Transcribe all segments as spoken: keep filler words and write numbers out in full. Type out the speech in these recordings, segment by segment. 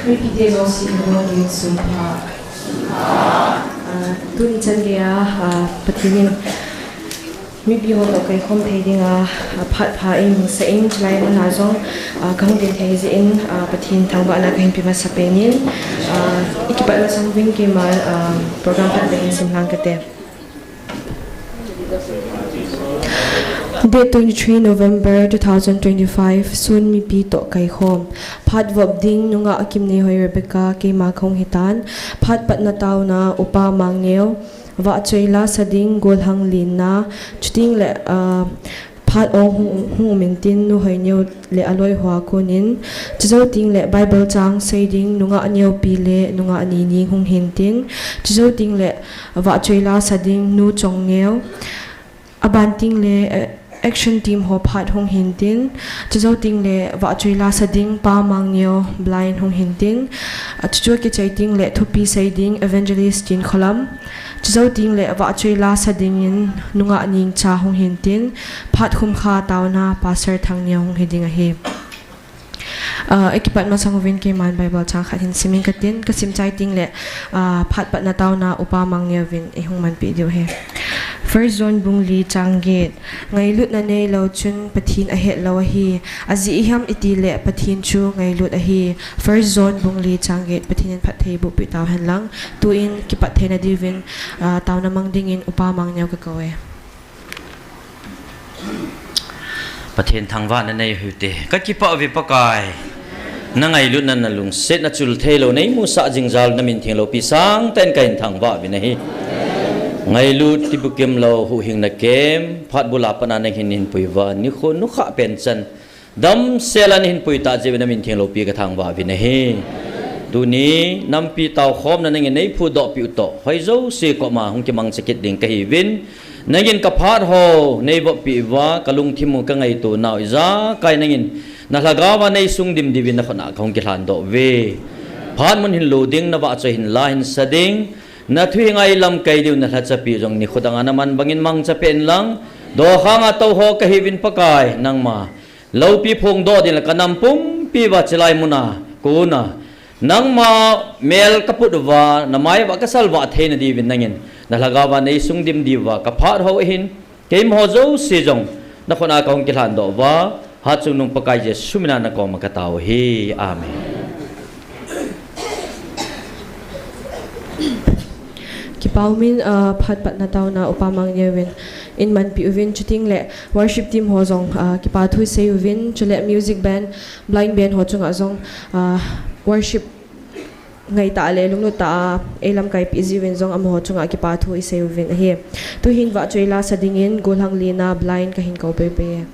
Mipite jouse in nangin sum pha. Ah, tuni chan geiya, ah, Pathen in mipi ho toh kaikhom thei dinga, ah, phat pha eimangcha in, chulai muna jong, ah, kahung ding thei jeh in, ah, Pathen thangvahna kahin pe masa pen in, ah, ikipat masang uvin keima, ah, program phat kahin simlhang kate. Date twenty-three November two thousand twenty-five, sun mipi toh kaikhom. Phat vop ding nungah Kimneihoi Rebecca, keima kahung hitan. Phat patna taona Upa Mangneo, vahchoi lasa ding golhang lenna, chuteng le, ah, phat ong hung, hung um intin Nu Hoineo le aloi hoa konin, chujou teng le Bible chang sei ding nungah Neopi le nungah Nining hung hintin, chujou teng le vahchoi lasa ding Nu Chongneo, aban teng le, eh, action team ho phat hung hintin, chujou teng le vahchoi lasa ding Pa Mangneo blind hung hintin, ah, chuchu kichai teng le thupi sei ding Evangelist Tinkholam, chujou teng le vahchoi lasa dingin nungah Ningcha hung hintin, phat khumkha taona Pastor Thangneo hung hi ding ahi. Ah, ikipat masang uvin keiman Bible chang khat hin simin katin, kasim chai teng le, ah, phat patna taona Upa Mangneo vin eihung manpeh diu ahi. First John bung li chang get. Ngailutna neilou chun Pathen ahet lou ahi. Ajeh iham itile Pathen chu ngailut ahi. First John bung li chang get. Pathen in phatthei boh peh tauhen lang. Tuin kipat theina diuvin, ah, taona mang dingin Upa Mangneo kakou e. Pathen thangvahna nei u hite. Kakipah uve Pakai. Na ngailutna, na lungsetna chul theilou, nei musah jing jal, na min theng loupi sangtah in kahin thangvah uvin ahi. Ngailut, tibukim lou, huhhingna kem, phat bula patna nangin nei hinpui uva, nikho nukhah pen chan damsel a nei hinpui tah jeh uvin na min theng loupi kathangvah uvin ahi. Tuni, nampi taokhomna nangin nei phudoh peh u toh, hoijouse koma hung kimangcha kit ding kahiuvin, nangin kaphat ho nei vop peh uva, kalungthim u kangaito nau ijakai nangin na lhagao a nei sung dim diuvin na khut a kahung kilhan doh uve. Phat mun hin lo ding, na vahchoi hin la hin sa ding, na thu hi ngai lamkai diu, na lhachapi jong nikho dang a na man bangin mangcha peh in lang, dokhang a tou ho kahiuvin Pakai, nangma loupi phongdoh ding le ka nam pumpi uva chulai muna, kona, nangma mel kaput uva, na mai uva kasalvah theina diuvin nangin na lhagao a nei sung dim diuva, kaphat ho ahin, keima ho jouse jong na khut a kahung kilhan doh uva, Hatchungnung Pakai Jesu mina na koma katao u ahi. Amen. Kipa umin, ah, phat patna taona Upa Mangneo vin eimanpeh uvin, chuteng le worship team ho jong, ah, kipa thu isei uvin, chule music band, blind band ho chunga jong, ah, worship ngaitah le lunglut tah a eilamkai peh jiuvin jong amaho chunga kipa thu isei uvin ahi. Tuhin vahchoi lasa dingin golhang lenna blind kahin kou pehpeh e.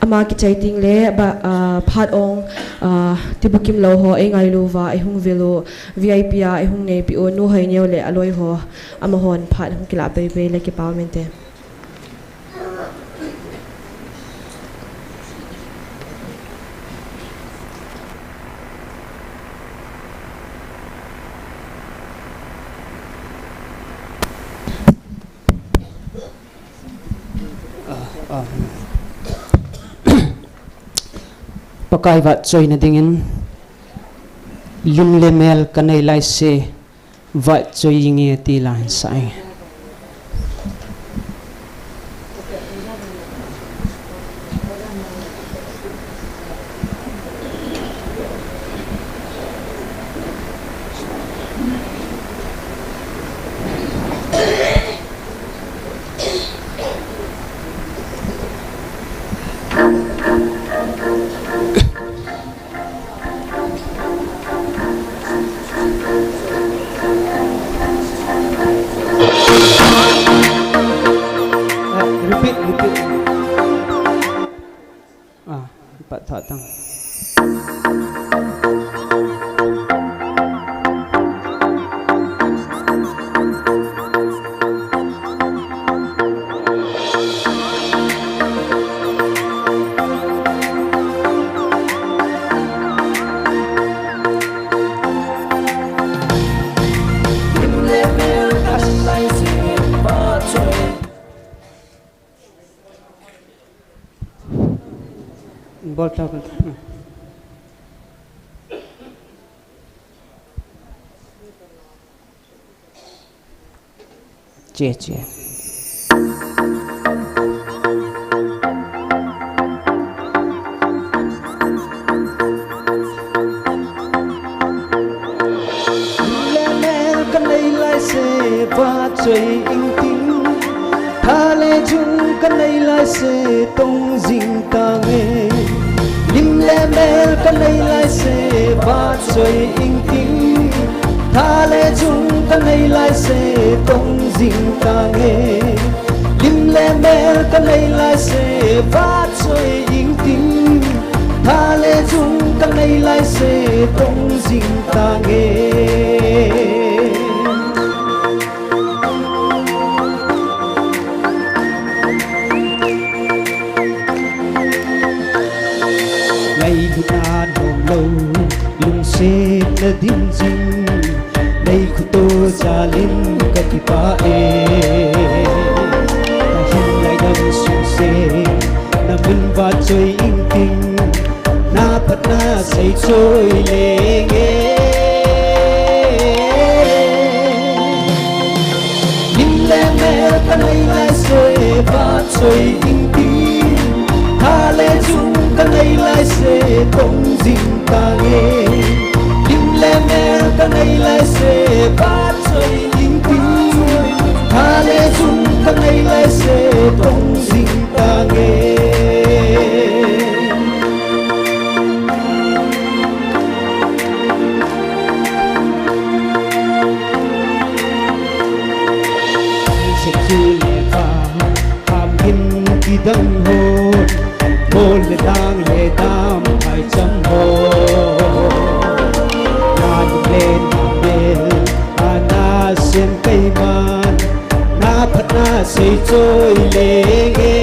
Ama kichai teng le, ba, ah, phat ong, ah, tibukim lou ho eingailu uva, eihung vil u, V I P a eihung neipeh u, Nu Hoineo le aloi ho, amahon phat hung kilah pehpeh le kipa umin te. Pakai vahchoina dingin lim le mel kanei laise, vahchoi inge ti la hin sa inge. Tah tang. Bol ta, bol ta. Che, che. Lim le mel kanei lai se, vahchoi ingting. Tha le jung kanei lai se, tong jing tange. Lim le mel kanei lai se, vahchoi ingting. Tha le jung kanei lai se, tong jing tange. Lim le mel kanei lai se, vahchoi ingting. Tha le jung kanei lai se, tong jing tange. Ngailutna nomlou, lungsetna dingjing, nei khuto jalin kakipah e. Nahin lai dam sungse, namun vahchoi ingting, naphatna seichoi lenge. Lim le mel kanei lai se, vahchoi ingting. Tha le jung kanei lai se, tong jing tange. Lim le mel kanei lai se, vahchoi ingting. Tha le jung kanei lai se, tong jing tange. Sechu le pa, ham gin kidang hon, bol le dang le dam phai cham hon. Nan le na mel, ana sem keiman, naphatna seichoi lenge.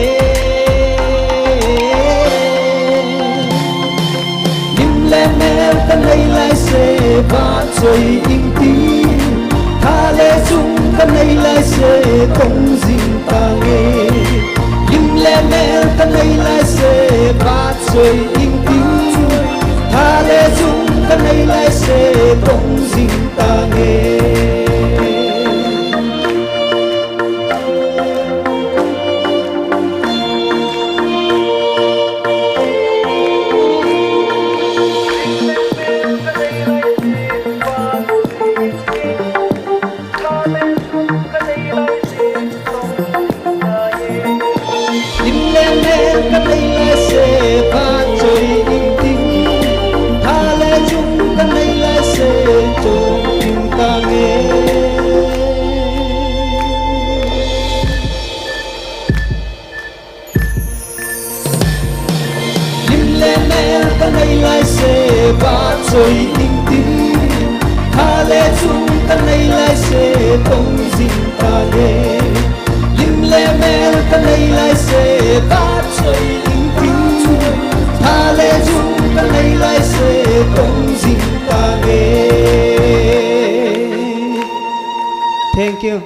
Lim le mel kanei lai se, vahchoi ingting. Tha le jung kanei lai se, tong jing tange. Lim le mel kanei lai se, vahchoi ingting. Tha le jung kanei lai se, tong jing tange. Lim le mel kanei lai se, vahchoi ingting. Tha le jung kanei lai se, tong jing tange. Lim le mel kanei lai se, vahchoi ingting. Tha le jung kanei lai se, tong jing tange. Lim le mel kanei lai se, vahchoi ingting. Tha le jung kanei lai se, tong jing tange. Thank you.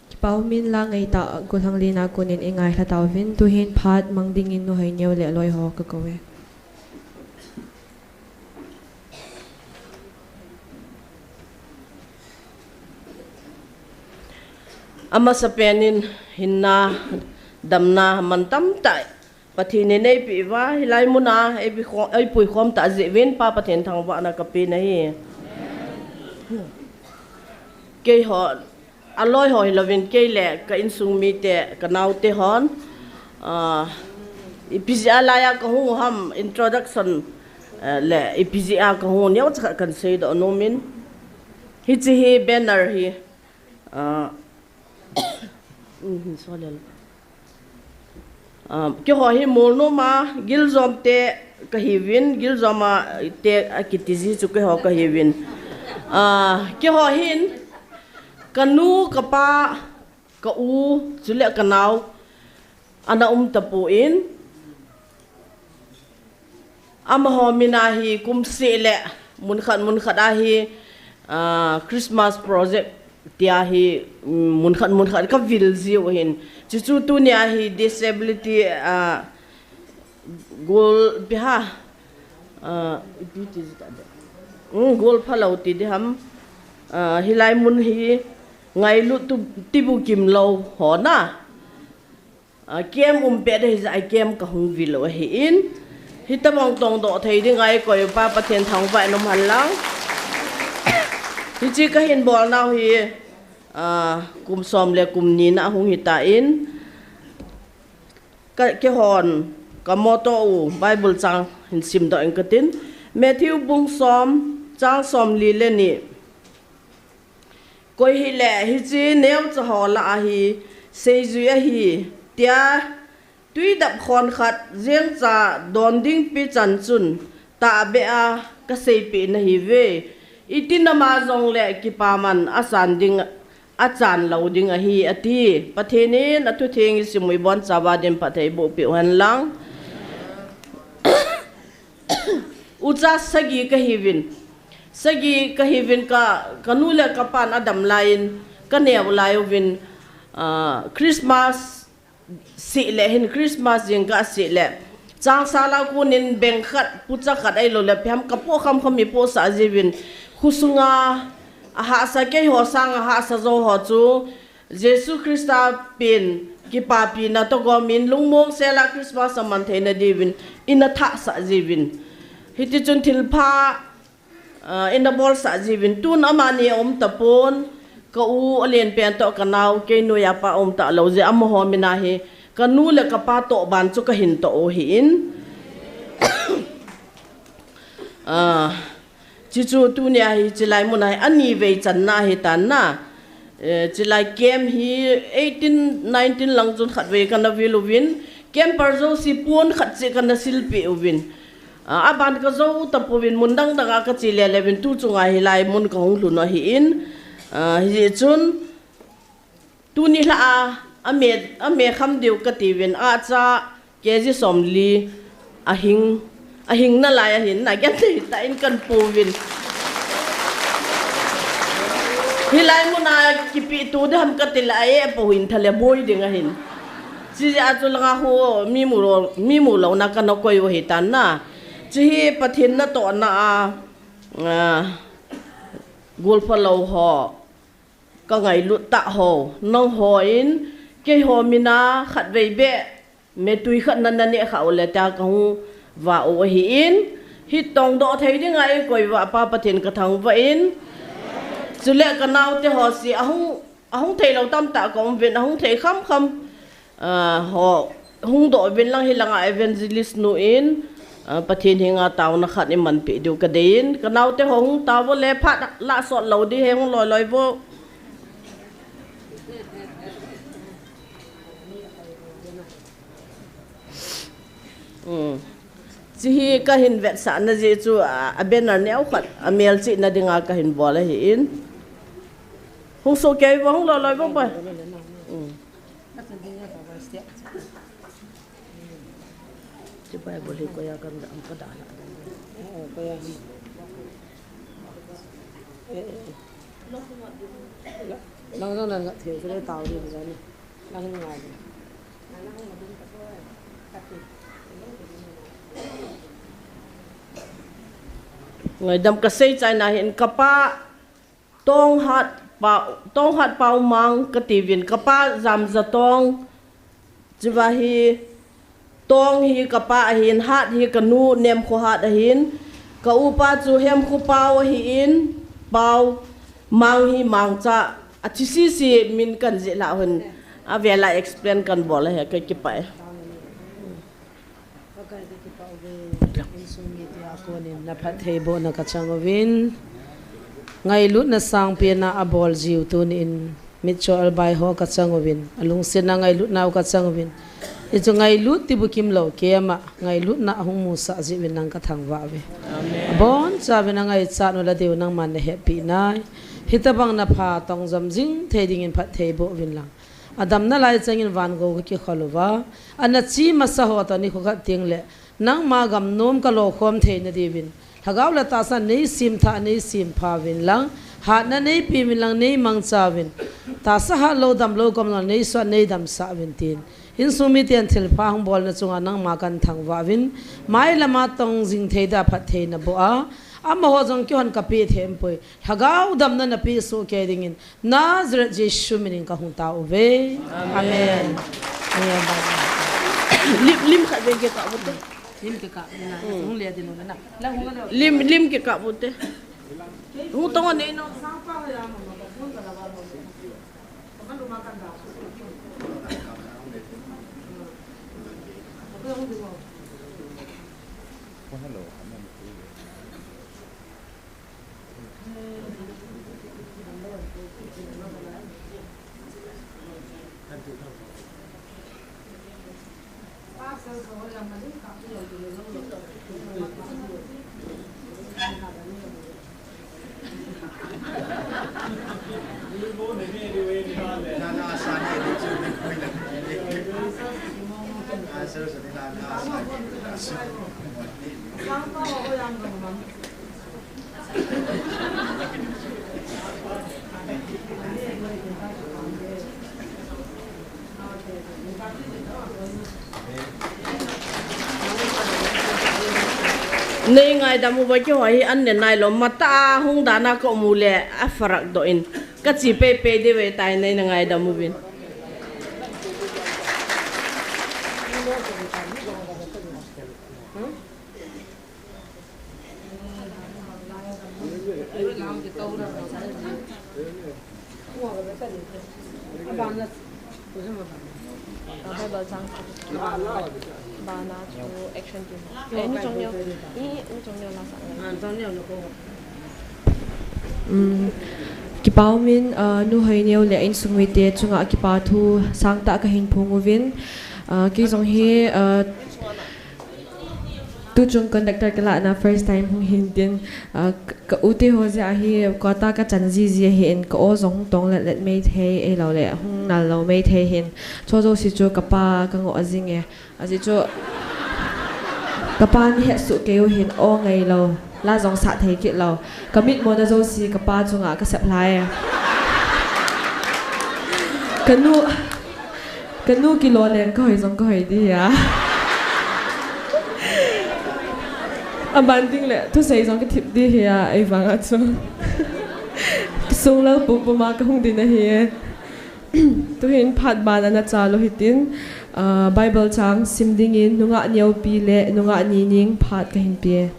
Kipa umin, la ngeitah gollhang lina konin i ngailha tauvin, tuhin phat mang dingin Nu Hoineo le aloi ho ka kou e. Amasapen in hinna, damna, man tamtah Pathen in eipeh uva, hilai muna eipui khom, eipui khom tah jeh uvin Pa Pathen thangvahna kapen ahi. Keiho, aloi ho hilouvin kei le ka insung mite, ka naote hon, ah, Ipi jeh a laiya kahung u ham introduction, eh, le ipi jeh a kahung u neocha khat kan seidoh nom in. Hiche hi banner hi, ah, um, hin so le lo. Ah, keiho hi Molnom a Giljom te kahiuvin, Giljom a te akiti ji chu keiho kahiuvin. Ah, keiho hin kanu, kapa, ka u, chule kanao ana um tapon, amaho min a hi kum seh le mun khat mun khat a hi, ah, Christmas project tia hi, mm, mun khat mun khat ka vil jiu hin. Chuchu tunia hi disability, ah, gol pi ha, ah, ipi ti ji ta de. Mm, gol phalou ti di ham. Ah, hilai mun hi ngailut tu tibu kimlou ho na. Ah, camp um pet ahi jeh a camp kahung vil u ahin. Hitobang tongdoh thei dinga eikoi u pa Pathen thangvah in um hen lang. Hiche kahin bolnau hi, ah, kum som le kum ni na ahung hitan. Ka, keihon ka motto u Bible chang hin simdoh inge katin. Matthew bung som, chang somli le ni. Koi hile hiche neocha ho lah a hi seijui ahi, tia tui dap khon khat jengcha don ding pi chan chun tahbeh a kaseipeh nahiuve. Iti nama jongle kipaman achan ding, achan lou ding ahi, ati. Pathen in athutheng isim u ibonchauva din phatthei boh peh u hen lang. Ucha sagi kahiuvin. Sagi kahiuvin ka, kanu le kapan adam laiyin, kaneo lai uvin, ah, Christmas seh le hin Christmas jingkah seh le. Changsala konin beng khat, pucha khat ahilou le, ipi ham kapoh khamkham hi pohsah jiuvin. Khosunga ahahsa keiho sanga hahsa jou ho chu, Jesu Christa pen kipapina toh gomin lungmong sela Christmas aman theina diuvin, ina thahsah jiuvin. Hitichun thilpha, ah, ina bolsah jiuvin. Tun amani aum tapon, ka u alen pen toh kanao, kei noiya pa aum talou jeh a amaho min a hi, kanu le kapa toh ban chu kahin toh u ahin. Ah, Chuchu tunia hi chilai mun a hi anivei channa ahitan na. Eh, chilai camp hi eighteen, nineteen lang chun khatvei kana vil uvin. Camper jouse pon khat cheh kana silpeh uvin. Ah, aban kajou tapouvin mun dang dang a kache le le uvin tu chunga hilai mun kahung lhun u ahin. Ah, hijeh chun Tuni lha a, ame, ame kham diu katiuvin, acha K G somli ahing, ahing nalai ahin, na genthei tah in kahin pouvin. Hilai mun a kipe tu ding ham kati le, ae, apo hin thale boi ding ahin. Chijeh a chu langa ho, mi mu lou, mi mu louna kana koi u ahitan na. Chuhi Pathen natohna a, a, golpha lou ho. Ka ngailut tah ho, nangho in, keiho min a khatvei beh, metui khat na naneh kha u le tia kahung vah u ahin, hitongdoh thei dinga eikoi uva Pa Pathen kathangvah in, chule kanaote ho si ahung, ahung theilou tamtah kaum uvin, ahung thei khamkham. Ah, ho, hung doh uvin lang hilanga evangelist nu in, ah, Pathen henga taona khat imanpeh diu kadei in, kanaote ho hung tao vo le phat lah sot lou ding ahi, hung loi loi vo. Hmm. Chuhi kahin vetsahna jeh chu, ah, a banner neo khat, amelchihna dinga kahin bol ahin. Hung soh kei vo, hung loi loi vo pai. Hmm. Chu Bible hi koiya kan da, ang kada la. Oo, koiya hi. Eh, eh. Lang lang lang thil kile tao di ba ni. Lang lang lang. Ngaidam kasei chai nahin kapa Tonghat Pau, Tonghat Pau Mang katiuvin, kapa Jamjatong, chuva hi Tong hi kapa ahin, Hat hi kanu Nemkhohat ahin, ka upa chu Hemkho Pau ahin, Pau, Mang hi Mangcha, athi sese min kan jih lha hun, avela explain kan bol ahi, kakipah e. Insung mite a konin na phattheibohna kachang uvin. Ngailutna sangpen a abol jiu tunin mitcho albai ho kachang uvin. Alungsetna ngailutna u kachang uvin. Hichu ngailut tibukim lou kema ngailutna ahung musah jeh uvin nang kathangvah uve. Amen. Abonchauvin angaichat u ladiu nangman nahetpi nai. Hitobang napha tongjom jing thei dingin phattheiboh uvin lang. Adamna lai changin vangou kakikhol uva, ana chi masa ho toh nikho khat tengle nangma gamnom kalo khom theina diuvin, lhagao le tahsa neisemthah, neisempha uvin lang, hatna neipe uvin lang, neimangcha uvin. Tahsa hatlou damlou kom lou neisot neidamsah uvin tin. Insung miten thilpha hung bolna chunga nangma kathangvah uvin, mailama tong jing thei dia phatthei naboh a, amaho jong keihon kapeh thei umpoi. Lhagao damna napeh soh kei dingin Nazareth Jesu minin kahung tao uve. Amen. Amen. Lim, lim khat vei kikah uvin te. Lim kikah uvin na. Hmm. Hung le din na. Lim, lim kikah uvin te. Hung tong nei no. Nei ngaidam uva keiho hi an ne nailou, matah a hung dan a ka um u le a pharak doh in ka chi peipei diu ve tai, nei na ngaidam uvin. Bible chang bana chu action team. Eh, nu chong neo. I, nu chong neo la sa. Um, kipa umin, uh, nu Hoineo le insung mite chunga kipa thu sangtah kahin phong uvin. Uh, kei jong hi, uh, Tuchung conductor kalahna first time hung hin tin, ah, ka, ka u te ho jeh a hi quota kachan jiji ahin, ka aw jong hung tong let let mai thei, ahilou le hung nal lou mai thei hin. Chu jouse chu kapa ka ngoh jing e. Ajeh chu kapa nahet soh kei u hin aw ngai lou, la jong sah thei kit lou. Ka mitmo na jouse kapa chunga ka sep lai e. Ka nu Ka nu kilo leng ka hoi jong ka hoi di hi a. Aban ding le thusei jong ka thip di hi a, ei vang a chu. Ka sung lal pum pum a ka hung din ahi. Tuhin phat ban ana cha lou hitin, ah, Bible chang sim dingin nungah neopi le nungah nining phat ka hin pe.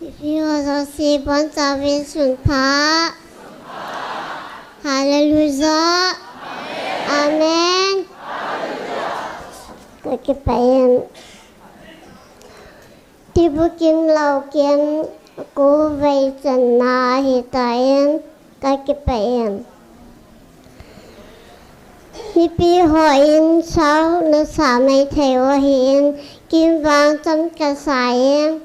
Mipi ho jouse boncha uvin sun pha. Hallelujah. Amen. Ka kipah in. Tibukim lou kem ko vei channa ahitan ka kipah in. Mipi hon sao nasa mai thei u ahin, kem vang cham kasa in.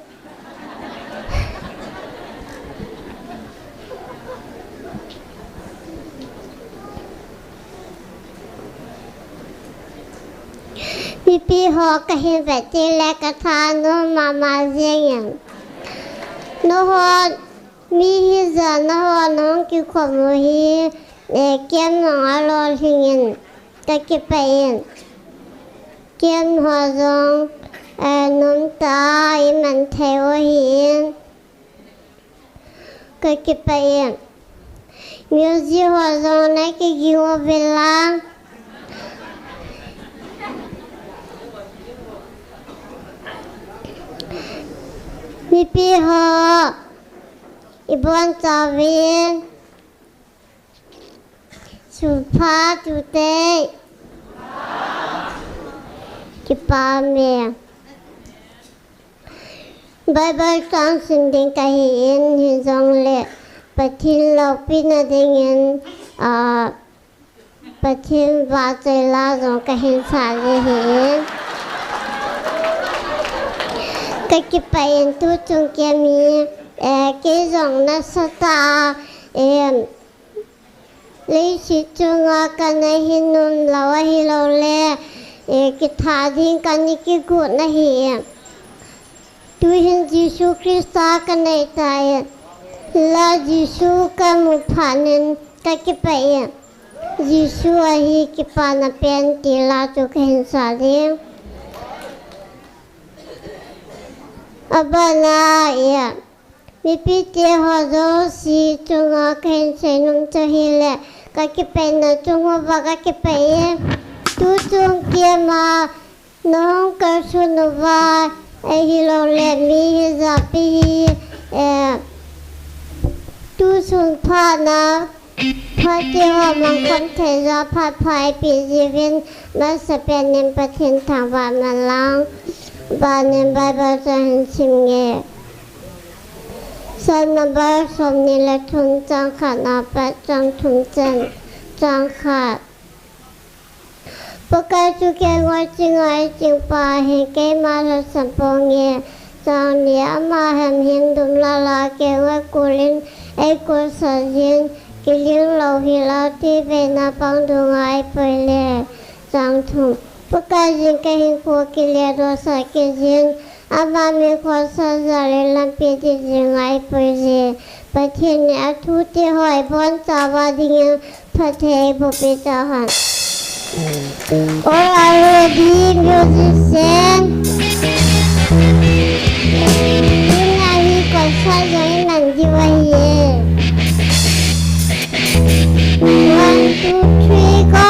Mipi ho kahin vet teng le ka thanom mama jeng in. Nahon mi hijat nahon nahung kikhom u hi, eh, kem nahung alolhing in ka kipah in. Kem ho jong, eh, nomtah a iman thei u ahin. Ka kipah in. Music ho jong na kiging uvin lang. Mipi ho, ibon chauvin, sunpha tute, kipah e. Bible chang sim ding kahin, hijongle Pathen loupina dingin, ah, Pathen vahchoi la jong kahin sah ji ahi. Kakipah in tuchung kem hi, eh, kei jong nasatah a, eh, leiset chunga kana hinom lou ahilou le, eh, kitha ding kana kigot ahi. Tuhin Jesu Christa kanei tai. La Jesu kamu phat in kakipah e. Jesu ahi kipana pen ti la chu kahin sa ding. Abana e. Mipite ho jouse chunga kahin seinom chu ahile, kakipahna chung uva kakipah e. Tuchung kem a nahung kalson uva, ahilou le mi hijapi hi, eh, tusun phat na, phat ti ho mangkhom thei ja phat pha eipeh jiuvin, masapen in Pathen thangvah man lang. Banin Bible chang hin sim inge. Psalm number somni le thum, chang khat na pat chang thum chan, chang khat. Pakai chu kei ngol ching a eiching pa ahin, keima lhasam ponge. Chang ni, ama hemhim dum lala kei ngol kul in eikol sah jin, kiling lou hel a thi veina pang dunga eipui le. Chang thum, Pakai jin kahinkho kile doh sah kit jin, ama min khohsah jal in lampi dih jing a eipui ji. Pathen in athu ti ho ibon chauva dingin phatthei eiboh peh tahen. All are ready, musician. Tuna hi concert jong iman diu ahi e. One, two, three, go!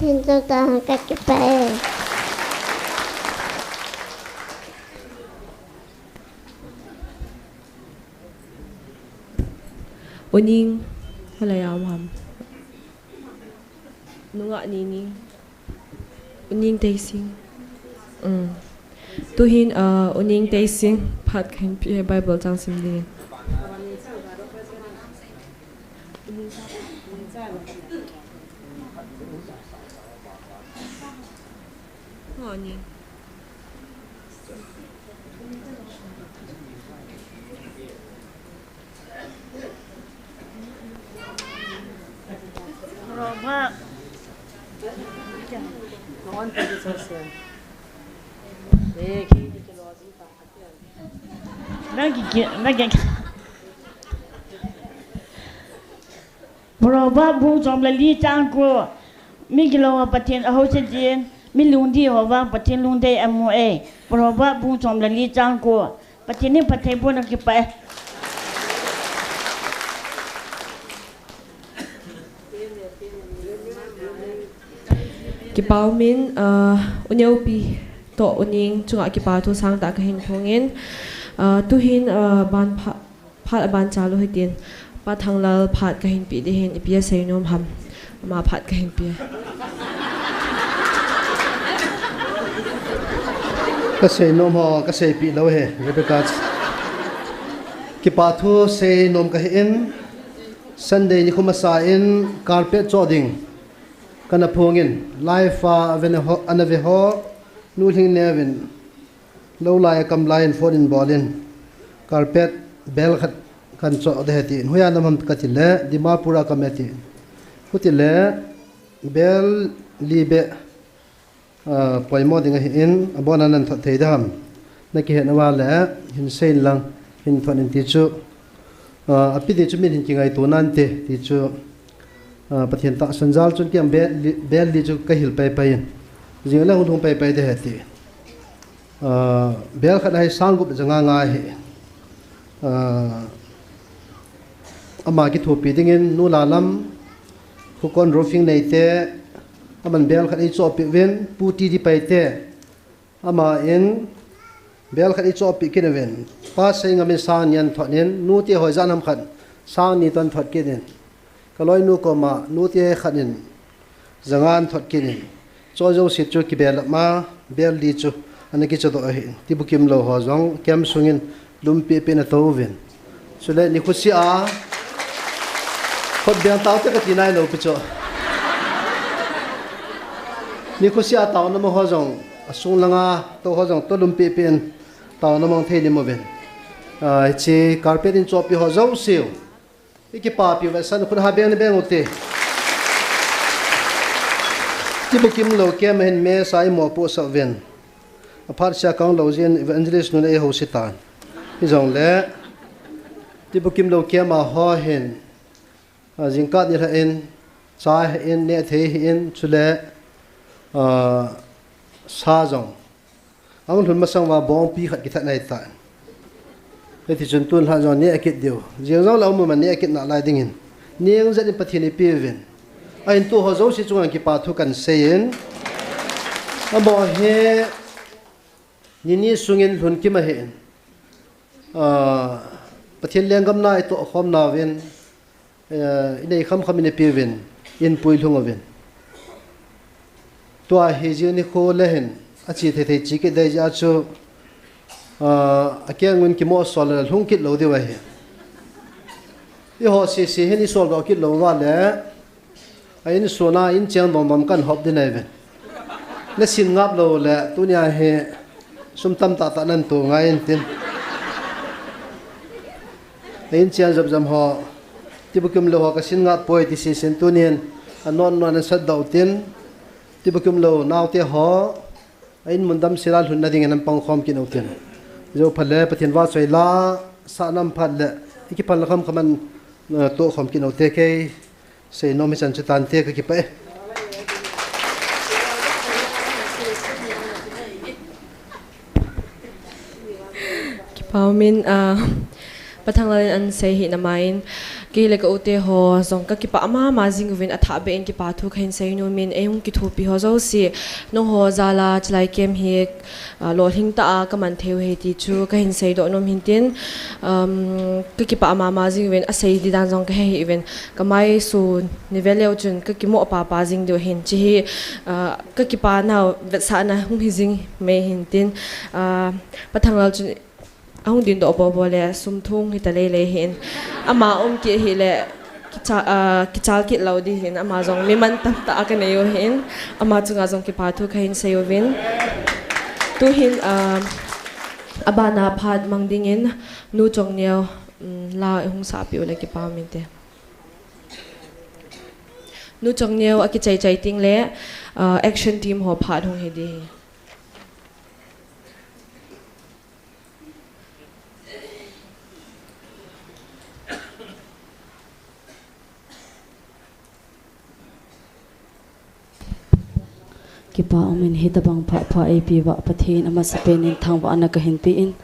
Introduction kakipah e. Uning, halai a um ham. Nungah Nini. Uning Teising. Um. Tuhin, uh, Uning Teising phat kahin pe Bible chang sim dingin. Uning. Proverb bung som le li chang ko. Migilou a Pathen ahoise jin, mi lungdih ho vang Pathen lungdei amu e. Proverb bung som le li chang ko. Pathen in phatthei boh in kakipah e. Kipa umin, uh, U Neopi toh Uning chunga kipa thu sangtah kahin phongin, uh, tuhin, uh, ban pha-, phat aban chalu hitin, Pa Thanglal phat kahin pe ding ahin, ipi asei nom ham. Ama phat kahin pe. Kasei nom ho, kaseipeh lou ahi, Rebecca. Kipa thu sei nom kahi in, Sunday nikho masa in carpet choh ding kana phongin, live a ana ve ho, ana ve ho, Nu Lhingneovin, lou lai a kam lai in phone in bol in, carpet bel khat kahin choh ding ahi tin, hoiya nam ham kati le, Dimapur a kam e tin. Khuti le, bel li beh, ah, poimo ding ahin, abon a nahin thot thei ding ham. Nakihet uva le, hin sei in lang, hin thot in ti chu. Ah, api ding chu min hin kingaito nante, ti chu. Ah, Pathen tahsan jal chun kei bel li, bel li chu kahil pai pai in. Jing le hung hung pai pai ding ahi ti. Ah, bel khat ahi sang gup ja nga nga ahi. Ah, ama kithopi dingin Nu Lalam, Khokon Roofing neite, aman bel khat eichoh peh uvin, Pu T D Paite, aman bel khat eichoh peh kit uvin, Pa Seingam in sang ni ahin thot in, nute hoijan ham khat sang ni toh ahin thot kit in. Ka loinu koma nute khat in ja nga ahin thot kit in. Chu jouse chu kibel a, bel li chu ana kichoh doh ahi. Tibukim lou ho jong camp sungin lum peh peh in atou uvin. Chule nikho sia, khut beng tao te kati nai lou pi chu. Nikho sia taona mang ho jong, asung langa tou ho jong toh lum peh peh in taona mang thei lim uvin. Ah, hiche carpet in chohpi ho jouse u. I kipapi uva san khut ha beng ni beng u te. Tibukim lou camp a hin mesa i mopohsah uvin. Aphat sia kang lou jin evangelist nun eiho sitan. Hijongle, Tibukim lou camp a ho hin, ah, jingkah nilhah in, cha hin, nehthei hin, chule, ah, sa jong. Ahung lhun masang uva bongpi khat kithat nai tan. Hiti chun tun lha jong neh kit diu. Jing jong la um man neh kit nalai dingin. Neng jat in Pathen in eipe uvin. Ahin tu ho jouse chunga kipa thu kahin seiyin. Amaho hi ni ni sungin lhun kim ahin. Ah, Pathen lenggam na itoh khom nauvin, eh, inei kham kham in eipe uvin, in pui lhung uvin. Tua hi jing nikho le hin, ache thei thei che kit dei jeh a chu, ah, akeng un kimo sol le lhung kit lou diu ahi. Eiho sese hin isol doh kit lou uva le, A insung a incheng dom dom kan hop ding ahi ve. Na sin ngap lou le, tunia hi sum tamtah tah nan tu ngai in tin. A incheng jop jop ho, Tibukim lou ho ka sin ngap poi ti sisin tunin, a non non a sat dau tin, Tibukim lou naote ho, a in mun damsel a lhunna dingin an pang khom kit u tin. Jou phat le, Pathen vahchoi la, sa nam phat le, i kipan la kham kham an, eh, toh khom kit u te kei. Seinom hichan chu tante, ka kipah e. Kipah umin, ah, Pa Thanglal in an sei hina main, Kei le ka u te ho jong ka kipah mama jing uvin, athah beh in kipa thu kahin sei nom in, ei hung kithopi ho jouse, nangho jal a chulai camp hi, ah, lolhing tah a kaman thei u ahi ti chu kahin seidoh nom in tin, um, ka kipah mama jing uvin, asei di dan jong kahe hih uvin, ka maisu ni ve leu chun ka kimoh papa jing diu ahin, chuhi, ah, ka kipah nau vetsahna hung hi jing mai in tin, ah, Pa Thanglal chun ahung dingdoh bobo le sum thung hita lele hin. Ama um kit hih le kicha-, ah, kichal kit lou di hin. Ama jong mi mantam tah a kanei u hin. Ama chunga jong kipa thu kahin sei uvin. Tu hin, ah, abana phat mang ding in Nu Chongneo, um, la hung sahpeh u le kipa um inte. Nu Chongneo akichai chai ting le, ah, action team ho phat hung hi di hi. Kipa um in, hitabang phat pha eipeh uva Pathen amasapen in thangvahna kahin pe in,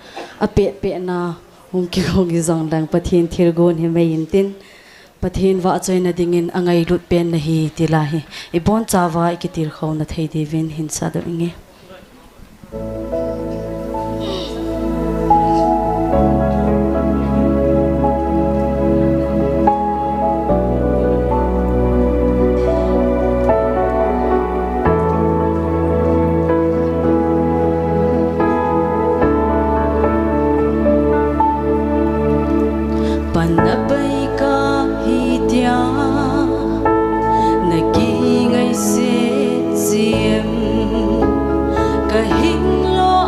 apet pet na hung kigong hi jong lang Pathen thilgon hi mai in tin, Pathen vahchoina ding in angailut pen nahi ti la hi, ibon chauva ikitilkhou na thei diuvin hin sahdoh inge. Pan abai kahi tia, nakingaise jiem, kahin lo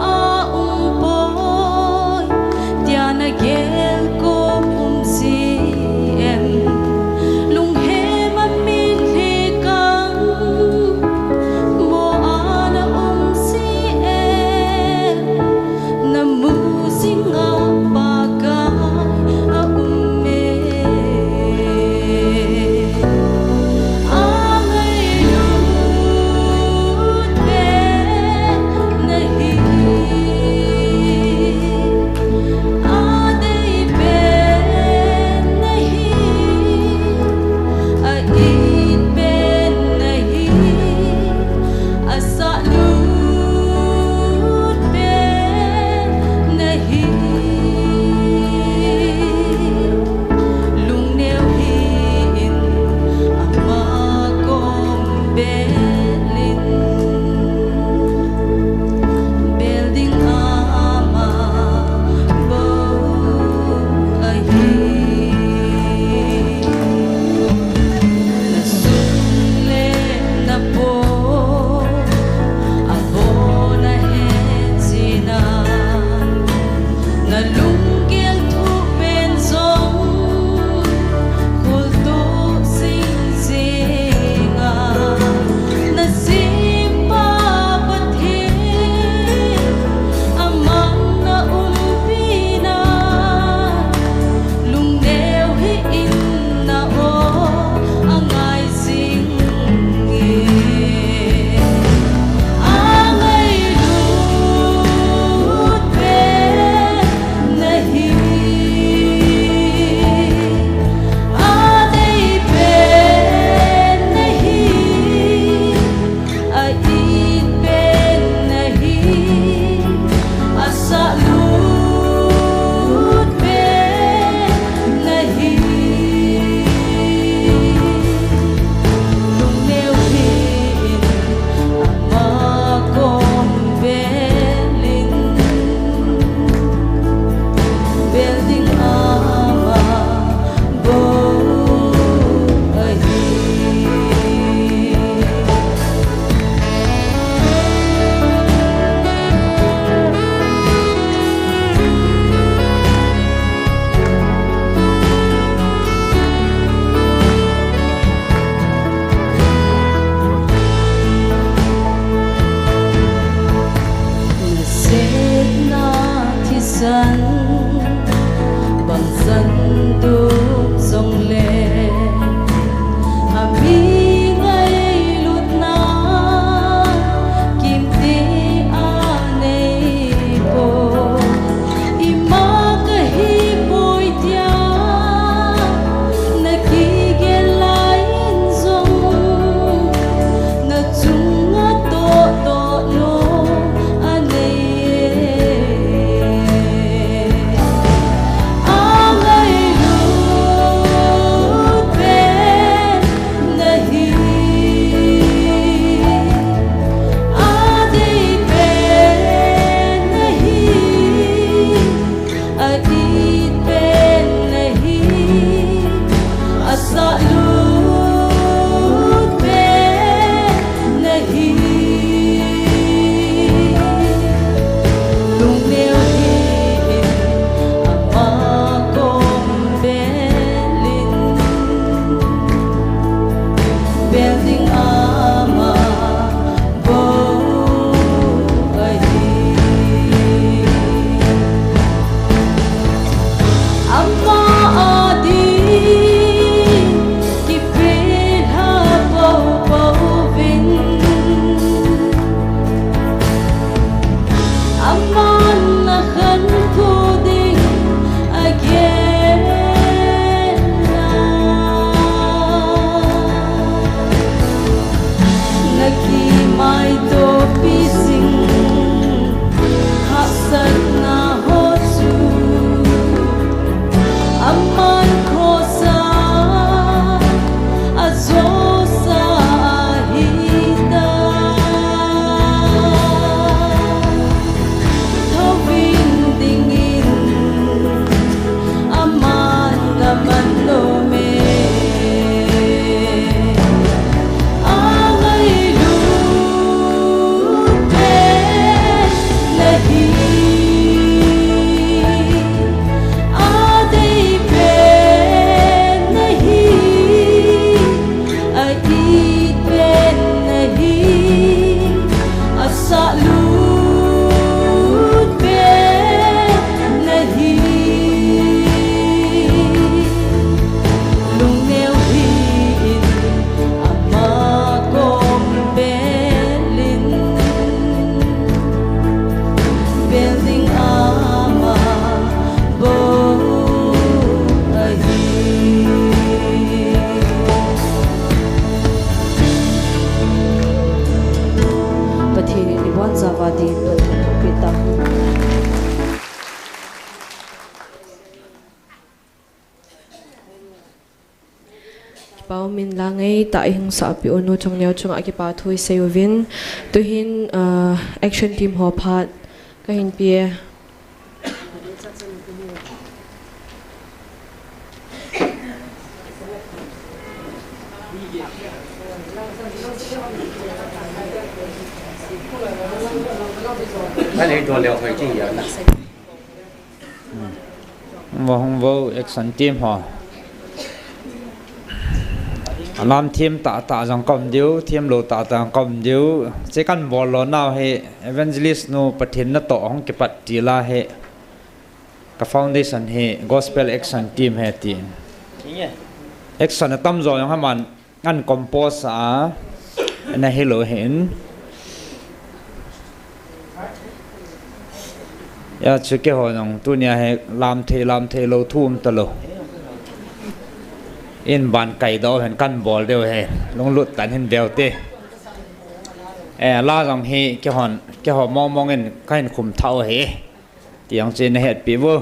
Lungneo hih in ama kom bel in, bel ding ama bou ahi. Ama ading kipelha poupou vin, aman akhankho ding agel a, nakimaitopi jing hahsatna ho chu aman khosa, ajosa ahitai. Thouvin dingin aman aman nom e. Angailut pen ahi, adei pen ahi, a-it pen ahi, asahlut pen ahi. Lungneo hih in ama kom bel in, bel ding ama bou ahi. Pathen in ibonchauva din Pathen thupeh tah. Kipa umin la ngeitah ihung sahpeh u nu Chongneo chunga kipa thu isei uvin. Tuhin, ah, action team ho phat kahin pe e. Vahung vo, action team ho. Alam them tahtah jong kaum diu, themlou tahtah jong kaum diu. Hiche kahin bol lou nau hi Evangelist nu Pathen natoh hung kipat til a hi, ka foundation hi Gospel Action Team ahi tin. Action atamjo jong aman ahin compose a, ana hilou ahin. Hijeh chun keiho jong tunia hi lamthei, lamthei lou thu umtalou. Inban kaidoh hen kahin bol diu ahi. Lunglut tah in hin veu te. Eh, la jong hi keihon, keiho mongmong in kahin khum thah u ahi. Ti jong chu nahetpeh uvo.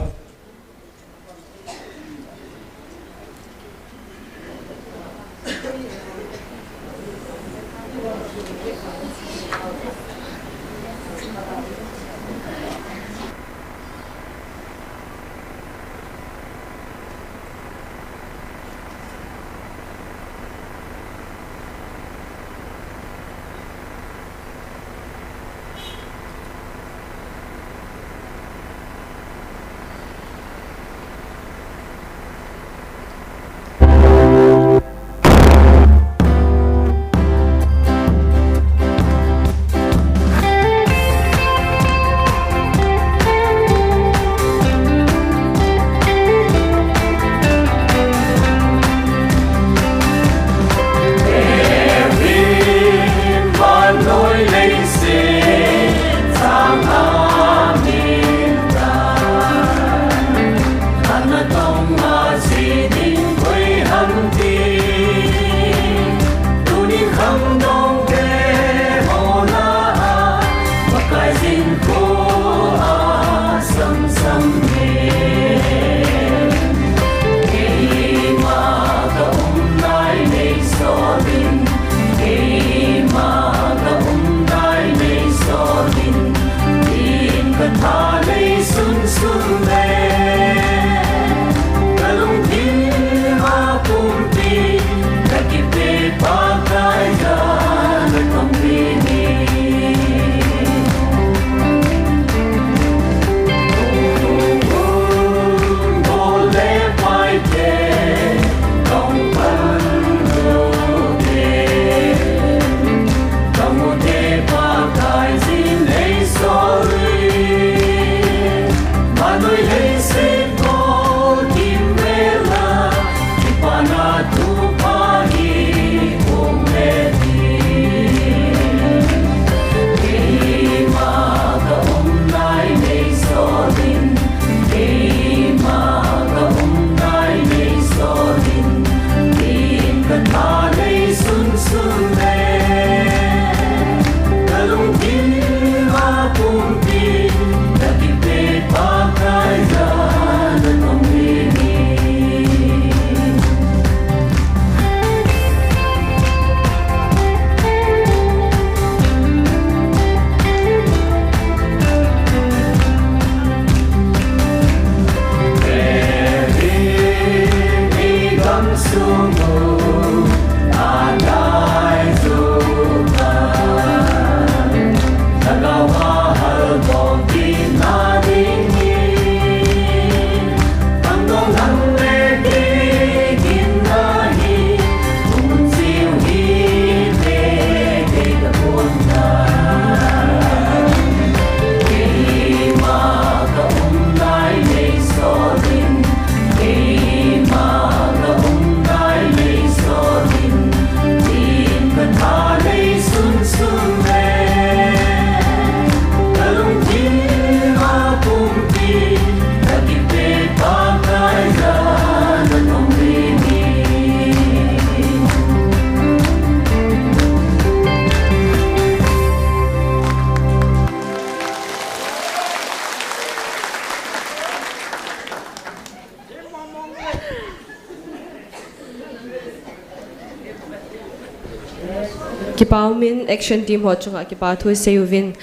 Paumin action team ho chunga kipa thu sei uvin.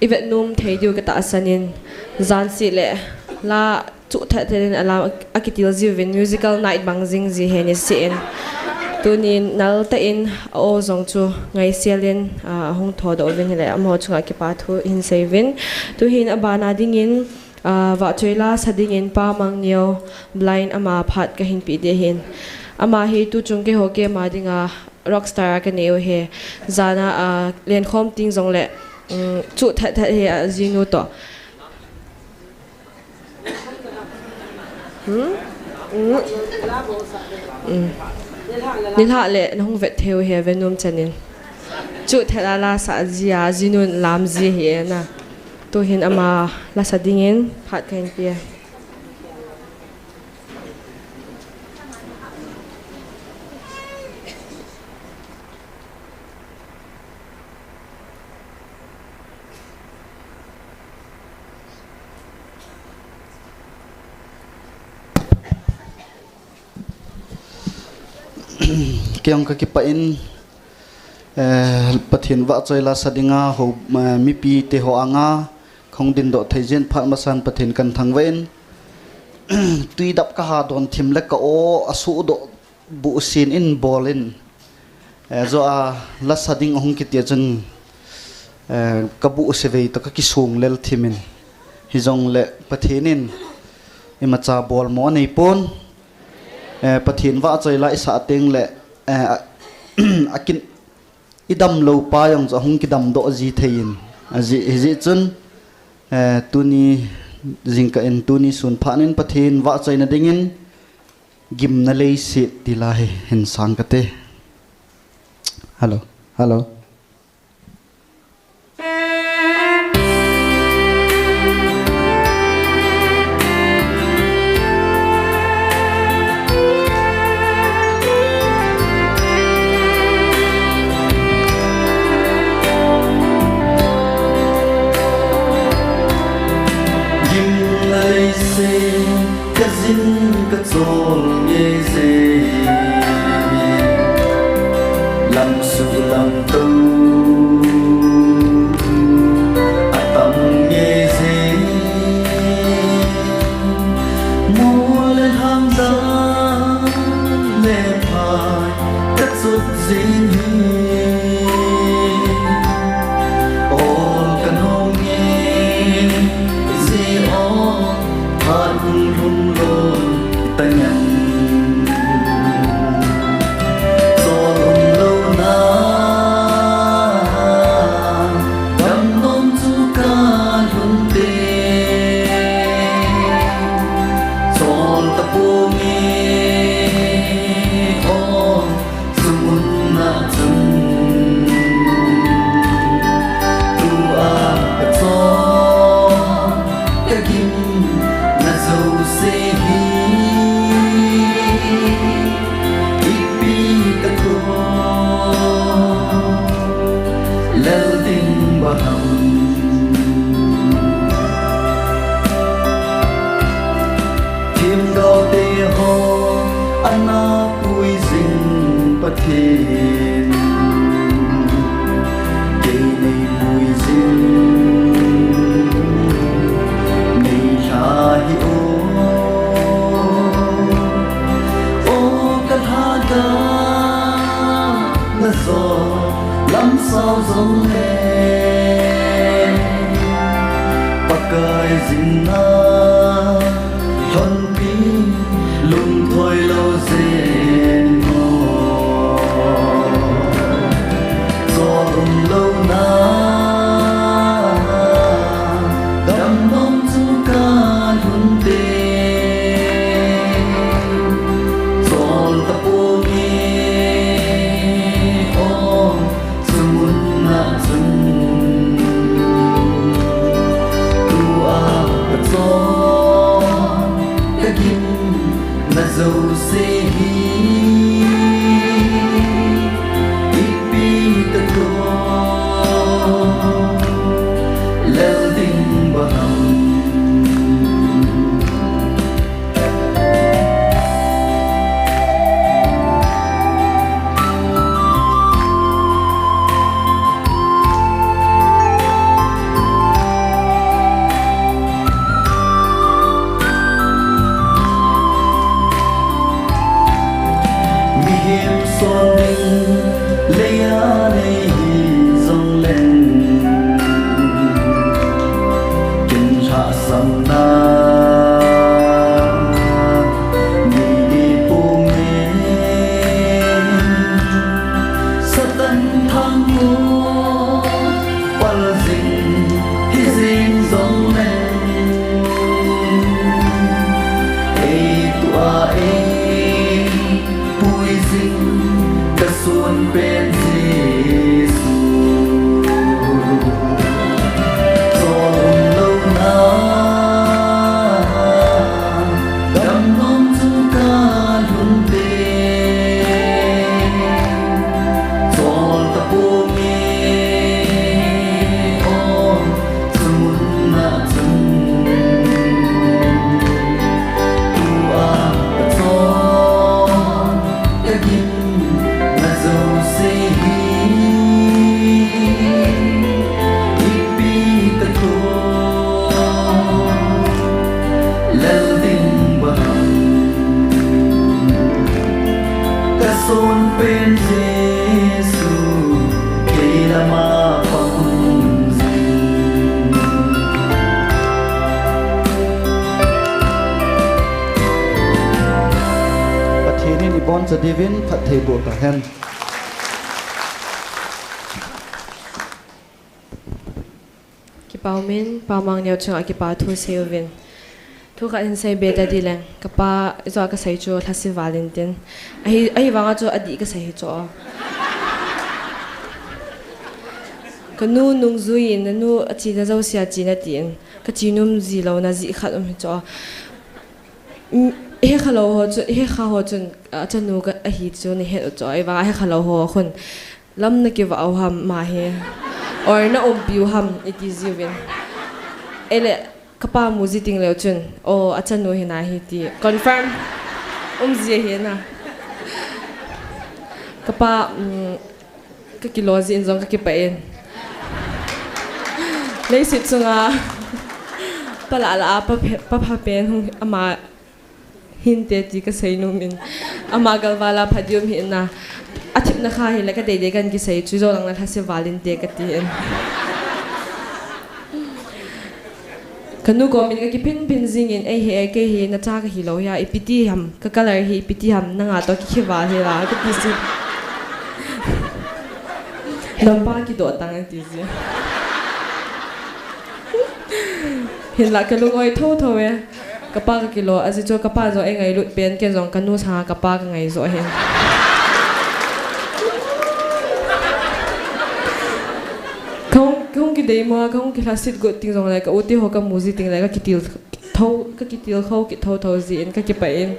I vet nom thei diu ka tahsan in, jan seh le la chuh that that in alam a kitil jiuvin musical night bang jing ji hen i sih in. Tunin nal tah in a aw jong chu ngaisel in, ah, hung tho doh uvin hile amaho chunga kipa thu hin sei uvin. Tuhin a bana dingin, ah, vahchoi la sa dingin Pa Mangneo Blind ama phat ka hin pe ding ahin. Ama hi tu chung keiho keima dinga rockstar a ka nei u ahi. Jana, ah, lenkhom ting jong le, um, chuh that that hi a jinu toh. Hmm? Hmm. Hmm. Nilhah le na hung vet thei u ahi, ve nom chan in. Chuh that a la sa ji a, jinun lam ji ahi na. Tuhin ama la sa dingin phat ka hin pe. Kei jong ka kipah in, eh, Pathen vahchoi la sa dinga ho, eh, mipi te ho anga ka hung ding doh thei jeh in phat masan Pathen kan thangvah in, tui dap ka ha don thim le ka aw a suh doh buh sin in bol in, eh, jo a la sa ding ahung kiti a chun, eh, ka buh se vei toh ka kisung lel thim in, hi jong le Pathen in imacha bol mo anei pon, eh, Pathen vahchoi la i sa teng le, eh, a, a kin i dam lo pa jong chu ahung kidam doh ji thei in, a ji, hi ji chun, eh, tuni jingkah in tuni sun phat in Pathen vahchoi na dingin, Gimna leiset ti la hi hin sang kate. Hello, hello. Gimna leiset Ka jin ka chol ngei jeh in, lam suh lam tou a tam ngei jeh in, mol le lhang dang le phai ka chut jing hi. Ol ka nong ngei jeh in, phat hung lhung lou ta ngen. Chol um lou na, dam nom chu ka lhun te. Chol ta ponge, o, Chunga chun tua ka chol ka gimna jouse hi ipi ka thum lel ding ba ham. Themgao te ho ana pui jing Pathen, kei nei pui jing nei lha hi o. O ka lhagao na jo lam sao jong le, Pakai jingna lhonpi lungthoi lou jeh in mo. Chol um lou na, dam nom chu ka lhun te. Chol ta ponge, o, chunga chun tua ka chol ka gim na Tahsanna ni ipum in, Satan thangvah pal jing hijing jongleng, eitua eipui jing kason pen Jesu. Chol umlouna damlong chu kalhun teng, chol tapong e, o, chomuna chun. Tua kachol kagin na jouse hi, ipi kathoh lel ding ham. Kason pen Jesu, kei lama pang jing. Pathen in iboncha diuvin phatthei boh tahen. Kipa umin, Pa Mangneo chunga kipa thu seiuvin. Thu khat hin seibe tading leng, kapa ijou a kasei chu lhaseval intin. Ahi, ahivanga chu adih kasei hi chu. Kanu nungjui in, nanu achena jousea chena tin. Kache nom ji louna jeh khat um hi chu. Mm, hekha lou ho chu, hekha ho chun, achanu ka, ahi chu nahet u chu. Ahivanga hekha lou ho khun. Lam nakivah u ham ama hi. Or naumpi u ham iti jiuvin. Ahile, kapa mu ji teng leu chun, o, achanu hi nahi ti. Confirm. Um ji ahi na. Kapa, mm, kakilo jeh in jong kakipah in. Leiset chunga, pa lah lah a, pa phe-, pa pha pen hung ama hinte ti kasei nom in. Ama galval a pha ding um hih in na. Athipna kha hile kadei dei kan kisei chu, ijou lang na lhaseval inte kati in. Kanu komin kakiphin phin jing in, ei he, kei hi nacha kahi lou hia, ipi ti ham, ka color hi ipi ti ham, nanga toh kikhe val hila, kati jin. Nampa kidoh tang ati jin. Hinlah kalung-oi thotho e. Kapa kakilo, ajeh chu kapa jong eingailut pen, ken jong kanu sanga kapa kangai joh ahi. Kahung, kahung kideimo a, kahung kilhaset got teng jongle, ka u te ho kamu ji teng le, kakitilkhou, kakitilkhou kit thotho jin, kakipah in.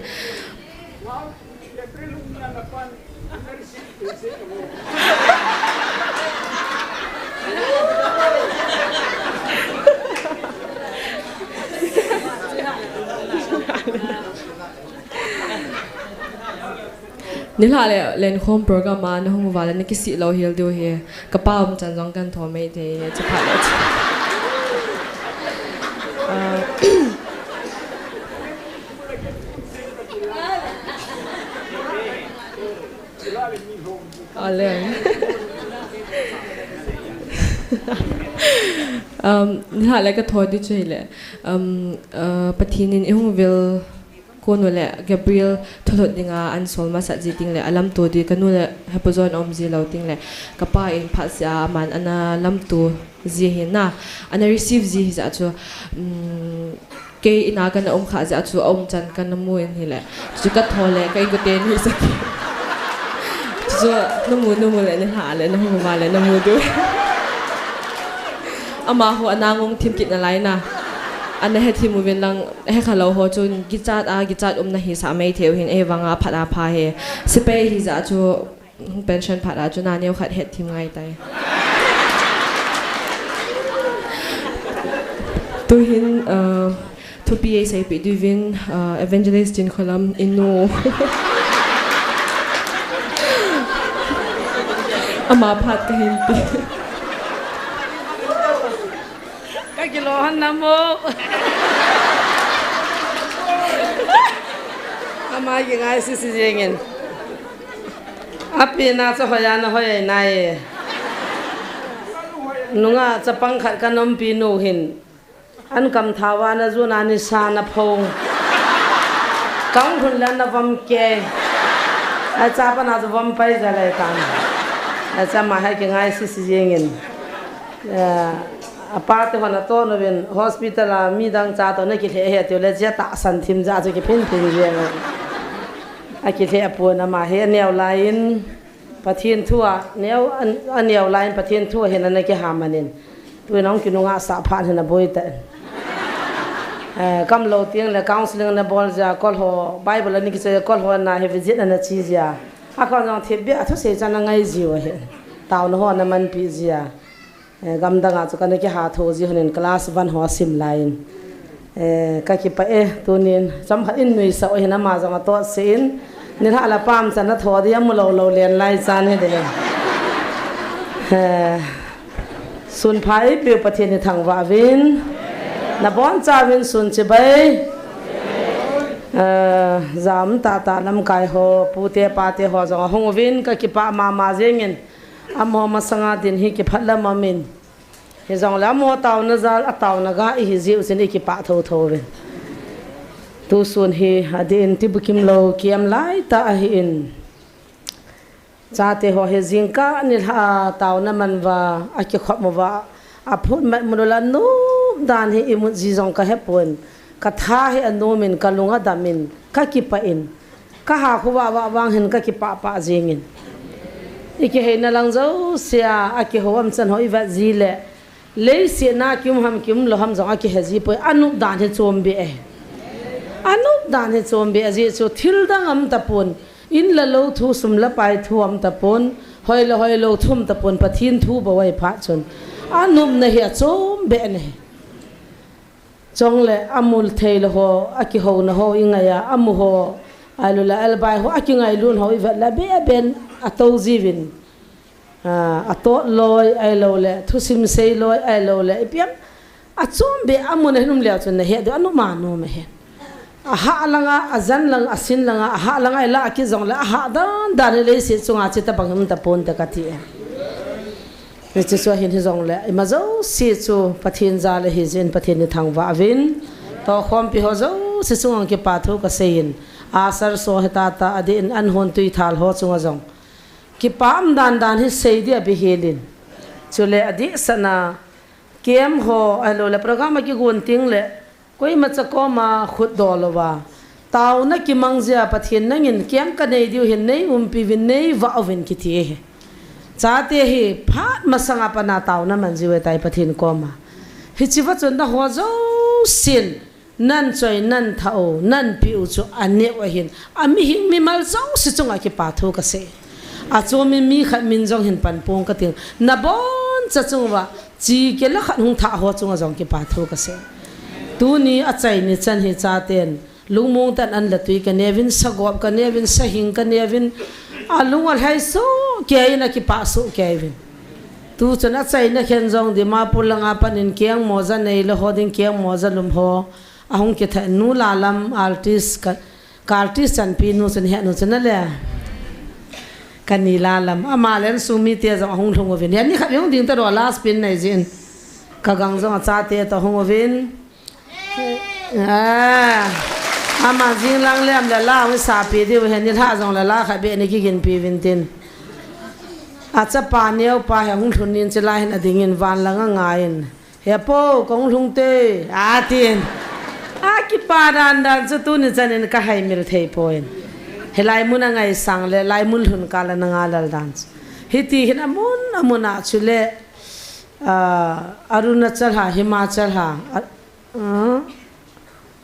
Nilhah le lenkhom program a nahung uva le nakisih lou hel diu ahi. Kapa umchan jong kan thou maithei e, chuphat le chu. Ah. Ale. Um, nilhah le kathou ding chu hile. Um, uh, Pathen in ihung vil Kunu le Gabriel thulhut dinga ahin sol masat ji teng le, alamto ding kanu le hepu jong aum ji lou teng le, kapa in phatseh a aman ana lamto ji ahi na, ana receive ji hijeh chun, um, kei in a kana um khah jeh chun aumchan kana mu in ahile, chu kathou le ka inkote ni saki. Chu namu, namu le nilhah le nahung uva le namu diu. Amaho ana ngong thim kit nalai na. Ana hethem uvin lang, hekha lou ho chun kichat a, kichat umna hisah maithei u hin, ahivanga phat a pha e. Sepai hijeh chun, pension phat a chun, naneo khat hethem ngai tai. Tuhin, uh, thupi eiseipeh diuvin, uh, Evangelist Chinkholam inu. Ama phat kahin pe. Kakilo hon namo. Ama kingai sisi jengin. Api na chu hoiya nahoi nai. Nunga chapang khat kanompi nu hin. An kam thao a na zu na ni sa na phong. Kang hun la na vam ke. A cha pa na zu vam pai ja le tan. A cha ma hai ke ngai si si jing in. A pa te hon a to no vin hospital a mi dang cha to na ki le he te le ja ta san thim ja chu ki phin phin jing. A ki le a pu na ma he neo lai in. Pathian thu a neo, a neo lai in Pathian thu a hin ana kiha manin. Tuin ahung kinunga sa phat hin aboi ta. Eh, kam lo tiang le counseling na bol ja kol ho, Bible ani kichoi kol ho na he visit ana chi ja. A kon jong thip bia thu sei chan angai jiu ahi. Tao na ho na man pi ja. Eh, gamdang a chu kana kiha tho ji honin class one ho sim lai in. Eh, ka kipah e, tunin chomkhat in nuisah u hin ama jong atoh se in, nilhah la pam chan atho di amu lou lou len lai chan hi de. Eh, sun pha eipeu Pathen hi thangvah uvin, nabon chauvin sun chibai. Eh, jam tah tah lamkai ho, pute pate ho jong ahung uvin, ka kipah mama jengin, amaho masanga din hi kiphat lam amin. Hijongle amaho taona jal, ataona ga ihi jiu chin ikipah tho tho uvin. Tusun hi adeh in tibukim lou kiam lai tah ahin. Chate ho hi jingkah nilhah a taona man uva, akikhop uva, aphut mat mun ula nop dan hi imut ji jong kahepon. Katha hi anom in, kalung adam in, kakipah in. Kaha khovah vah vang hin kakipah pah jingin. Ikiheina lang jousea, akihou am chan ho ivet ji le. Leiset na kium ham kium lou ham jong akihe ji poi, anop dan hi chom beh e. Anop dan hi chom beh e, ajeh chu thil dang aum tapon, in le lou thu, sum le pai thu aum tapon, hoi le hoilou thu aum tapon, Pathen thu bou ahi phat chun. Anopna hi achom beh e. Chule amu thei lou ho, akihouna ho ingai a, amu ho, ahilouleh albai ho, akingailut ho ivet le, abeh abeh in atou jiuvin. Ah, atot loi, ahilouleh, thusim sei loi, ahilouleh, ipi ham, achom beh, amun ahin um leu chun nahet diu, anop ma nom ahi. Ahah langa, ajan langa, asin langa, ahah langa, ilah kit jongle, ahah dan dan in leiset chunga chuti bang hi um tapon te kati e. Hiche chu ahin hijongle, ima jouse chu Pathen jal ahi jeh in Pathen hi thangvah uvin. Tohkhompi ho jouse chunga kipathu kasei in. Asar so hi tata adeh in an hon tui thal ho chunga jong. Kipah um dan dan hi sei dia bihil in. Chule adeh sahna kem ho, ahilouleh program akigon teng le. Koima cha koma khut dol louva. Taona kimang jia Pathen nangin kem kanei diu hin nei umpi uvin nei vah uvin kiti ahi. Chate hi phat masanga pat a taona man jiu ahitai Pathen koma. Hiche va chun nangho jousen, nan choi, nan thah u, nan peh u chu aneo ahin. Amihing mimal jouse chunga kipathu kasei. Achomin mi khat min jong hin pan pong kating. Naboncha chunguva, chikila khat hung thah ho chunga jong kipathu kasei. Tuni achaini chan hi chaten, lungmong tah in an le tui kaneuvin, sagop kaneuvin, sahing kaneuvin, alung alhai soh keiyin akipah soh keiyin. Tuchun achaina khen jong Dimapur langa pat in kengmoja neilou ho ding kengmoja lum ho, ahung kithah nu Lalam artist ka, Ka artist chanpi nu chun henu chun ale. Kani Lalam. Ama le insung mite jong ahung lhung uvin. Heni khat hung ding taro last pin nei jin. Kagang jong achate toh hung uvin. Ah. Ama jing lang le am le la hung sapi diu heni lha jong le la khat beh ni kiginpi uvin tin. Achapa neo pa hi hung lhun nin chilai hin adingin van langa ngaiyin. Hepu, kahung lhung te, atin. Akipah dan dan chu tuni chanin kahaimil thei poi. Hilai mun angaisang le, lai mun lhun kah le nanga lal dan chu. Hiti hin amun, amun a chule, ah, Arunachal ha, Himachal ha. Ah, ah.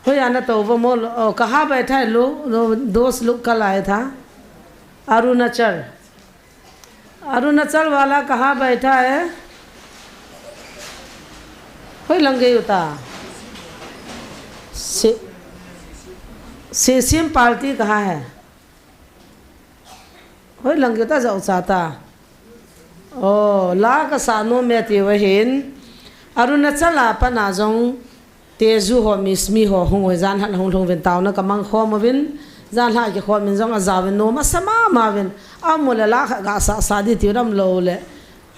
Hoiya natou uva mo, oh, kaha baitha hai lo, lo, dost log kal aaye tha. Arunachal. Arunachal वाला कहाँ बैठा है? होई लंग गई उता। से-, CCM party कहाँ है? होई लंग गई उता जाओ चाहता। ओ, ला का सानो में ती वहीन। अरुणाचल आपन आ जाऊं। Tezu ho, Mismi ho, hung uvin janhi a hung lhung uvin taona kamang khom uvin, janhi a kikhom in jong ajaovin nom asa mama uvin, amu le la khat gasah sah di tiu dam lou le,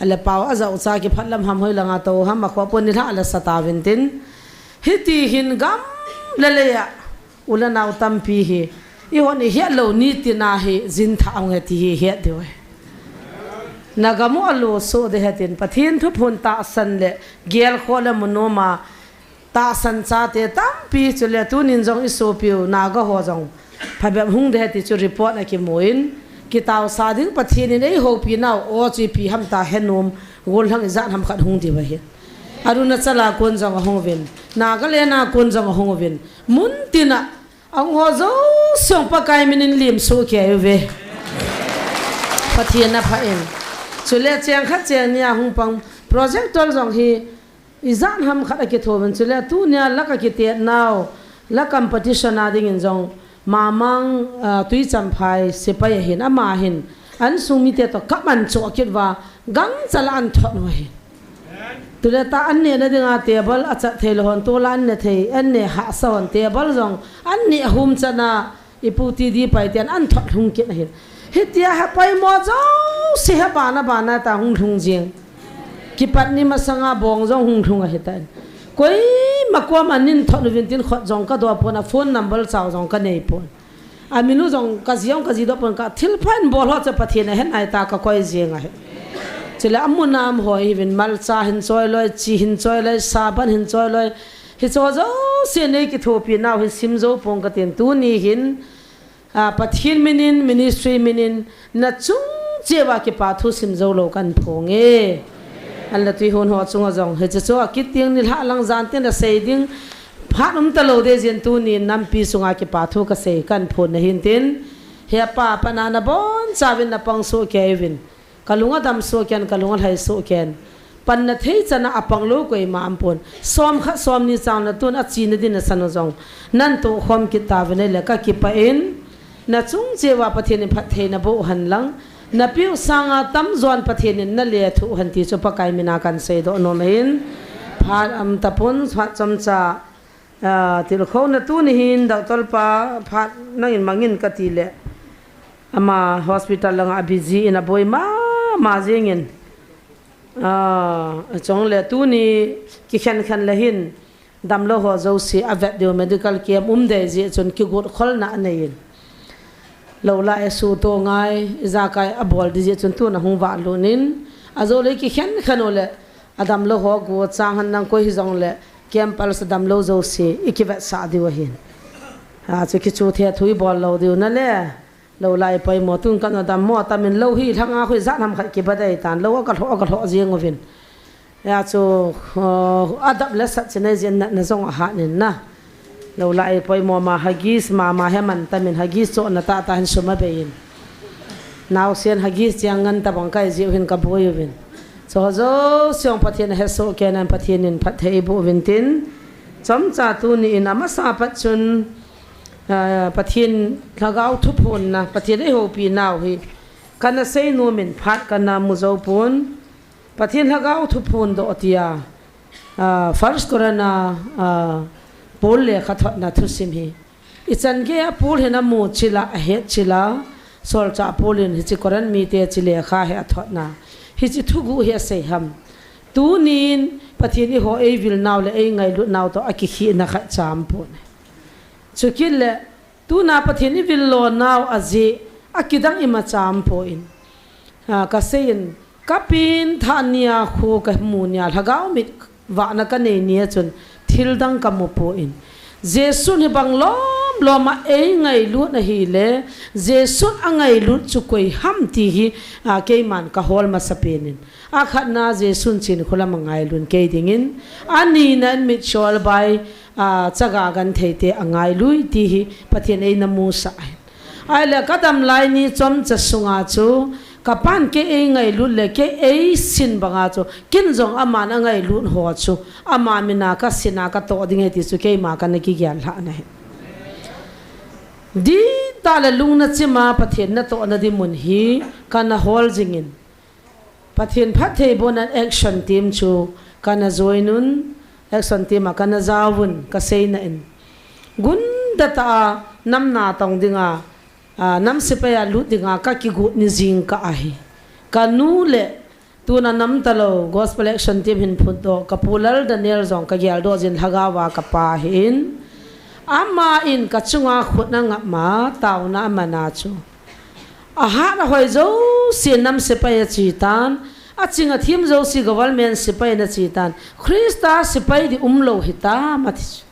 ale pao ajao cha kiphat lam ham hoi langa tou ham akhoh pon nilhah le sa tauvin tin, Hiti hin gam le lei a u le nau tampi hi, eihon ihet lou nitina hi jin thah hung e ti hi het diu ahi. Nagam u alo soh ding ahi tin, Pathen thuphon tahsan le gelkhoh le munom a tahsan chate tampi, chule tunin jong isopiu Naga ho jong phabep hung ding ahi ti chu report akimun, kitaosa ding Pathen in eihoupi nau, o chu ipi ham ta henom, gollhang ijat ham khat hung diu ahi. Arunachal a kon jong ahung uvin, Nagaland a kon jong ahung uvin, mun tina ahung ho jouse Pakai min in lim soh kei uve. Pathen apha in. Chule cheng khat cheng ni a hung pang projector jong hi ijat ham khat akitho uvin, chule tunia la kakitet nau, la competition a dingin jong, Mamang, ah, Tuichanphai sepai ahin, ama hin, an sung mite toh kaman choh kit uva, gangchal a an thot u ahi. Tule ta an nehna dinga table achat thei lou hon, tol a an ne thei, an ne hahsa hon, table jong an neh hum chan a, Ipu T D Pai ten an thot lhung kit ahin. Hitia hi poimo jouse hi bana bana ta hung lhung jing. Kipat ni masanga bong jong hung lhung ahitan. Koima koma nin thot uvin tin khut jong kadoh pon, a phone number chau jong kanei pon. Amin u jong kaji jong kaji doh pon, ka thilpha in bol ho chu Pathen ahen ahi ta kakoi jing ahi. Chule amun a um ho hi uvin, malcha hin choi loi, chi hin choi loi, saban hin choi loi. Hiche ho jouse nei kithopi nau hi sim jou pong katin, tuni hin, ah, Pathen min in, ministry min in, nachung cheh uva kipa thu sim jou lou kahin phong e. An le tui hon ho chunga jong, hiche chu akit ding, nilhah lang jan tin asei ding, phat um talou ding jeh in tunin nampi sunga kipa thu kasei kahin phong ahin tin, he pa, pan a nabonchauvin napang soh kei uvin. Kalung adam soh kei in, kalung alhai soh kei in. Panna thei chan a apang lou koima um pon. Som khat som ni chang natun achena din nasan u jong nan toh khom kit tauvin ahile kakipah in. Nachung cheh uva Pathen in phattheina boh hen lang, napeh u sanga tamjon Pathen in nalethuh hen ti chu Pakai min a kahin seidoh nom ahin. Phat um tapon, phat chomcha, ah, tilkhouna tuni hin, Doctor pa, phat nangin mangin kati le, ama hospital langa busy in aboi mama jingin. Ah, achung le tuni kikhen khen le hin, damlou ho jouse avet diu medical camp um dei jeh chun kigot kholna anei in. Lou lai a suto ngai, ijakai abol ding jeh chun tun ahung valut in, ajou le kikhen khen u le, adamlou ho go chang hen lang koi hijong le, camp pal sa damlou jouse ikivetsah diu ahin. Achu kichu the thu ibol lou diu nale. Lou lai poimo tun kan adam mo tamin lou hi lhanga khu ijat ham khat kiba dei tan, lou aka lhoh, aka lhoh jing uvin. Achu, uh, adap le sat chinei jin natna jong ahat in na. Lou lai poimo ma Huggies mama hi aman tamin Huggies chohna tahtah hin sum abei in. Naosen Huggies chang ngan tabang kai jiu hin kaboi uvin. Chuho jouse Pathen ahesoh kei in, Pathen in phatthei eiboh uvin tin. Chomcha tuni in amasa pat chun, ah, Pathen Lhagao thuphonna, Pathen eihoupi nau hi kana seinom in phat kana mu jou pon. Pathen Lhagao thuphon doh tia, ah, First Corinthians, ah, Paul lekhathotna thusim hi ichan geiya Paul hin amu chila, ahet chila, solchah Paul in hiche Corinth mite hiche lekha hi athotna, hiche thuguh hi asei ham. Tunin Pathen eiho eivil nau le eingailut nau toh akikhehna khat cham pon. Chukit le, tuna Pathen ivil lo nau ajeh a kidang ima cham pon. Ah, kasei in, kapen thah nia khu kamu nia, lhagao mit vahna kanei nia chun thil dang kamu pon. Jesun hibang lom lom a eingailut ahile, Jesun angailut chu koi ham ti hi, ah, keiman kahol masapen in. Akhatna Jesun chin kholam angailut kei dingin, anina in mitchol bai, ah, chaga gentheite angailui ti hi Pathen eina musah ahin. Ahile kadam lai ni chomcha sunga chu, kapan kei eingailut le kei eisin banga chu, ken jong aman angailut ho chu, ama mina kasin a katoh ding ahi ti chu keima kana kigel lhah na ahi. Dihtah le lungna chima Pathen natohna ding mun hi kana hol jingin. Pathen phattheibohna action team chu kana join un, action team a kana jaovun, kaseina in. Gunda tah a nam natong dinga, ah, nam sepai a lut dinga kakigot ni jingkah ahi. Kanu le Tuna nam talou Gospel Action Team hin phutdoh, ka pu Lal Daniel jong ka geldoh jin, lhagao a ka pa ahin. Ama in ka chunga khut angap ma, taona aman a chu. Ahat ahoi jouse nam sepai achi tan, aching athem jouse government sepai ana chi tan. Christa sepai ding umlou hitam ati chu.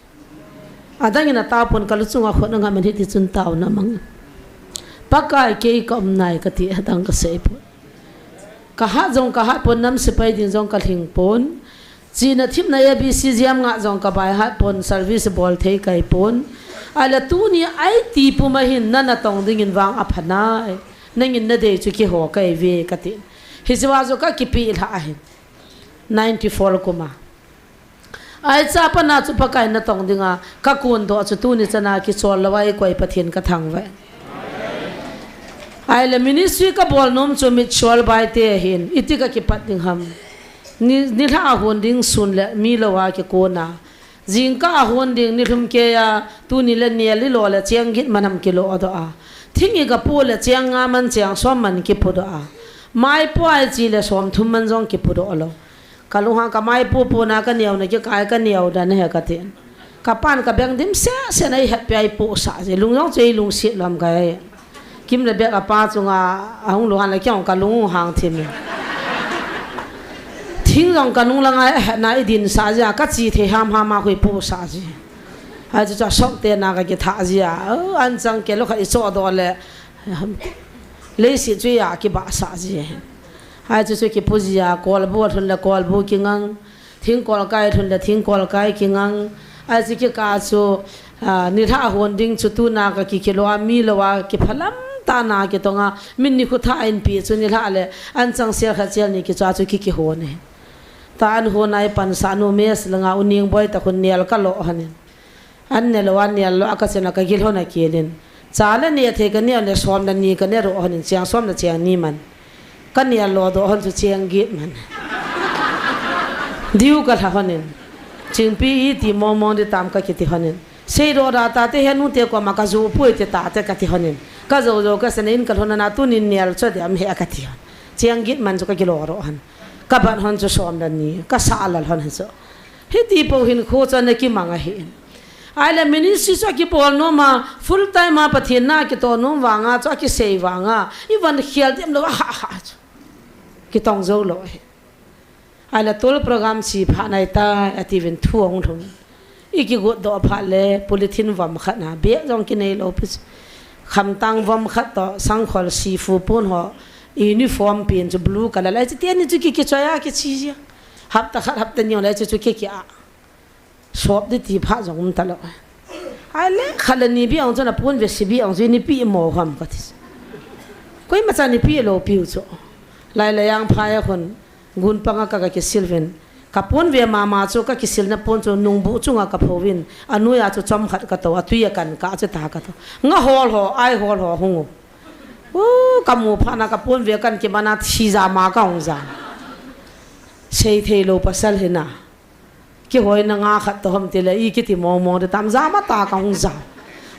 Adang in atao pon, ka lu chunga khut angap man hiti chun taona amang. Pakai, kei ka um nai kati, adang ka sei pon. Ka hat jong ka hat pon, nam sepai ding jong ka lhing pon. Chihna themna A B C jam nga jong ka baihat pon, service bol thei ka hi pon. Ahile tuni aiti puma hin na natong dingin vang apha nai. Nangin nadei chu kihou ka hi ve kati. Hiche a chu ka kipeh lha ahin. Ninety four kum a. Ahi, chapa na chu Pakai natong dinga ka kondoh chu tuni chana kichol lou a eikoi Pathen ka thangvah e. Ahile ministry ka bol nom chu Mitchell Baite ahin, iti ka kipat ding ham. Ni, nilhah a hon ding sun le mi lou a kikon a. Jingkah a hon ding nilhum kei a, tuni le nel ilo le cheng git man ham kilodoh a. Thing i ka po le cheng nga man cheng som man kipodoh a. Mai po a ichi le som thum man jong kipodoh lou. Ka lunghang, ka mai popo na ka neo na kikai ka neo dan ahi kati. Ka pan ka beng dim sese na, eihetpi a eipohsah ji. Lung jong chu eilungset lou ham ka he. Kim le Bek apa chunga ahung lunghang le kei jong ka lunghang thim e. Thing jong ka nung langa eihetna eidinsah ji a, ka chi thei hamham a khu eipohsah ji. Ahi chu chu asokte na ka kitha ji a. O, anchang kei lou khat ichohdoh le. Leiset chu a kibahsah ji. Ahi chu chu kipu ji a, kolbu alhun le kolbu kingang. Thingkol kai lhun le thingkol kai kingang. Ahi chu kikah chu, a, nilhah a hon ding chu tuna ka kikilo a, mi lou a kiphalam tah na kitonga, min nikho thah a inpi chu nilhah le anchang sel khat sel ni kichoh chu kikihon e. Tua an hon a eipansah nu mess langa U Ningboi ta khun nel ka lo hon in. An ne lou, an nel lou, a ka chen a ka gil hon a kelin. Cha le neh thei ka neh le som le ni ka ne ro hon in, cheng som le cheng ni man. Ka nel lo doh hon chu cheng git man. Diu ka lha hon in. Chingpi iti mong mong di tam ka kiti hon in. Seidoh da tate, henu te koma ka jou poi ti tate ka ti hon in. Ka jou jou ka sena in ka lhon na, tunin nel cho di am he ka ti hon. Cheng git man chu ka kilo ro hon. Ka bat hon chu som le ni. Ka sa lal hon hi chu. Hiti pou hinkho chu ana kimang ahi. Ahile ministry chu akibol nom a, full time a Pathen na kitoh nom vanga chu akisei vanga, i van khel dem lou a ha ha chu. Kitong jou lou ahi. Ahile tol program chi pha nai ta, ati vin thu ahung lhung. I kigot doh pha le, polythene vom khat na, bag jong kinei lou pi chu. Khamtang vom khat toh, sangkhol sifu pon ho, uniform pen chu blue color lai chu, teni chu ki, kichoi a kichi jia. Hapta khat, hapta ni lai chu, chu ki ki a. Sop di ti pha jong um ta lou. Ahile, khat le ni bia ong chu na pon ve si bia ong chu ni pi mo ham ka ti. Koima cha ni pi lou piu chu. Lai la yang pha ya khun, gun panga ka, ka kisil vin. Ka pon ve mama chu ka kisil na pon chu nungbu chunga ka pho vin. Anoi a chu chom khat ka to, atui a kan ka chu ta ka to. Nga hol ho, ai hol ho hung u. U, ka mu pha na ka pon ve kan ki mana thi ja ma ka hung ja. Sei thei lou pasal hi na. Kihoina nga khat toh ham ti le, i kiti mong mong di tam, jam a ta ka hung jam.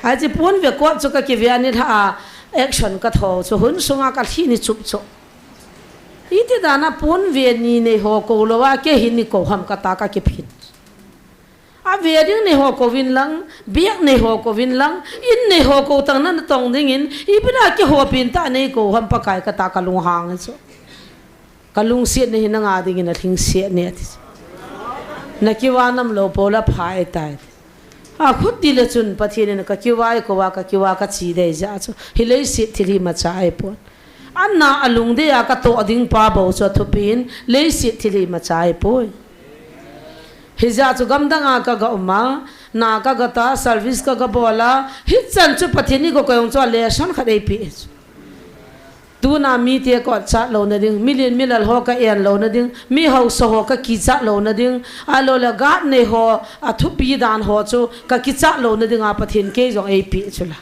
Ahi chu pon ve kot chu ka kive a nilhah a action ka tho chu, hun sunga ka lhi ni chup chu. Iti dan a pon ve ni nei ho kou lou a, kei hi ni kou ham ka ta ka kiphin. A ve ding nei ho kou vin lang, bag nei ho kou vin lang, in nei ho kou tang na natong dingin, ipi na kihou pin ta nei kou ham Pakai ka ta ka lunghang chu. Ka lungset na hi nanga dingin alhingset ne ati. Na kiva nam lou pou la pha e tai. A khut ti le chun Pathen in ka kiva e kou a, ka kiva ka chi dei ja chu. Hi leiset thil hi macha ai pon. Anna alungdei a ka toh ding pa bou chu athupi in leiset thil hi macha ai poi. Hijeh chu gamdang a ka ga um a, na ka ga ta, service ka ga bol a, hichan chu Pathen in kou koi ong chu a lesson khat eipe chu. Tuna mite ka otchat louna ding, milen milal ho ka en louna ding, mi hausa ho ka kichat louna ding, ahilou le guard nei ho, athupi dan ho chu ka kichat louna ding a Pathen kei jong eipe chu la.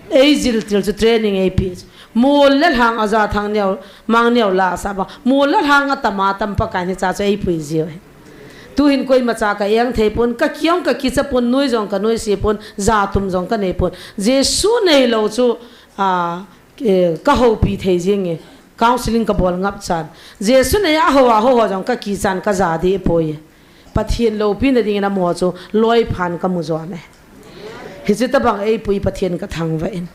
Eijil til chu training eipe chu. Mol le lhang a ja thang neo, mang neo la sa ba. Mol le lhang a tam a tam Pakai in hicha chu eipui jiu ahi. Tuhin koima cha ka eng thei pon, ka kiong ka kicha pon, noi jong ka noise pon, ja tum jong ka nei pon. Jesu neilou chu, a, Eh, ka houpi thei jing e. Counseling kabol ngap chan. Jesu neiya hou a hou ho jong kakichan kaja deh poi. Pathen loupina dingin amaho chu loi phan kamu jo ahi. Hiche tabang eipui Pathen kathangvah in.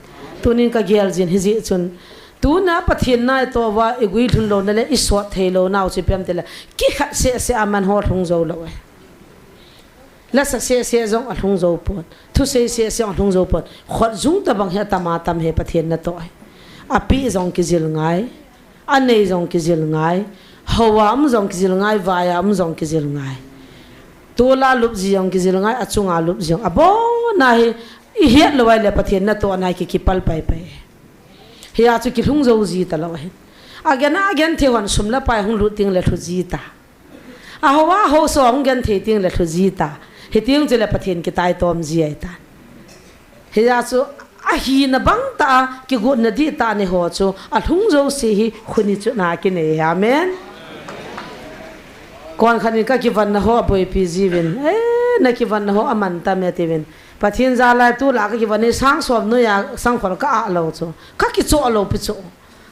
Tunin kagel jin hijeh chun. Tuna Pathen na itoh uva igui lhun louna le isot thei lounau chu ipi ham itile. Kikhat seh seh a manho lhung jou lou ahi. Lasa seh seh jong alhung jou pon. Thusei seh seh jong alhung jou pon. Khut jung tabang hi atam atam hi Pathen natoh ahi. Apeh jong kijil ngai. Anei jong kijil ngai. Hou a um jong kijil ngai, vai a um jong kijil ngai. Tol a lup ji jong kijil ngai, achung a lup ji jong. Abon a hi ihet lou ahile Pathen natoh na hi ki, kipal pai pai. Hia chu kilhung jou ji talou ahi. Agen agen thei hon sum le pai hung lut teng le lhu ji ta. Ahou a hou so hung gen thei teng le lhu ji ta. Hiteng chule Pathen kitai tom ji ahi ta. Hia chu ahina bang tah a kigotna dihtah nei ho chu alhung jouse hi khut ni chu na kinei hi. Amen. Kon khat in kakivon na ho aboipi jiuvin. Eh, nakivon na ho aman tam e tiuvin. Pathen jal'a tulai kakivon hi sang som noiya sangkhol ka ah lou chu. Kakichoh lou pi chu.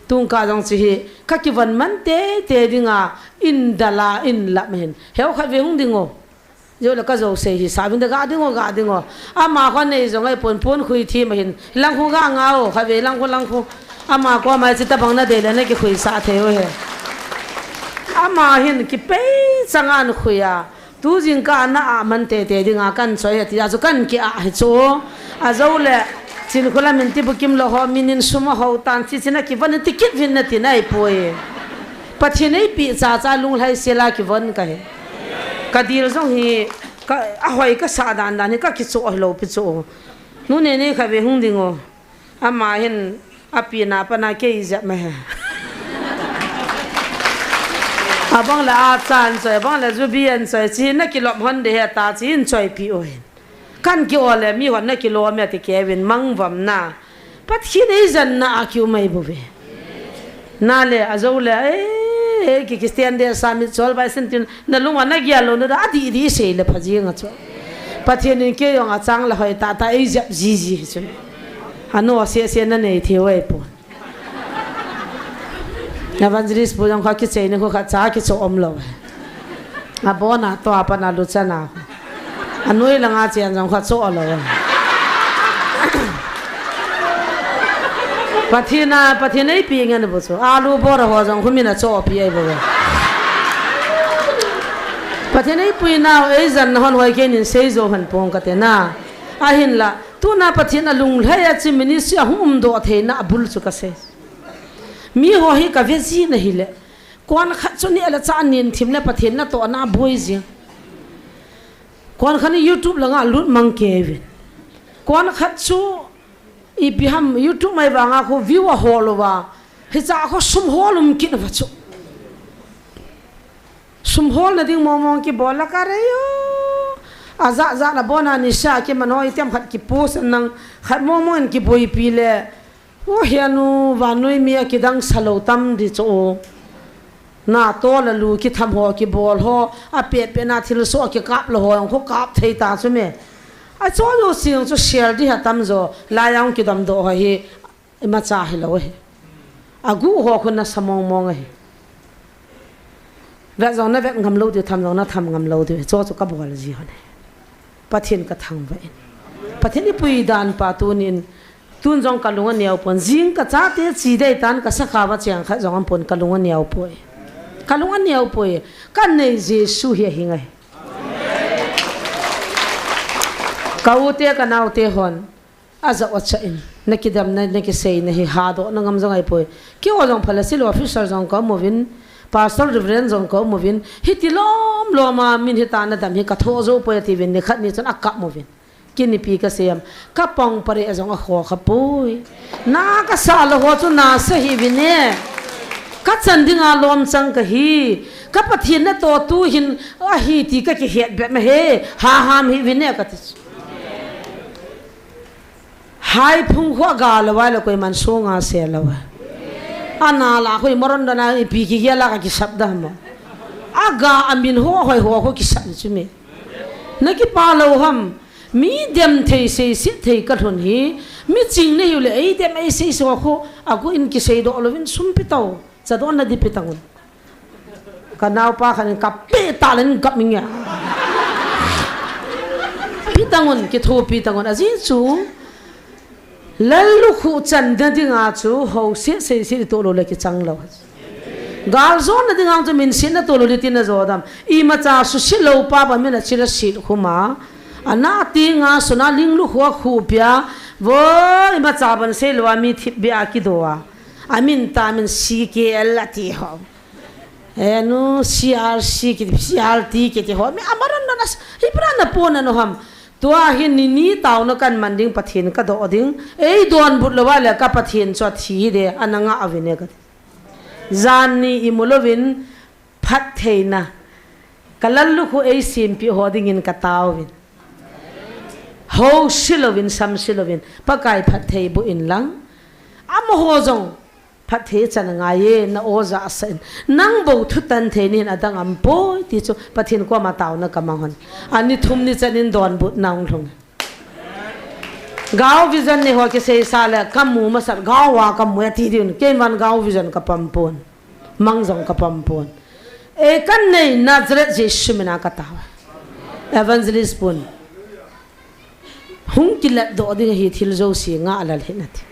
Tun ka jong chu hi, kakivon man teitei dinga, in dal'a, in lam hin. Heu khat ve hung ding o. Jou le ka jouse hi, sa vin da ga ding o, ga ding o. Ama kho nei jong ahi pon pon khui thi ma hin. Lang khu ga nga o, khat ve lang khu lang khu. Ama koma hiche tabang nadei le nakikhui sah thei u hi. Ama hin kipei chang an khui a. Tu jingkah a na ah man teitei dinga kan choi ahi tia chu kan ki ah hi chu. Ajou le, Chinkholam in ti bukim lou ho, min in sum ahou tan, chi chi nakivon in ti kit vin nati nai poi. Pathen eipeh cha cha lunglhai sel a kivon kahi. Ka dil jong hi, ka, ahoi kasah dan dan hi kakichoh hilou pi chu. Nu Nenei khat ve hung ding o. Ama hin apina pana kei jep ma he. Abang le achan choi, abang le jubi an choi, chi nakilom hon de he ta, chi in choipi o hin. Kan ki o le mi hon nakilom e ti kei vin mangvom na. Pathen eijen na a kiu mai bu ve. Na le, ajou le, eh, eh, ki Christian de sa mi chol bai sin tin, na lung a nagel lou na da, adih dih sei le pha jing a chu. Pathen in kei jong achang le hoi tah tah eijep ji ji hi chu. Ano seh seh nanei thei u ahi pon. Evangelist pu jong kha kichei ni khu kha cha kichoh um lou. Abon a to a pan a lu chan a. Anoi langa chen jong kha choh lou. Pathen a, Pathen eipeh ngen bu chu. Alu bora ho jong khu min achoh pi ahi bu. Pathen eipui nau, eijen na hon hoi kei nin sei jou hen pong kate na. Ahinla, tuna Pathen a lunglhai a chi ministry a hung um doh thei na abul chu kasei. Mi ho hi kave ji na hile. Kon khat chu ni ala cha nin thim le Pathen natoh na boi jing. Kon khat ni YouTube langa lut mang kei vin. Kon khat chu ipi ham YouTube mai vanga khu view ahol uva. Hicha khu sum hol um kit uva chu. Sum hol na ding mong mong kibol la ka rei o. Ajat jat na bon a nisa kiman ho item khat kipost nang khat mong mong in kiboipi le. O hianu vannoi mi a kidang sa lou tam di chu o. Na to la lu kitham ho kibol ho, apet pet na thilsoh kikap lou ho, jong khu kap thei ta chu me. Acho jou sing chu share di ha tam jo, lai jong kidam doh ho hi, imacha hilou hi. Agu ho khu nasa mong mong ahi. Vet jong na vet ngam lou diu, tham jong na tham ngam lou diu, chu chu kabol ji hon ahi. Pathen kathangvah in. Pathen ipui dan pa tunin, tun jong kalung aneo pon. Jing kachate chi dei tan kasakha va cheng khat jong aum pon kalung aneo poi. Kalung aneo poi. Kanei Jesu hi ahi ngai. Ka ute ka naote hon. Aja ocha in, nakidam na, nakiseina hi hadoh na ngam jong ahipoi. Keiho jong phala sil officer jong kaum uvin, pastor reverend jong kaum uvin, hiti lom lom a min hita nadam hi kathoh jou poi atiuvin, nikhat ni chun akap uvin. Kinipi kasei am, kapang pare a jong akho khapoi. Na kasa lou ho chu nasa hih uvin e. Kachan dinga lom chang kahi. Ka Pathen natoh tuhin ahi ti kakihet bep ma he. Haham hih uvin e kati. Haiphung khu aga lou vai le koiman sunga se lou vai. Ana la khu moron dana ipi kigel a kakisap da mo. Aga amin ho hoi ho khu kisap ni chu mi. Nakipa lou ham. Mi dem thei seiset thei kalhun hi. Mi ching nahiu le eidem eisei so khu. Agu in kisei doh louvin sumpi tau. Cha don na di pi tangun. Ka naopa khan ka pe ta len kap mi nge. Pi tangun, kithopi tangun. Ajeh chu lallukhuh channa dinga chu houset seiset i toh lou le kichang lou. Galjona dinga chu minsetna toh lou le tina jo dam. Imacha suhset lou pa ba min a chila sit khuma. Ana tinga suna linglukhuh a khuh pia. Vo imacha ban sei lou a mi thipbeh a kido a. Amin ta min C K L ati ho. Enu C R C kiti, C R T kiti ho. Mi amaran na nas, hibra na pon na no ham. Tua hin ni ni tauna kan man ding Pathen ka doh ding. Ei donbut lou va le ka Pathen chu athi de, ana nga uvin e kati. Jan ni imu louvin phattheina. Ka lallukhuh ei sempeh ho dingin ka taovin. Housi louvin, samsi louvin. Pakai phatthei boh in lang. Amaho jong phatthei chan ngai e, na o ja sa in. Nang bou thutan thei nin adang aum poi ti chu Pathen koma tauna ka mang hon. Ani thum ni chan in donbut na hung lhung. Gao vision nei ho kisei sa le ka mu masa gao a ka mu e ti diu. Kei vang gao vision ka pom pon. Mang jong ka pom pon. E kan nei Nazareth Jesu mina ka tao. Evangelist pun. Hung kilat doh ding hi thil jouse nga lal hin ati.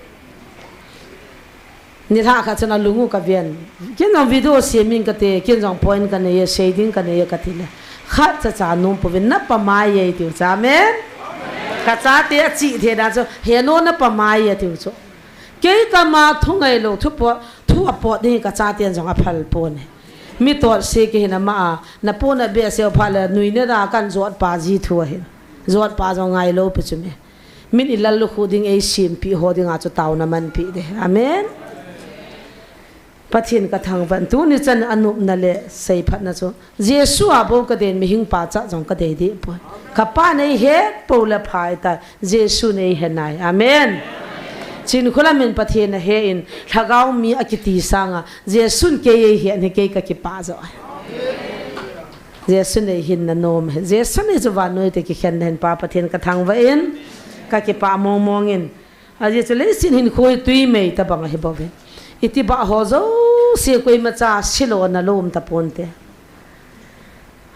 Nilhah khat chun alung u ka ven. Ken jong video sem ing kate, ken jong point ka nei e, sei ding ka nei e kati le. Khat cha cha nom pouvin na pamai e tiu cha amen. Ka chate achi thei na chu, he no na pamai e tiu chu. Kei kama thu ngai lou, thu pot, thu apot ding ka chaten jong aphal pon e. Mi totse kihi na ma a, na pon a behseh u phat le, nuina da kan jotpa ji thu ahin. Jotpa jong ngai lou pi chu mi. Min i lallukhuh ding ei sempeh ho dinga chu tauna manpeh de. Amen. Pathen ka thangvah in tuni chan anopna le seiphatna chu Jesu a bou ka dei in mihing pa cha jong ka dei deh poi. Ka pa nei het pou le phai ta Jesu nei he nai. Amen. Chin khulam in Pathen ahe in lhagao mi akiti sanga Jesun kei ei het hi kei ka kipah jo. Jesun ei hinna nom he. Jesun ei chu vannoi te kikhen na hin Pa Pathen ka thangvah in ka kipah mong mong in. Ajeh chu leiset hinkho hi twi mei tabang ahi bou ve. Iti bah ho jouse koima cha silou na lom ta ponte.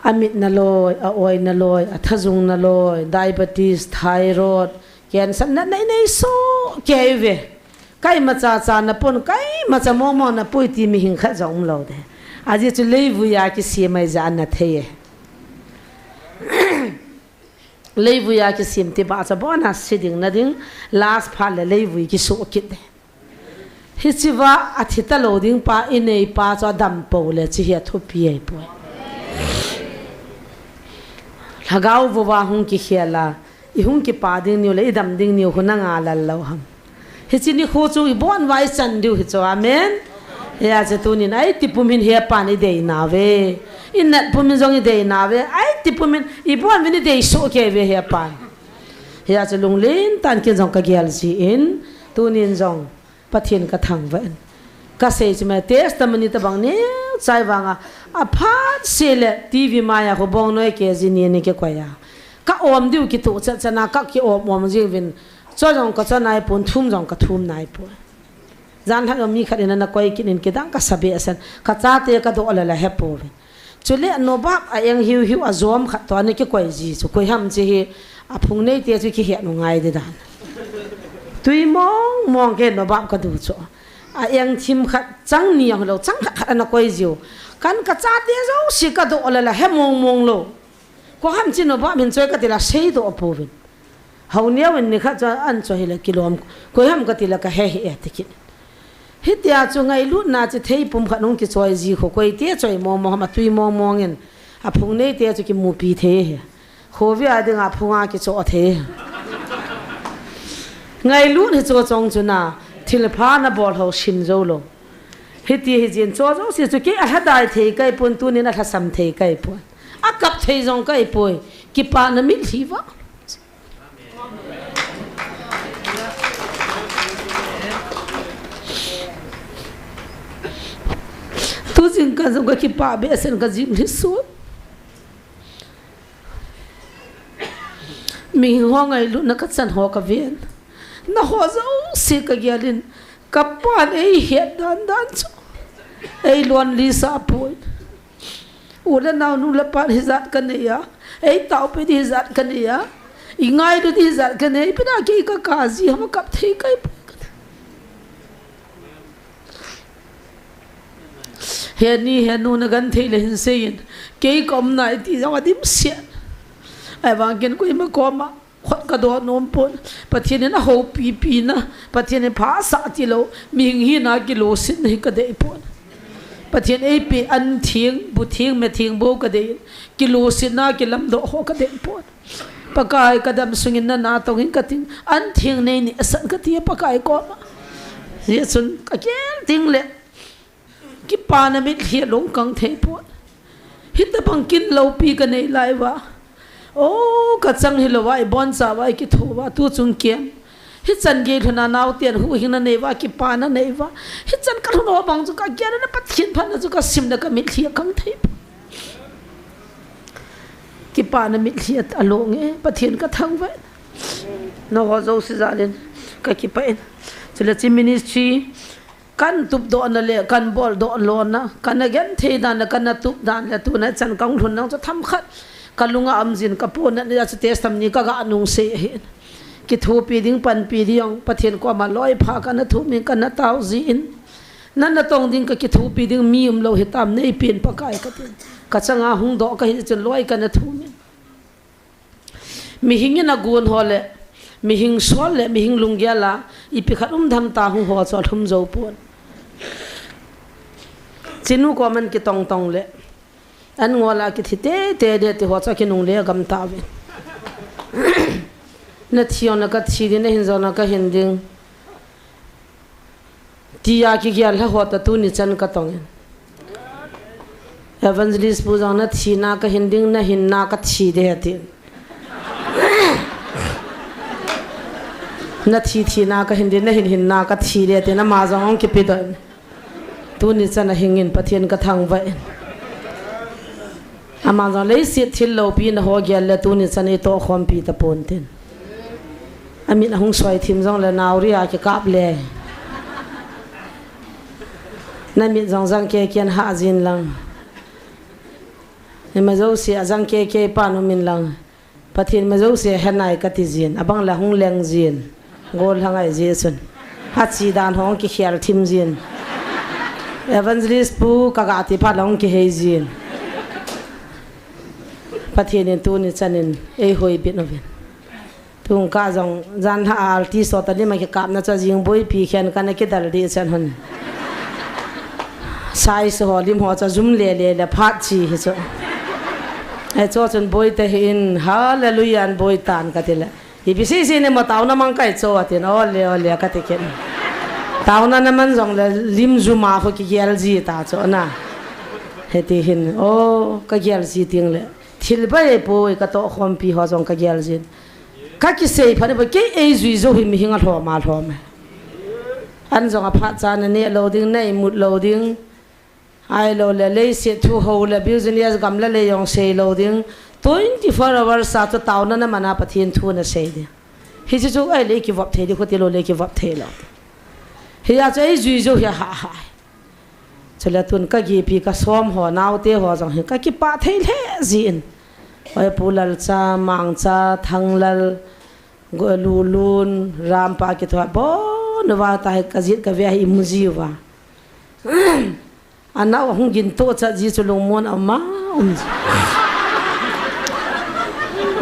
Amit na loi, a oi na loi, a thajung na loi, diabetes, thyroid, cancer na nei nei soh kei ve. Kaima cha cha na pon, kaima cha mong mong na pui ti mihing khat jong um lou de. Ajeh chu leivui a kisem ahi jeh a na thei e. Leivui a kisem ti bah cha bon a si ding na ding, last phat le leivui kisoh kit de. Hichi va athi ta lou ding pa i nei pa chu adam pou le chi hi a thupi ahi poi. Lhagao vou va hung kikhel a, i hung kipa ding niu le i dam ding niu khu na nga lal lou ham. Hichi nikho chu i bon uva i chan diu hi chu. Amen. Hijeh chun tunin a i ti pum hin he pan i dei nauve. I nat pum hin jong i dei nauve. A i ti pum hin i bon uvin i dei soh kei ve he pan. Hijeh chun lunglen tah in ken jong ka gel jin tunin jong Pathen ka thangvah in. Ka sei chu me testimony tabang neo chai vang a. A phat seh le T V mai a khu bong noi ke ji ni ni ke koi a. Ka om diu kitu chat chat na ka ki om om jing uvin. Chu jong ka chu nai pon, thum jong ka thum nai pon. Jan lhah mi khat in ana koi kit in kidang ka sa behseh in, ka chate ka doh le la he pouvin. Chule nobap a eng hiu hiu a jom khat toh ana kikoi ji chu koi ham chi hi a phung nei te chu kihet u ngai di dan. Tui mong mong ke nobap ka du chu. A eng thim khat chang ni ang lou chang khat khat ana koi jiu. Kan ka chate jouse ka doh le la he mong mong lou. Koi ham chi nobap min choi ka ti la sei doh pouvin. Hou neo in ni khat chu an choi hi le kilom. Koi ham ka ti la ka he hi e ti kit. Hitia chu ngailutna chi thei pum khat hung kichoi ji khu koi te choi mong mong ham a tui mong mong in. A phung nei te chu kimupi thei hi. Khovi a ding a phung a kicho thei hi. Ngailut hi chu chong chu na thil pha na bol ho sim jou lou. Hiti hi jin cho jouse chu kei a lhadai thei kai pon tunin a lhasam thei kai pon. A kap thei jong kai poi. Kipana mitlhi va. Tu jingkah jong ka kipah behseh in ka jing lhi suh. Mihing ho ngailutna ka chan ho ka ven. Na ho jouse ka gel in ka pan ei het dan dan chu. Ei lonely sa poi. U le nao nu le pa hijat ka nei a. Ei taopi di hijat ka nei a. I ngailu di hijat ka nei. Ipi na kei ka ka ji hama kap thei kai poi. He ni he nu na genthei le hin seiyin. Kei ka umna iti jong adim sia. Ahivang ken koima koma khut ka doh nom pon. Pathen in ahoupi pi na. Pathen in phasah ti lou. Mihing hina kilositna hi ka dei pon. Pathen eipe an theng, bu theng, me theng bou ka dei. Kilositna, kilamdoh ho ka dei pon. Pakai ka dam sungin na natong in ka ting. An theng nei nehsah in ka ti Pakai koma. Hijeh chun ka gel ding le. Kipana mitlhi a lung kang thei pon. Hitabang kin loupi ka nei lai uva. O, ka chang hilou uva, i boncha uva, i kitho uva, tu chung kem. Hichan gei lhun a naoten huhhingna nei uva, kipana nei uva. Hichan ka lhun ho bang chu ka gel na Pathen phatna chu ka sim na ka mitlhi a kang thei pon. Kipana mitlhi a long e, Pathen ka thangvah e. Nangho jouse jal in ka kipah e. Chule hiche ministry, kan tup doh na le, kan bol doh lona, kana genthei dan le, kana tup dan le, tuna chan kahung lhun nang chu themkhat. Ka lunga um jin, ka pona ni a chu testimony ka ga nung sei ahi. Kithopi ding, panpi ding, Pathen koma loi pha kana thum in, kana tao jin. Na natong ding ka kithopi ding mi umlou hitam, nei pen Pakai ka tin. Ka changa hung doh ka hi chun loi kana thum in. Mihing in agon ho le, mihing sol le, mihing lunggel a, ipi khat um dam ta hung ho chu alhum jou pon. Chinu koman kitong tong le, an ngol a kithi tete de ti ho chu kinungle gam ta ve. Na thi jong na ka thi ding, na hin jong na ka hin ding. Tia kigel lha ho ta tuni chan ka tong in. Evangelist pu jong na thina ka hin ding, na hinna ka thi ding atin. Na thi thina ka hin ding, na hin hinna ka thi ding atin. Ama jong ahung kipe doh in. Tuni chan ahing in Pathen ka thangvah in. Ama jong leiset thil loupi na ho gel le tuni chan i tohkhompi tapon tin. Amit ahung soi thim jong le nauri a kikap le. Na mit jong jang keke in hah jin lang. Ima jouse a jang keke pan um in lang. Pathen ima jouse he nai ka ti jin. Abang le hung leng jin. Gollhang ahi jeh chun. Achi dan ho hung kikhel thim jin. Evangelist pu ka ga ti phat le hung kihei jin. Pathen in tuni chan in ei hoi bit uvin. Tung ka jong jan ha alti so ta ni ma kikapna chu jing boipi khen kana kidal di chan hon. Sai so ho lim ho chu jum le le le phat chi hi chu. Ei chu chun boi te hin hallelujah an boi tan ka ti le. Ipi sei sei ne mo taona mang kai cho atin, ole, ole, ka ti kit. Taona na man jong le lim jum a ho kigel ji ta cho na. Hiti hin, o, ka gel ji ting le. Thil bai poi ka tohkhompi ho jong ka gel jin. Ka kisei phat ni bo kei ei jui jou hi mihing alhom alhom e. An jong aphat cha na neh lou ding, na imut lou ding. Ahilou le, leiset thu ho le, business gamla le jong sei lou ding. Twenty four hours a chu taona na man a Pathen thu na sei ding. Hiche chu ahile i kivop thei ding, khuti lou le i kivop thei lou. Hia chu ei jui jou hi ha ha. Chule tun ka gipi ka som ho, naote ho jong hi ka kipah thei lheh jin. Oi Pu Lalcha, Mangcha, Thanglal, Go-, Lulun, Rampa kithoa bon uva ta hi ka jet ka ve hi i mu ji uva. Anao hung gin to cha ji chu lungmon a um a um ji.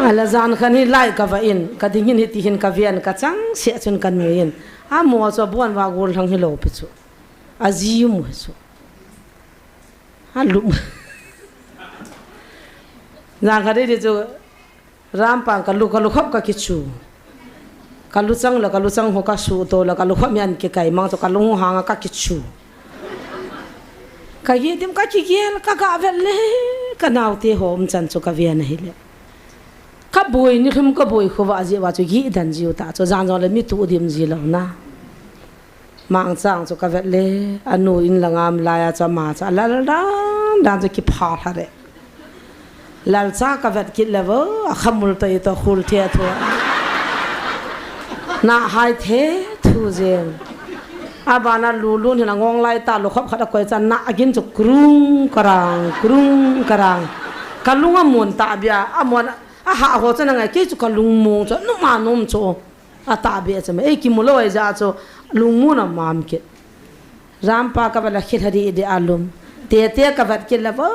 Ala jan khan hi lai ka va in, ka ding in hiti hin ka ve in ka changseh chun ka nui in. Amo chu bon uva gollhang hilou pi chu. Aji mu chu. Alum. Jan khat hi chu Rampa ka lu, ka lukhop ka kichu. Ka luchang le, ka luchang ho ka suto le, ka lukhop mi an kikai mang chu ka lunghang a ka kichu. Ka gidim ka kigel, ka ga vet le, ka naote ho um chan chu ka ve na hile. Ka boi ni lhum ka boi khovah jeh uva chu gidan jiu ta chu jan jong le mi tu dim ji lou na. Mangcha chu ka vet le, anu in la ngam lai a chu ama chu alal dan dan chu kipha lha re. Lalcha ka vet kit le vo, akhamul to i to khul the thu. Na hai the thu jeng. Abana lulun hin angong lai ta, lukhop khat akoi cha na agin chu krung karang, krung karang. Kalung amun ta bia, amun a ha ho cha na ngai kei chu kalung mung chu, numa num chu. Ata bia chu, ei kimu lou ei ja chu, lung mun amam kit. Rampa kavet le khit hari de alum. Tete kavet kit le va,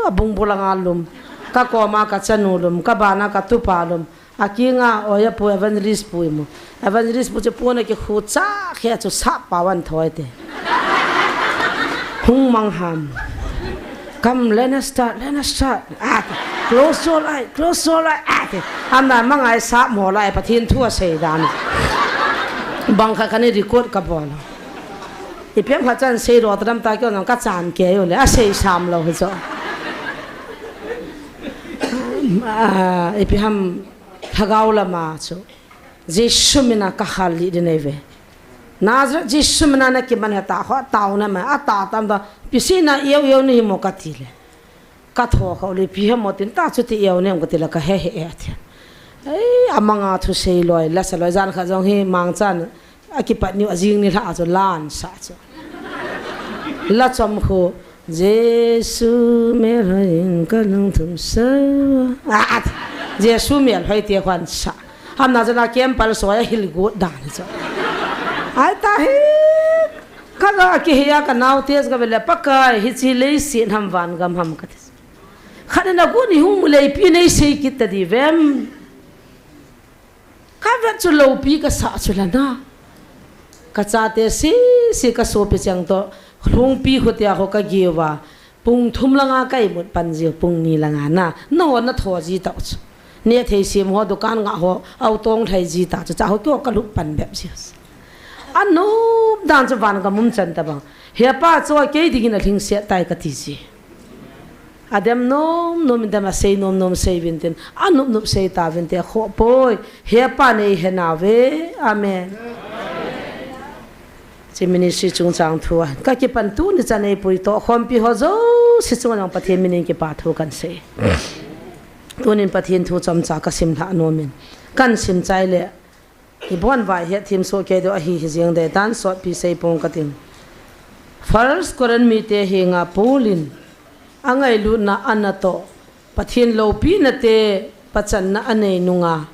abung bulang alum. Kakoma kachanu lum, kabana katupa lum. Akinga, oya pu evangelist pu imu. Evangelist pu chu pu na kikhu cha khe chu sap pa wan thoi te. Hung mang ham. Come, let us start, let us start. Ah, close your eye, close your eye. Ah, am na mangai sap mo lai, Pathen thu asei dan. Bang kha kani record kabol. Ipi ham kha chan sei ro tadam ta kyo nang kachan ke yo le, asei sam lou hi chu. Ah, ipi ham Lhagao lama chu, Jesu mina kahal lih ding eive. Nazareth Jesu mina nakiman heta ho, tauna ma, ata tam ta, pisina ieu ieu ni mo kati le. Katho kho le, ipi ham mo tin ta chu ti ieu nem kati le, kahe he e ati. Ei, amanga thusei loi, lasa loi, jan kha jong hi mangchan, akipat niu ajing ni lha chu lan sa chu. La chom khu, Jesu melhoiyin kalungthim sa. Ah, ah, Jesu melhoi te khon sa. Ham na jana kempal soi ahil gut dan chu. Ai ta hi. Kala kihiya kanao te kavele Pakai hichi leiset ham vangam ham kati. Khat na gut ni hung mu le ipi neisei kit ta di vem. Kavet chu loupi kasah chu lana. Kachate sisi kasopi chang to, lhungpi khotia ho kagiuva. Pung thum langa kaimut pan jiu, pung ni langa na. Naho natho ji tau chu. Nethei sim ho, dukan nga ho, autong thei ji ta chu, cha ho kyo kalup pan bep jiu. Anop dan chu vangam um chan tabang. Hepa chu kei dingin alhingset tai kati ji. Adem nom nom in dem, asei nom nom sei vin tin, anop nop sei ta vin te, akhoh poi, Hepa nei he nauve. Amen. Chi ministry chungchang thu a kakipan tuni chan eipui to khompi ho jouse chunga jong Pathen minin kipa thu kahin sei. Tunin Pathen thu chomcha kasim lha nom in, kahin sim chai le, ibon vai hethem soh kei diu ahi hijeng dei dan sotpi sei pong kating. First Corinth mite henga Paul in angailutna anatoh, Pathen loupina te pachanna anei nunga,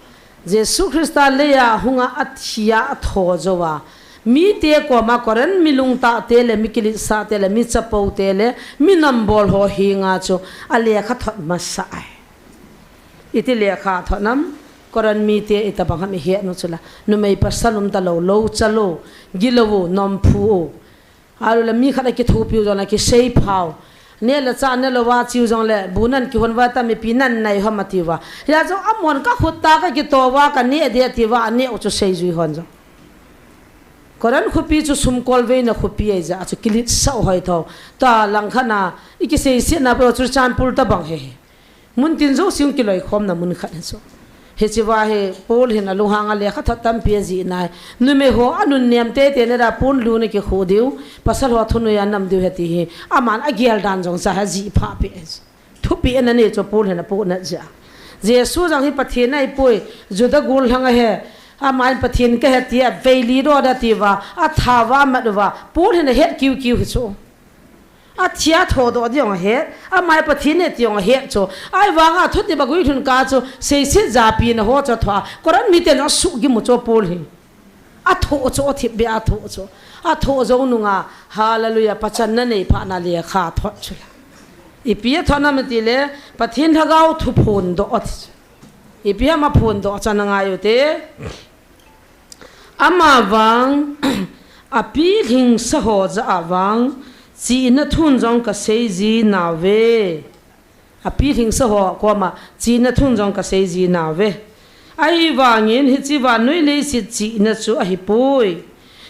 Jesu Christa leiya hunga athia atho jouva, mite koma Corinth mi lungtah te le, mi kiletsah te le, mi chapo te le, mi nambol ho henga chu alekha thot masa ai. Iti lekha thot nam, Corinth mite itobang ham ihet nu chula. Numei pasal umta lou, lou cha lou, gilou u, nomphu u. Alu le mi khat akithopiu jongle kisei phau. Neh le chah nelouva chiu jongle, bu nan kihon uva ta mipi nan nai ham atiuva. Hia jong amon kakhut tah kakito uva kaneh ding atiuva, aneh u chu seijui hon jong. Corinth khopi chu sumkol veina khopi ahijeh a chu kiletsah u hoi tho. Tua langkhat na, ikiseiset na peo chu Churachandpur tobang hi. Mun tin jouse hung kiloikhomna mun khat hi chu. Hichea hi Paul hin alunghang a lekha thot tampi ajih nai. Numei ho anunnem teitei na dia Paul lung a kikhu diu, pasal ho thunoiya nam diu ahi ti hi. Aman agel dan jong cha hi ajih phah peh. Thupeh ana nei chu Paul hin apohnat jeh a. Jesu jong hi Pathen ahipoi, Juda gollhang ahi. Aman Pathen kahi tia veili doh da tiuva, athauva amat uva, Paul hin ahet kiu kiu hi chu. Athia thodoh ding jong ahet, ama hi Pathen ahi ti jong ahet chu. Ahivanga thutep a guilhun kah chu, seiset japi na ho chu athoh a, Corinth miten jong asuhgim u chu Paul hi. Athoh chu, athipbeh a athoh chu. Athoh jou nunga, hallelujah, pachanna neiphahna lekha thot chu la. Ipi athot nam itile, Pathen Lhagao thu phondoh ati chu. Ipi ham aphondoh chu ana ngai ute. Amavang, apilhingsa ho jah a vang, chihna thun jong kaseiji nauve. Apilhingsa ho koma, chihna thun jong kaseiji nauve. Ahivangin, hiche vannoi leiset chihna chu ahipoi.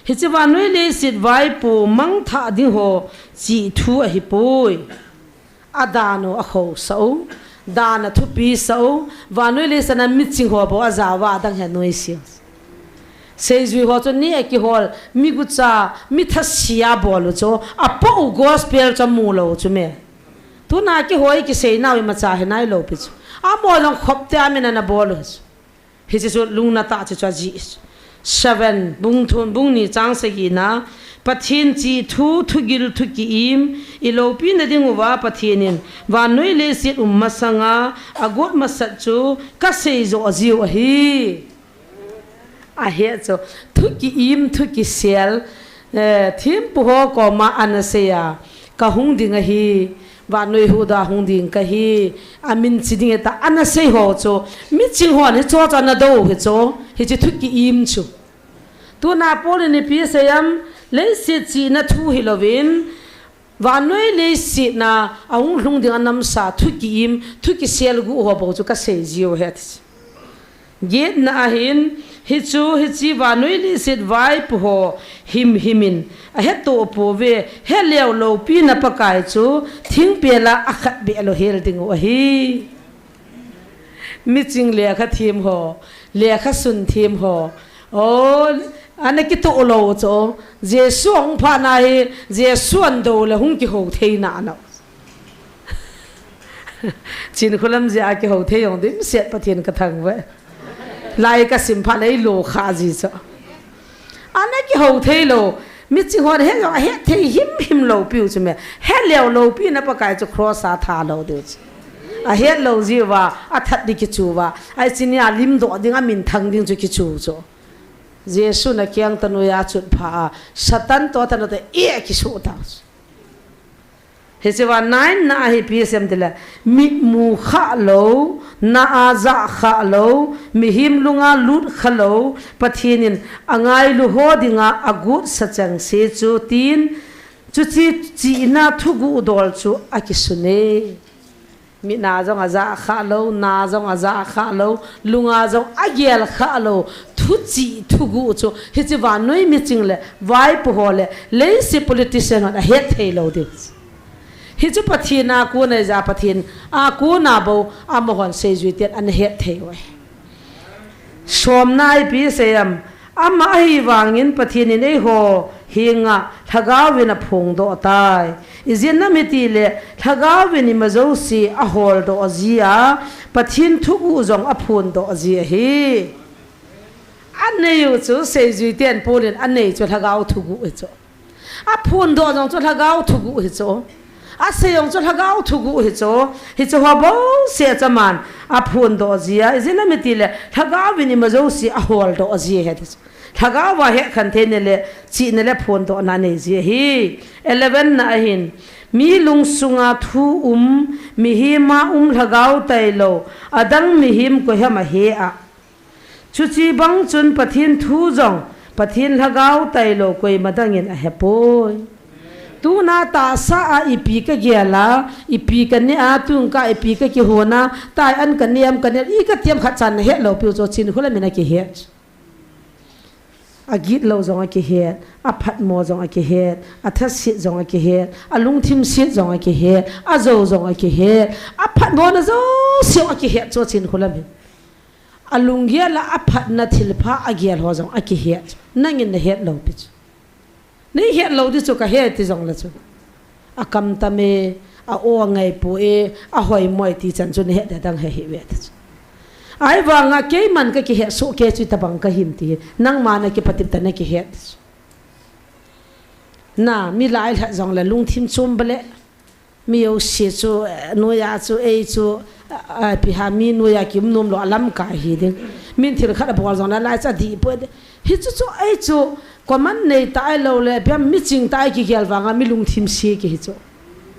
Hiche vannoi leiset vaipo mangthah ding ho chih thu ahipoi. Adan u akhousah u, dan athupisah u, vannoi leiseta miching ho bou ajao a adang hi anoise u. Seijui ho chu neh a kihol, migucha, mi thasia bol u chu, apoh u gospel chu amu lou chu me. Tuna kihoi kiseinau imacha hi nailou pi chu. Amaho jong khopte a min ana bol u chu. Hiche chu lungna tah chu chu ajih chu. Seven, bung thum, bung ni chang sagi na, Pathen chih thu, thugil, thu ki-im, i lopi na ding uva Pathen in vannoi leiset um masanga agot masat chu kasei jo jiu ahi. Ahi chu, thu ki-im, thu kisel, eh, thempu ho koma ana sei a, kahung ding ahi, vannoi huhdoh a hung ding kahi, amin chi ding ahi tia ana sei ho chu, miching hon hicho chu ana do u hi chu, hiche thu ki-im chu. Tuna Paul in ipi asei em, leiset chihna thu hilouvin, vannoi leiset na ahung lhung ding anamsa, thu ki-im, thu kisel gu ho bou chu kasei jiu ahi ati. Getna ahin, hichu, hiche vannoi leiset vaipo ho himhim in aheto pouve, heleu loupina Pakai chu thingpel a akhat beh lou hel ding u ahi. Miching lekha them ho, lekha sun them ho, o, ana kitoh lou chu, Jesu ahung phat na hi, Jesu ana do le hung kihou thei nano. Chin khulam jeh a kihou thei jong dimset Pathen kathangvah e. Lai kasim phat le eilo kha ji chu. Ana kihou thei lou. Miching hon he jong ahet thei himhim loupiu chu me. Heleu loupina Pakai chu cross a tha lou diu chu. Ahet lou jiuva, athat ding kichu uva. Ahi chu nia limdoh ding, amin thang ding chu kichu chu. Jesu na keng tanu a chutpha a, Satan toh tanu te e kisu ta chu. Hiche va nine na a hi ipi asei em tile, mitmu khah lou, na a jah khah lou, mihem lunga lut kha lou, Pathen in angailu ho dinga agot sa chengse chu tin, chuche chihna thuguh dol chu akisun e. Mit na jong ajah khah lou, na jong ajah khah lou, lunga jong agel khah lou, thuchih thuguh chu, hiche vannoi miching le, vaipo ho le, leiset politician hon ahet thei lou ding. Hichu Pathen a kon ahi jeh a Pathen a kon a bou, amahon seijui ten ana het thei uve. Somna a ipi asei em, ama ahivangin Pathen in eiho henga lhagao vin aphongdoh tai. Ijeh inem itile, lhagao vin ima jouse aholdoh ji a, Pathen thuguh jong aphondoh ji ahi. Anei u chu seijui ten Paul in anei chu lhagao thuguh hi chu. Aphondoh jong chu lhagao thuguh hi chu. Asei jong chu lhagao thuguh hi chu. Hichu ho bouseh chu aman aphondoh ji a. Ijeh inem itile lhagao vin ima jouse aholdoh ji ahi ti chu. Lhagao va hekhen theina le chihna le phondohna nei ji ahi. Eleven na ahin, mi lungsunga thu um, mihem a um lhagao tailou, adang mihem koiham ahe a. Chuche bang chun Pathen thu jong, Pathen lhagao tailou koima dangin ahepoi. Tuna tahsa a ipi kagel a, ipi kaneh a, tun ka ipi kakihon a, tai an kaneh am kaneh, i kati am khatcha nahet loupiu chu Chinkholam in akihet. Agitlou jong akihet, aphatmo jong akihet, athaset jong akihet, alungthim set jong akihet, ajou jong akihet, aphatmo na jouse jong akihet chu Chinkholam in. Alunggel a aphatna thilpha agel ho jong akihet chu. Nangin nahet loupi chu. Neihet lou di chu kahe ti jongle chu. Akam tam e, a-o angai poi, ahoimo e ti chan chu nahet ding adang ahi uve ti chu. Ahivanga keiman kakihet soh kei chu itobang kahim ti hi, nangma nakipatep tah nakihet ti chu. Na, mi lailhah jongle lungthim chom bale. Mi jouse chu, eh, noiya chu, ei chu, ah, ah, ipi ham mi noiya kium nom lou, alamkai hi ding. Min thil khat abol jongle, lai chu adih poi ding. Hichu chu, ei chu, common nei tah ahilou le, ipi ham miching tah a kigel vanga mi lungthim se kihi chu.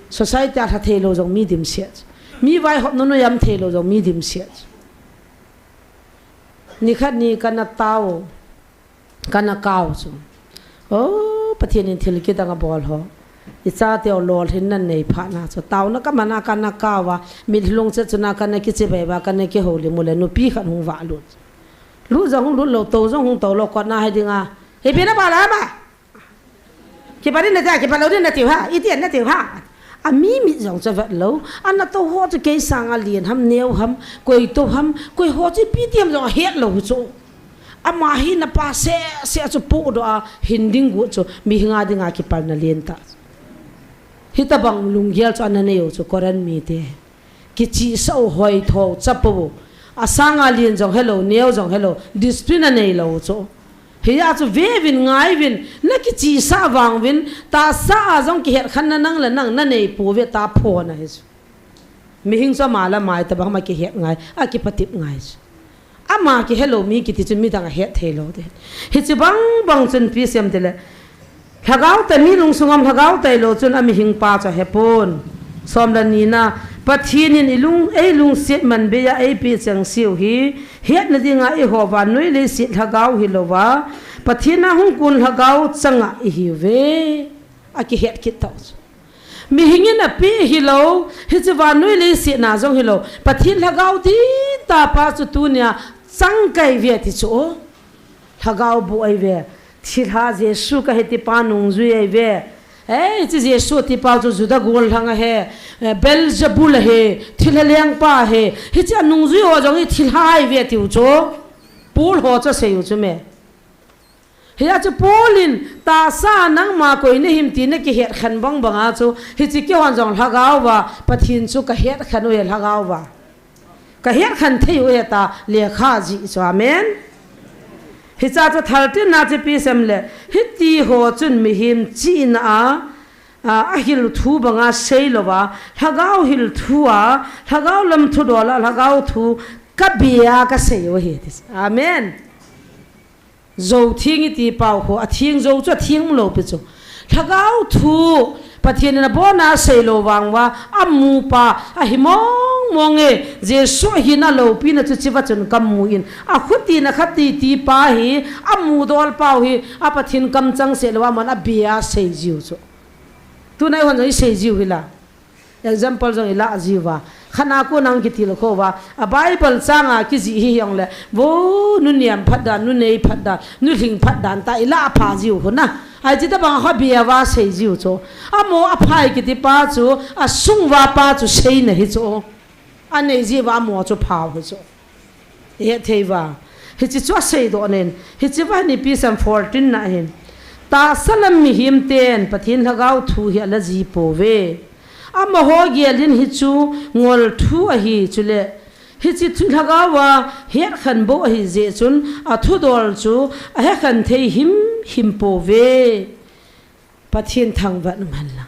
Society a lha theilou jong mi dimset chu. Mi vaihopna noiya um theilou jong mi dimset chu. Nikhat ni kana tao. Kana kao chu. O, Pathen in thil kidang abol ho. Ichateu lolhinna nei phat na chu. Taona kaman a kana kao a. Mitlhi lungchet chun a kana kichibai uva, kana kihoulim u le nupi khat hung vah lut. Lut jong hung lut lou, tou jong hung tou lou, kotna hi dinga. Ipi nabol ham a? Kipat in nati a, kipat lou din natiu ham? Iti natiu ham? Ami mit jong chu avet lou. Ana tou ho chu kei sanga len ham, neo ham, koi tou ham, koi ho chu ipi ti ham jong ahet lou chu. Ama hi napa seh seh chu pohdoh a hin ding got chu, mihem a dinga kipalna lentah. Hitobang lunggel chu ana nei u chu Corinth mite. Kichihsah u, hoithou, chapou. Asanga len jong helou, neo jong helou, discipline anei lou chu. Hijeh chun ve uvin, ngai uvin, na kichihsah vang uvin, tahsa a jong kihetkhenna nang le nang na nei pouve, tahsa pho na hi chu. Mihing chu ama le ama itobang ham akihet ngai, akipatep ngai chu. Ama kihe lou mi kiti chun midang ahet thei lou te. Hiche bang bang chun ipi asei em tile, lhagao tah mi lungsung a lhagao tailou chun amihing pa chu ahe pon. Som le ni na, Pathen in ilung, eilungset man bei a eipeh chengse u hi, hetna dinga eiho vannoi leiset lhagao hilouva, Pathen a hung kon lhagao chang a ihiuve. Akihet kit tauve. Mihing in apeh hilou, hiche vannoi leiset na jong hilou, Pathen lhagao dihtah pa chu tunia chang kahiuve ti chu. Lhagao boh ahiuve. Thilha Jesu kahi ti pa nungjui ahiuve. Ei, hiche Jesu ti pa chu Juda gollhang ahi, eh, Beelzebul ahi, thilha lengpa ahi. Hiche anungjui ho jong hi thilha ahiuve tiu chu. Paul ho chu asei u chu me. Hijeh chun Paul in, tahsa nangma koi nahim ti nakihet khen bang banga chu, hiche keihon jong lhagao va, Pathen chu kahet khen u ahi lhagao va. Kahet khen thei u ahi tia lekha ajih chu, amen. Hiche chu thirteen na chu ipi asei em le, hiti ho chun mihem chihna a, a, ahil thu banga seilouva, lhagao hil thu a, lhagao lam thudol a, lhagao thu kabia kasei u ahi ti. Amen. Jou theng iti pau ho, atheng jou chu atheng umlou pi chu. Lhagao thu, Pathen in abona asei lou vang uva, amu pa, ahi mong mong e, Jesu ahina loupina chu chiva chun kamu in, akhuti nakhuti ti pa hi, amu dol pau hi, a Pathen kamchang seh lou a, aman abia asei jiu chu. Tuna eihon jong isei jiu hi la. Example jong ilah jiuva. Khat na kon a hung kitilkhou va. A Bible chang a kijih hi hijongle. Vo, nu niam phat dan, nu nei phat dan, nu lhing phat dan ta ilah pha jiu khu na. Ahi, chuti bang a kho bia va sei jiu chu. Amaho aphai kiti pa chu, asung uva pa chu seina hi chu. Anei jiuva amaho chu phau hi chu. Ihet thei uva. Hiche chu asei doh nen. Hiche va hin ipi asei em fourteen na hin. Tahsa lam mihem ten Pathen lhagao thu hi ala ji pouve. Amaho gel in hichu ngol thu ahi chule. Hiche thu lhagao va het khen bou ahi jeh chun athudol chu ahe khen thei himhim pouve. Pathen thangvah in umhen lang.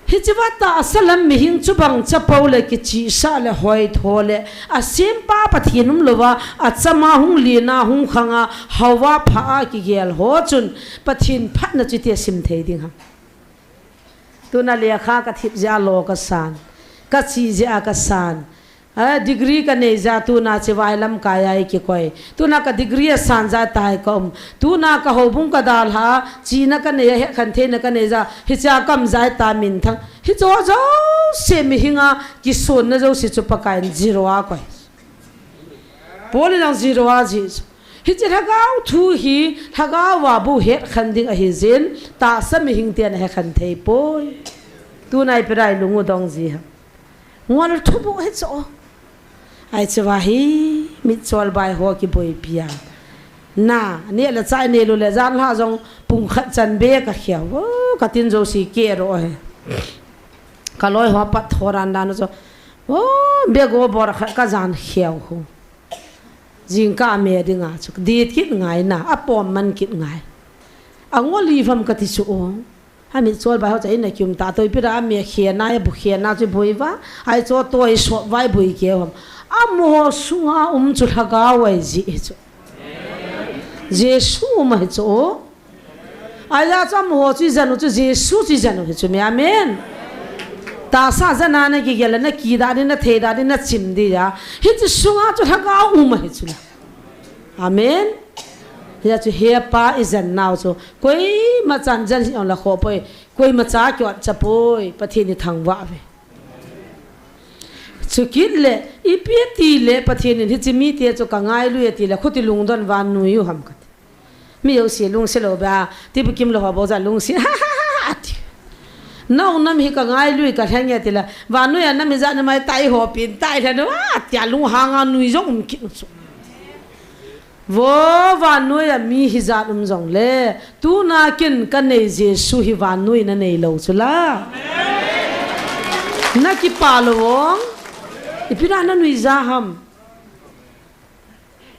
Hiche va tahsa lam mihem chu bang chapou le kichihsah le hoitho le asempa Pathen umlouva, achama hung lena hung khanga, haova pha a kigel ho chun Pathen phatna chu iti asim thei ding ham. Tuna lekha kathip jeh a lo kasan, kachi jeh a kasan, A, degree kanei jeh a tuna chu vailamkai a ikikoi. Tuna ka degree asan jeh a tai kaum. Tuna ka houbung kadalha, chihna kanei a, hetkhen theina kanei jeh a, hichea kaum jeh a tai minthang. Hicheho jouse mihinga kisonna jouse chu Pakaiyin zero a akoi. Paul in jong zero a ajih chu. Hiche lhagao thu hi, lhagao a bou hetkhen ding ahi jeh in, tahsa mihing ten ahetkhen thei poi. Tuna ipi dia ilung u dong ji ham. Ngol thu bou hi chu. Ahi chua hi, mitchol bai ho kiboipi a. Na, neh le chah neilou le jan lha jong pung khat chan be kakheu. O, katin jouse kero hi. Kaloi ho pat thoran dan chu. O, bego bor khat kajan kheu khu. Jingkah me dinga chu. Dit kit ngai na, apom man kit ngai. Angol i vam kati chu o. Amitchol bai ho chu eina kium ta toh ipi dia ame khena, abu khena chu boi uva. Ahi chu toh isop uva iboi keu ham. Amaho sunga um chu lhagao ahi jeh chu. Jesu um ahi chu. Ahijeh chu amaho chu ijen u chu Jesu chu ijen u hi chu me. Amen. Tahsa jana nakigel le nakidah ding, natheidah ding, nachim ding a. Hiche sunga chu lhagao um ahi chu la. Amen. Hijeh chu hepa ijen nau chu. Koima chan jen hijongle khoh poi. Koima cha kiot cha poi. Pathen ithangvah uve. Chukit le, ipi tile, Pathen in hiche mite chu kangailui e tile, khuti lungdon vannoi u ham kati. Mi jouse lungse lou beh a, tibukim lou ho bou jeh a lungse, ha, ha, ha, ha, ati. Nao nam hi kangailui kalheng e tile, vannoi a nam ijat nam ahitai ho pen tai lhon u, ati a lunghang a nui jong um kit u chu. Vo vannoi a mi hijat um jongle, tuna ken kanei Jesu hi vannoi nanei lou chu la. Nakipah lou vong, ipi dia nanui ja ham.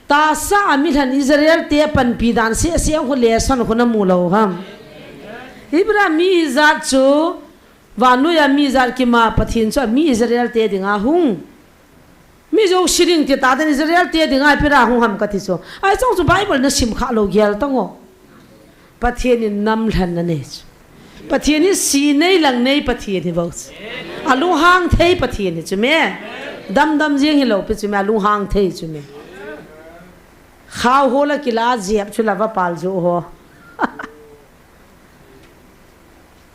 Tahsa a milhen Israel te panpi dan seh seh khu lesson khu namu lou ham. Abraham mi ijat chu, vannoi a mi ijat kima Pathen chu a mi Israel te dinga hung. Mi jouse ding ti taten Israel te dinga ipi dinga hung ham kati chu. Ahi chong chu Bible nasim kha lou gel tang o. Pathen in nam lhen nanei chu. Pathen hi si nei lang nei Pathen hi bou chu. Alunghang thei Pathen hi chu me. Damdam jing hilou pi chu me, alunghang thei chu me. Khao ho la kila jep chu la vapal jo ho.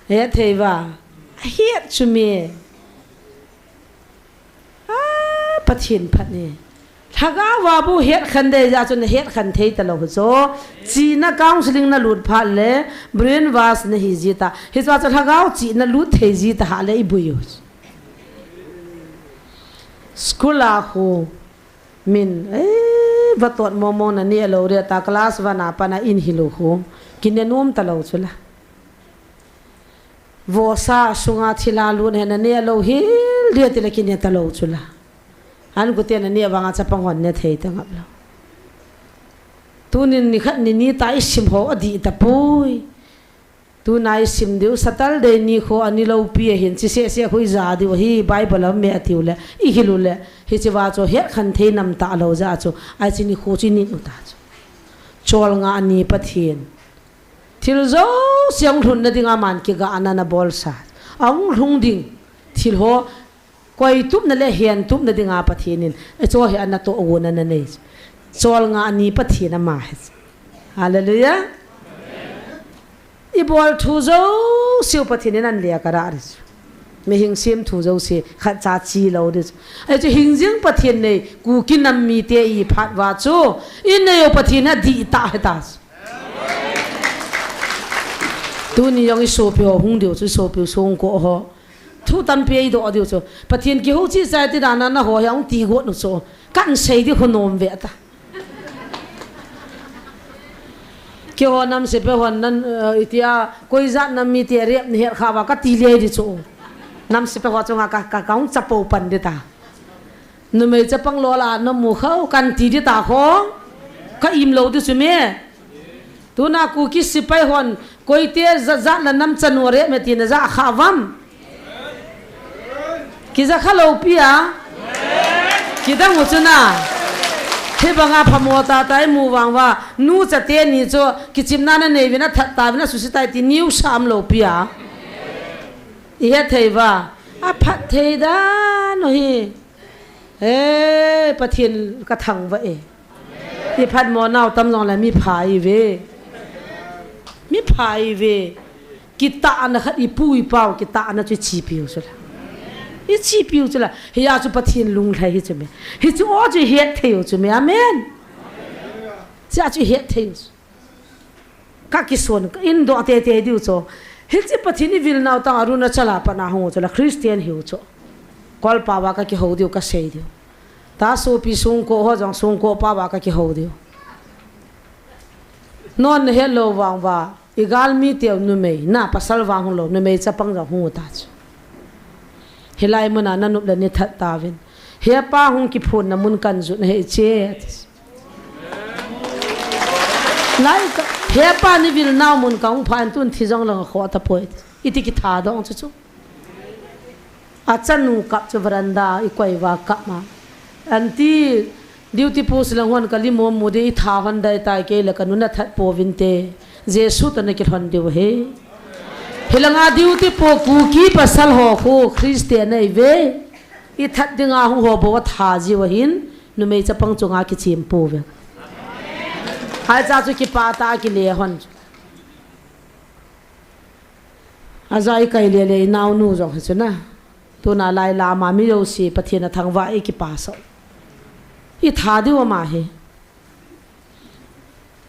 Hethei uva. Ahet chu me. Ah, Pathen phat e. Lhagao a bou hetkhen dei jeh chun hetkhen thei talou chu. Chihna counseling nalut phat le brainwash nahi ji ta. Hiche chu lhagao chihna lut thei ji ta ha le ibui u. School a khu min, eh, vatot momo naneh lou re ta class one a pat a in hilou khu. Kine nom talou chu la. Vohsa sunga thil alut hi naneh lou hel dia tile kine talou chu la. An kute naneh vanga chapang hon ne thei ta ngap lou. Tunin nikhat nini ta isim ho adih tapoi. Tuna isim diu Saturday nikho ani loupi ahin, chi seh seh khu ija diu ahi, Bible a um e atiu le, ihil u le, hiche va chu hetkhen thei nam talou jeh chu, ahi chi nikho chu inin u ta chu. Cholngah ni Pathen. Thil jouse ahung lhunna dinga aman kigahna ana bolsa. Ahung lhung ding thil ho koitupna le hentupna dinga Pathen in, eh, cho hi ana toh gona nanei. Cholngah ni Pathen ama hi. Hallelujah. Ibol thu jouse u Pathen in anle kara ri chu. Mihing sem thu jouse khatcha chi lou ri chu. Ahi chu hingjing Pathen nei, Kuki nam mite iphat uva chu, inei u Pathen adih tah ahi ta chu. Tuni jong isopi ho hung diu chu, isopi u songko ho. Thu tampi eidoh diu chu. Pathen kihou cheh chai ti dan a naho hi ahung ti got u chu. Kan sei diu khu nom ve ta. Keiho nam sepai hon nan, eh, itia, koi jat nam mite rep nahet kha uva kati lei di chu. Nam sepai ho chunga ka, ka, kahung chapo pan di ta. Numei chapang lol a namu kha u kan ti di ta khu. Ka im lou di chu me. Tuna Kuki sepai hon, koite jat jat la nam chanu rep me ti naja kha uvam. Kija kha lou pi a. Kidang u chu na. Hibanga phamo tah tah imu vang uva. Nu chate ni chu kichimna nanei uvin athat tauvin asusi tai ti news a um lou pi a. Ihet thei uva. Aphat thei dan u hi. Eh, Pathen ka thangvah e. Iphatmo nau tam jongle mipha ive. Mipha ive. Kitahna khat ipu ipau, kitahna chu ichepiu chu la. Ichepiu chu la. Hia chu Pathen lunglhai hi chu me. Hichu o chu ihet thei u chu me. Amen. Chia chu ihet thei u chu. Ka kison, ka indoh teitei diu chu. Hiche Pathen ivil nau tang Arunachal a pat a hung u chu la Christian hiu chu. Kolpa uva ka kihou diu ka sei diu. Ta sopi songko ho jong songko pa uva ka kihou diu. Non nahet lou vang uva, igalmi teu numei, na pasal vang hung lou, numei chapang jong hung u ta chu. Hilai mun a nanop le nathat tauvin. Hepa hung kiphonna mun kan jot nahi che. Lai ka, hepa nivil nau mun kahung pha in tun thi jong lang akhoh tapoi. Iti kitha dong chu chu. Achanu kap chu veranda ikoi uva kap ma. Aunty, duty post lang hon kali momo di itha hon dai tai kei le kanu nathat pouvin te. Jesu toh nakilhon diu ahi. Hilanga duty po Kuki pasal ho khu Christian ahiuve. Ithat dinga hung ho bou atha jiu ahin, numei chapang chunga kichim pouve. Haicha chu kipah tah a kile hon. Aja ikai lele inaonu jong hi chu na. Tuna lai lama mi jouse Pathen athangvah e kipasah. Itha diu ama hi.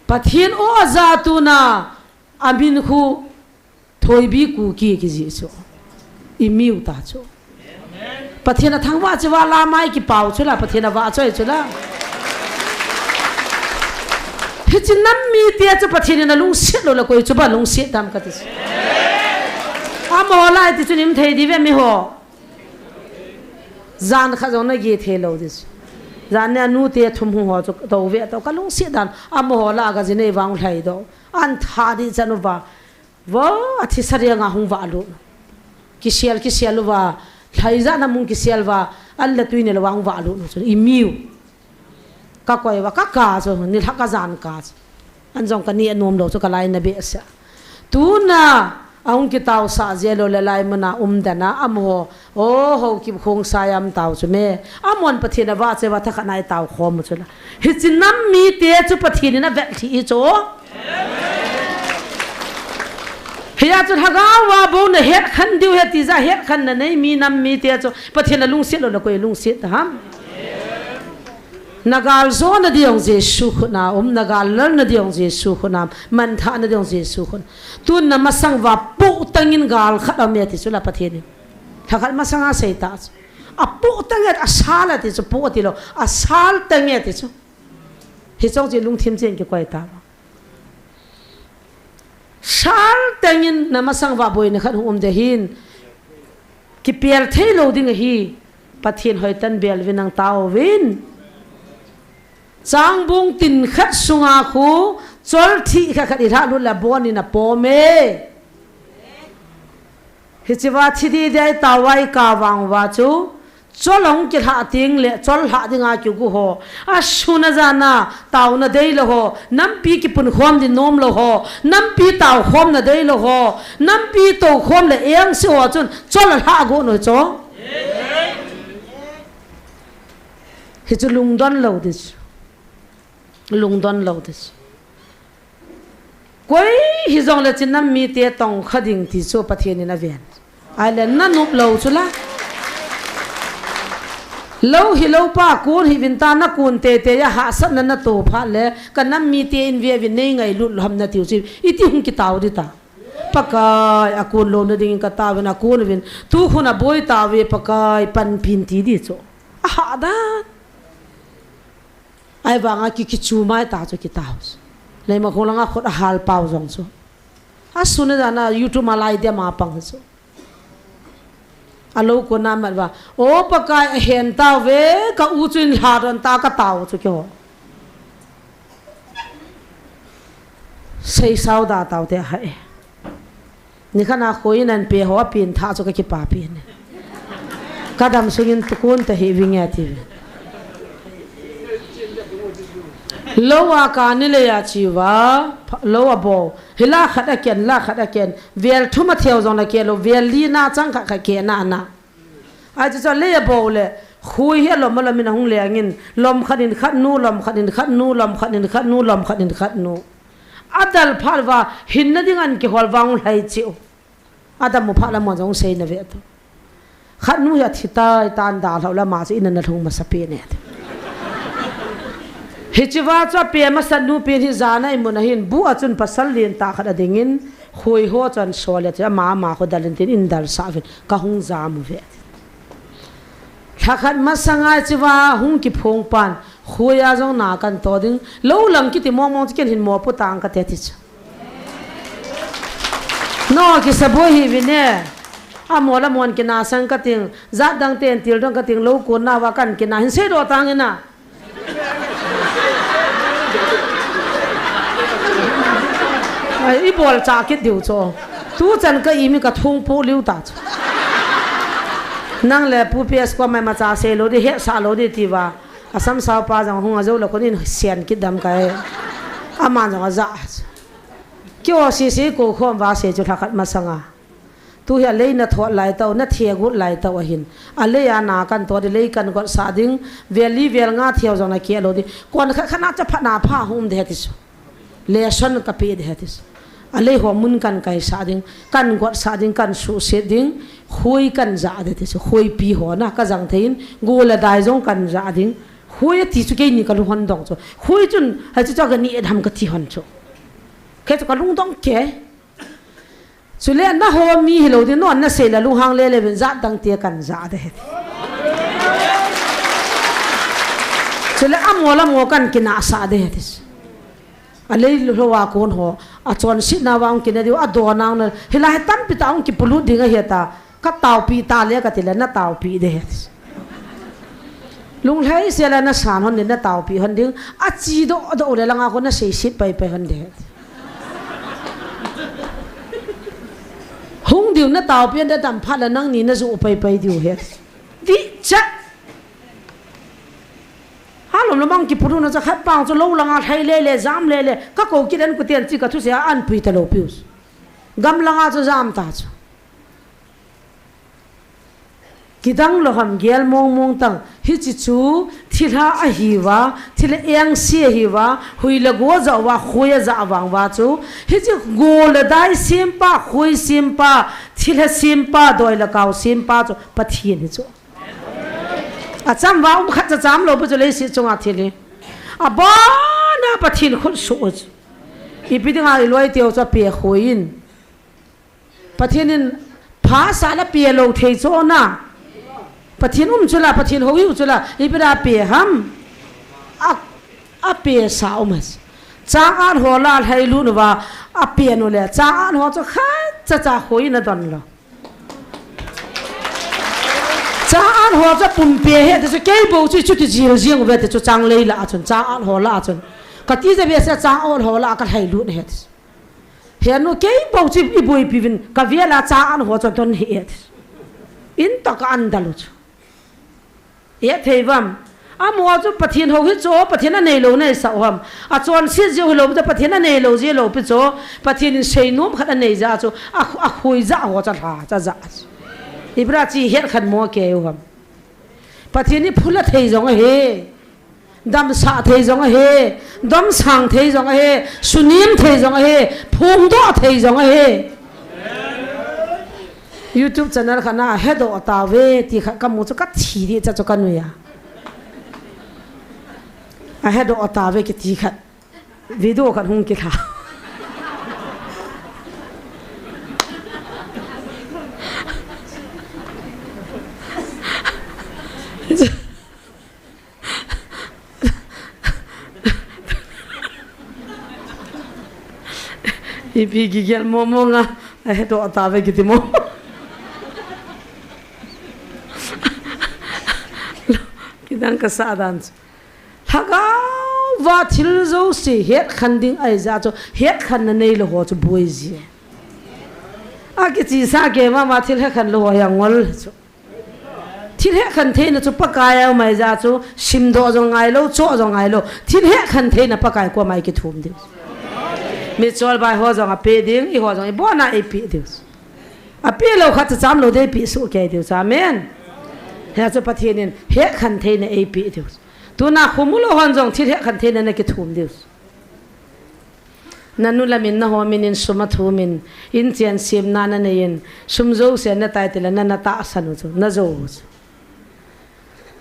Pathen o aja tuna amin khu Thoibi Kuki kijih chu. Imiu ta chu. Pathen athangvah cheh uva lama ikipau chu la, Pathen avahchoi chu la. Hiche nam mite chu Pathen in alungset lou le koi chu ba lungset tam kati chu. Amaho lai ti chu nim thei diuve miho. Jan khat jong nageh thei lou di chu. Jan nia nute thum hung ho chu tou ve tou ka lungset dan. Amaho lah a ka ji nei vang lhai do. An tha di chan uva. Vo, a thi sa riang a hung va lut. Kisial, kisial uva. Lhai ja na mung kisial uva. An le tui ne lo vang va lut chu. I miu. Ka koi uva, ka ka chu. Ni lha ka jan ka chu. An jong ka ni a nuam lo chu ka lai na be sa. Tuna, a hung kitau sa je lo le lai muna um dana, amaho, o, ho ki khong sa yam tau chu me. Amon Pathen a va che va tha kha nai tau khom chu la. Hi chi nam mi te chu Pathen in a vet thi i chu. Hi a chu lhagao va bo na het khan diu he ti ja het khan na nei mi nam mi te chu Pathen a lungset lo na koi lungset ta ham. Na gal zo na diong Jesu khut na um, na gal lal na diong Jesu khut na um, man tha na diong Jesu khut. Tun na masang va pu tangin gal khat a me ti chu la Pathen in. Lha khat masang a sei ta chu. A pu tang et a sal a ti chu pu ti lo, a sal tang et ti chu. Hi chong chi lungthim chen ki koi ta. Sal tengin na masang va boina khat hung um de hin. Kipel thei lo ding ahi. Pathen hoi tan bel vin ang tau vin. Changbung tin khat sunga khu chol thi khat khat i lha lut la bon in a pom e. Hi chi va thi di dai tau vai ka vang va chu. Chol hung kilha ting le, chol lha dinga kigu ho. A suna jana, tau na dei lo ho. Nampi kipun khom din nom lo ho. Nampi tau khom na dei lo ho. Nampi to khom le eng si ho chun, chol a lha gu no cho. Hi chu lungdon lo dis. Lungdon lo dis. Koi hi jong le chin nam mi te tong kha ding ti chu Pathen in a ven. Ai le na nup lo chu la. Lo hi lo pa kun hi vin ta na kun te te ya ha sat na na to pha le ka nam mi te in ve vin nei ngai lut lo ham na tiu chi. I ti hung ki tau di ta. Pakai a kun lo na ding ka ta vin a kun vin. Tu khun a boi ta ve Pakai pan pin ti di chu. A ha dan. Ai vanga ki, kichu mai ta chu kitau. Leima khong langa khut a hal pau jong chu. A suna jana YouTube ma lai dia ma pang chu. A lo ko na mat va. O Pakai a hen ta ve ka u chu in lha don ta ka tau chu kyo. Sei sau da tau te hai. Ni khat na khoi nan pe ho a pin tha chu ka kipa pin. Ka dam sungin tukun ta hi vinge ti ve. Lo a ka ni le ya chi va, lo a bo. Hi la khat a ken, la khat a ken. Vel thum a theo jong la ke lo, vel li na chang khat khat ke na na. Ai chu chu le a bo le. Khui hi a lom a lom in a hung le angin. Lom khat in khat nu, lom khat in khat nu, lom khat in khat nu, lom khat in khat nu. A dal phat va, hinna ding an kihol vang u hlai chiu. A dam u phat la mon jong sei na ve tu. Khat nu hi a thi tai tan dal hau la ma chu in na lhung masa pe ne. Hi chi va chu a pe masa nu pe hi jana i mun a hin bu a chun pasal lien ta khat a dingin khui ho chun so le chu ama ama kho dal in tin in dal sa vin ka hung jam u ve. Lha khat masanga chi va hung kiphong pan, khuia jong na kan to ding, lo lang kiti mong mong chi ken hin mo pu tang ka te ti chu. No, kisa boi hi vin e. A mo la mon kina sang ka ting, jat dang ten til dang ka ting, lo kun na va kan kina, hin sei do tang ina. Ai, i bol cha kit diu cho. Tu chan ka i mi ka thung pu liu ta cho. Nang le Pu P S ko mai ma cha sei lo di, he sa lo di ti va. A sam sau pa jong hung a jo lo ko nin sian kit dam kai. A man jong a ja. Kio si si ko khom va se chu lha khat masanga. Tu hi a lei na thot lai tau, na thia gut lai tau a hin. A lei a na kan to di lei kan got sa ding, vel li vel nga thiau jong na kia lo di. Kon khat khat na cha phat na pha hum de ti su. Lesson ka pe de ti su. A lei ho mun kan kai sa ding, kan got sa ding, kan su se ding, khui kan ja de ti su. Khui pi ho na ka jang thein, gu la dai jong kan ja ding. Khui ti chu kei ni ka lu hon dong chu. Khui chun, hai chu cha ka ni edham ka ti hon chu. Kei chu ka lung dong ke. Chule na ho mi hi lo di non na sei la lunghang le le vin jat dang tia kan ja de he. Chule a mo la mo kan kina sa de he. A lei lo wa kon ho a chon si na wa ong kina diu a do nang na hi la he tam pi ta ong ki pulu ding a he ta ka tau pi ta le ka ti le na tau pi de he. Lunglhai sela na san hon ding, na taopi hon ding. A chi do do le langa ko na sei sit pai pai hon de. Hung diu na taopi hon de, tam phat la nang ni na zu pai pai diu he. Di cha. Halom lo mang ki puru na cha khat pang chu lo langa lhai le le, jam le le. Ka ko ki den ku tian chi ka thu se a an pui ta lo pius. Gam langa chu jam ta chu. Kidang lo ham gel mong mong tang. Hichi chu thilha ahi va, thilha engsi ahi va, hui le go ja va, khoi a ja vang va chu. Hichi go le dai sim pa, khoi sim pa, thilha sim pa, doi le kau sim pa chu Pathian hi chu. A cham va um khat cha cham lo pa chu lei si chunga thil hi. A ba na Pathian khut su chu. Ipi dinga i loi teu chu a pe khoi in. Pathian in pha sa la pe lo thei chu na. Pathian um chu la, Pathian ho hi u chu la, ipi da pe ham. A, a pe sa um has. Chang an ho la lhai lu nu va, a pe nu le. Chang an ho chu khat cha cha khoi na don lo. Chang an ho chu pum pe he, te chu kei bo chu, chu ti jil jing ve, te chu chang lei la chun, chang an ho la chun. Ka ti je ve se chang an ho la ka lhai lu ne he. He nu kei bo chi i boi pi vin ka via la cha an ho cha don hi et. In ta ka an da lo chu. Et thei vam. A mo chu Pathian ho hi chu Pathian a nei lo nei sa ham. A chon si ji lo chu Pathian a nei lo ji lo pi chu. Pathian in sei nom khat a nei ja chu. A, a khui ja ho cha lha cha ja. Ibra chi het khat mo ke u ham. Pathian ni phula thei jong ahi. Damsah thei jong ahi, domsang thei jong ahi, sunim thei jong ahi, phongdoh thei jong ahi. YouTube channel khat na hedoh tave ti khat kamu chu kathi di cha chu kanui a. A hedoh tave kiti khat. Video khat hung kitha. Ipi kigel momo nga, a hedoh tave kiti mo. Kidang kasa dan chu. Lhagao va thil jouse hetkhen ding ahi ja chu, hetkhen na nei lo ho chu boi ji. A kichi sa ke mama thil hetkhen lo ho hi angol chu. Thil hetkhen theina chu Pakai a um ahi ja chu, simdoh jong ngai lo, choh jong ngai lo. Thil hetkhen theina Pakai koma i kithum diu. Mitchol bai ho jong a pe ding, i ho jong i bona ei pe diu. A pe lo khat cha cham lo dei pe su ke diu. Amen. Hia chu Pathian in hetkhen theina ei pe diu. Tuna khum u lo hon jong thil hetkhen theina na kithum diu. Na nu lamin na ho min in sum a thum in, in chen siamna na nei in, sum jouse na tai tila na, na tahsan u chu, na jo u chu.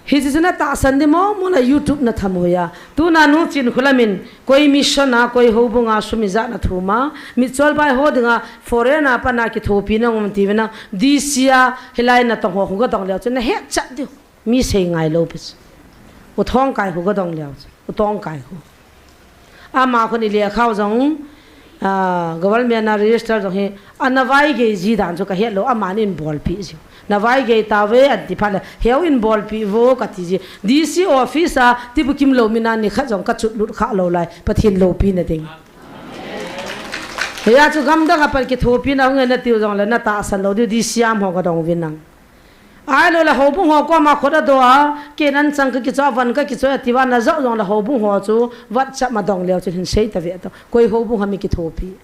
Hichi chu na tahsan di mo, mo na YouTube na tham u ya. Tuna nu chin khu lamin, koi mission a, koi houbung a, sum ijat na thum a, Mitchol bai ho dinga, foreign a pat na kithopi na um ti ve na, D C a, hilai na tong ho khu ka dong leu chu, na het chat diu. Mi sei ngai lo pi chu. U Thongkai khu ka dong leu chu. U Thongkai khu. Ama khun i lekha u jong, ah, government a register jong hi, ana vaigei ji dan chu ka het lou, aman in bolpi ji. Na vaigei tave an ti phat le, heu in bolpi vo ka ti ji. D C office a, ti bukim lou min a ni khat jong ka chut lut kha lou lai, Pathen loupina ding. Hia chu gamdang a pat kithopina hung e na tiu jong le, na tahsan lou diu D C a mo ka dong uvin lang. Ahilou le houbung ho koma khut a do a, ken anchang ka kicho, avan ka kicho, ati uva na jao jong le houbung ho chu WhatsApp ma dong leu chun hin sei ta ve to. Koi houbung ham i kithopi.